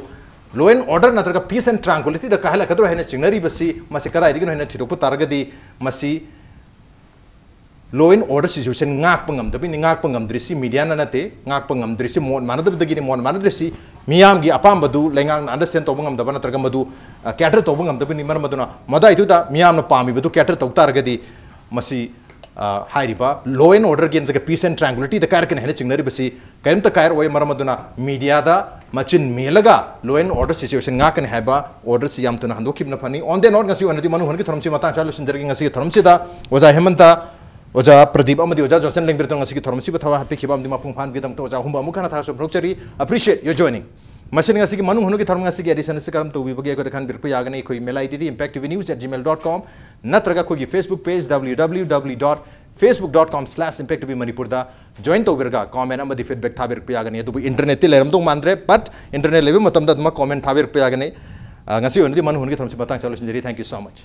law and order ꯅꯠꯇ꯭ꯔꯒ peace and tranquility ꯗ ꯀꯥꯏꯍꯜꯂꯛꯀꯗ꯭ꯔꯣ ꯍꯥꯏꯅ ꯆꯤꯡꯅꯔꯤꯕꯁꯤ ꯃꯁꯤ ꯀꯗꯥꯏꯗꯒꯤꯅꯣ ꯍꯥꯏꯅ ꯊꯤꯗꯣꯛꯄ ꯇꯥꯔꯒꯗꯤ ꯃꯁꯤ law and order situation ꯉꯥꯛꯄ ꯉꯝꯗꯕꯅꯤ꯫ ꯉꯥꯛꯄ ꯉꯝꯗ꯭ꯔꯤꯁꯤ media ꯅ ꯅꯠꯇꯦ, ꯉꯥꯛꯄ ꯉꯝꯗ꯭ꯔꯤꯁꯤ ꯃꯣꯠ ꯃꯥꯟꯅꯗꯕꯗꯒꯤꯅꯤ꯫ ꯃꯣꯠ ꯃꯥꯟꯅꯗ꯭ꯔꯤꯁꯤ ꯃꯤꯌꯥꯝꯒꯤ ꯑꯄꯥꯝꯕꯗꯨ ꯂꯩꯉꯥꯛꯅ understand ꯇꯧꯕ ꯉꯝꯗꯕ ꯅꯠꯇ꯭ꯔꯒ ꯃꯗꯨ, ꯑ, cater ꯇꯧꯕ ꯉꯝꯗꯕꯅꯤ꯫ ꯃꯔꯝ ꯑꯗꯨꯅ ꯃꯗꯥꯏꯗꯨꯗ ꯃꯤꯌꯥꯝꯅ ꯄꯥꯝꯃꯤꯕꯗꯨ cater ꯇꯧ ꯇꯥꯔꯒꯗꯤ ꯃꯁꯤ, ꯑ, ꯍꯥꯏꯔꯤꯕ law and order ꯒꯤ ꯅꯠꯇ꯭ꯔꯒ peace and tranquility ꯗ ꯀꯥꯏꯔꯛꯀꯅꯤ ꯍꯥꯏꯅ ꯆꯤꯡꯅꯔꯤꯕꯁꯤ ꯀꯔꯤꯝꯇ ꯀꯥꯏꯔꯛꯑꯣꯏ꯫ ꯃꯔꯝ ꯑꯗꯨꯅ media ꯗ ꯃꯆꯤꯟ ꯃꯦꯜꯂꯒ law and order situation ꯉꯥꯛꯀꯅꯤ ꯍꯥꯏꯕ order ꯁꯤ ꯌꯥꯝ ꯊꯨꯅ ꯍꯟꯗꯣꯛꯈꯤꯕꯅ ꯐꯅꯤ꯫ On that note, ꯉꯁꯤ ꯑꯣꯏꯅꯗꯤ ꯃꯅꯨꯡ ꯍꯨꯠꯀꯤ ꯊꯧꯔꯝꯁꯤ ꯃꯇꯥꯡ ꯆꯥ ꯂꯣꯏꯁꯤꯟꯖꯔꯒꯦ꯫ ꯉꯁꯤꯒꯤ ꯊꯧꯔꯝꯁꯤꯗ ꯑꯣꯖꯥ ꯍꯦꯃꯟꯇ, ꯑꯣꯖꯥ ꯄ꯭ꯔꯗꯤꯞ ꯑꯃꯗꯤ ꯑꯣꯖꯥ ꯖꯣꯟꯁꯟ ꯂꯦꯡꯕꯤꯔꯇꯪ ꯉꯁꯤꯒꯤ ꯊꯧꯔꯝꯁꯤꯕꯨ ꯊꯋꯥꯏ ꯍꯥꯞꯄꯤꯈꯤꯕ ꯑꯃꯗꯤ ꯃꯄꯨꯡ ꯐꯥꯍꯟꯕꯒꯤꯗꯃꯛꯇ ꯑꯣꯖꯥ ꯑꯍꯨꯝꯕꯨ ꯑꯃꯨꯛ ꯍꯟꯅ ꯊꯥꯒꯠꯆꯕ ꯐꯣꯡꯗꯣꯛꯆꯔꯤ꯫ Appreciate your joining. ꯃꯁꯤꯅ ꯉꯁꯤꯒꯤ ꯃꯅꯨꯡ ꯍꯨꯠꯀꯤ ꯊꯧꯔꯝ ꯉꯁꯤꯒꯤ edition ꯑꯁꯤ ꯀꯔꯝ ꯇꯧꯕꯤꯕꯒꯦ ꯑꯩꯈꯣꯏꯗ ꯈꯟꯕꯤꯔꯛꯄ ꯌꯥꯒꯅꯤ꯫ ꯑꯩꯈꯣꯏ mail ID D impact T V news at gmail dot com ꯅꯠꯇ꯭ꯔꯒ ꯑꯩꯈꯣꯏꯒꯤ Facebook page W W W dot facebook dot com slash impact T V Manipur ꯗ join ꯇꯧꯕꯤꯔꯒ comment ꯑꯃꯗꯤ feedback ꯊꯥꯕꯤꯔꯛꯄ ꯌꯥꯒꯅꯤ꯫ ꯑꯗꯨꯕꯨ internet ꯇꯤ ꯂꯩꯔꯝꯗꯧ ꯃꯥꯟꯗ꯭ꯔꯦ, but internet ꯂꯩꯕ ꯃꯇꯝꯗ ꯑꯗꯨꯃꯛ comment ꯊꯥꯕꯤꯔꯛꯄ ꯌꯥꯒꯅꯤ꯫ ꯑ, ꯉꯁꯤ ꯑꯣꯏꯅꯗꯤ ꯃꯅꯨꯡ ꯍꯨꯠꯀꯤ ꯊꯧꯔꯝꯁꯤ ꯃꯇꯥꯡ ꯆꯥ ꯂꯣꯏꯁꯤꯟꯖꯔꯤ꯫ Thank you so much.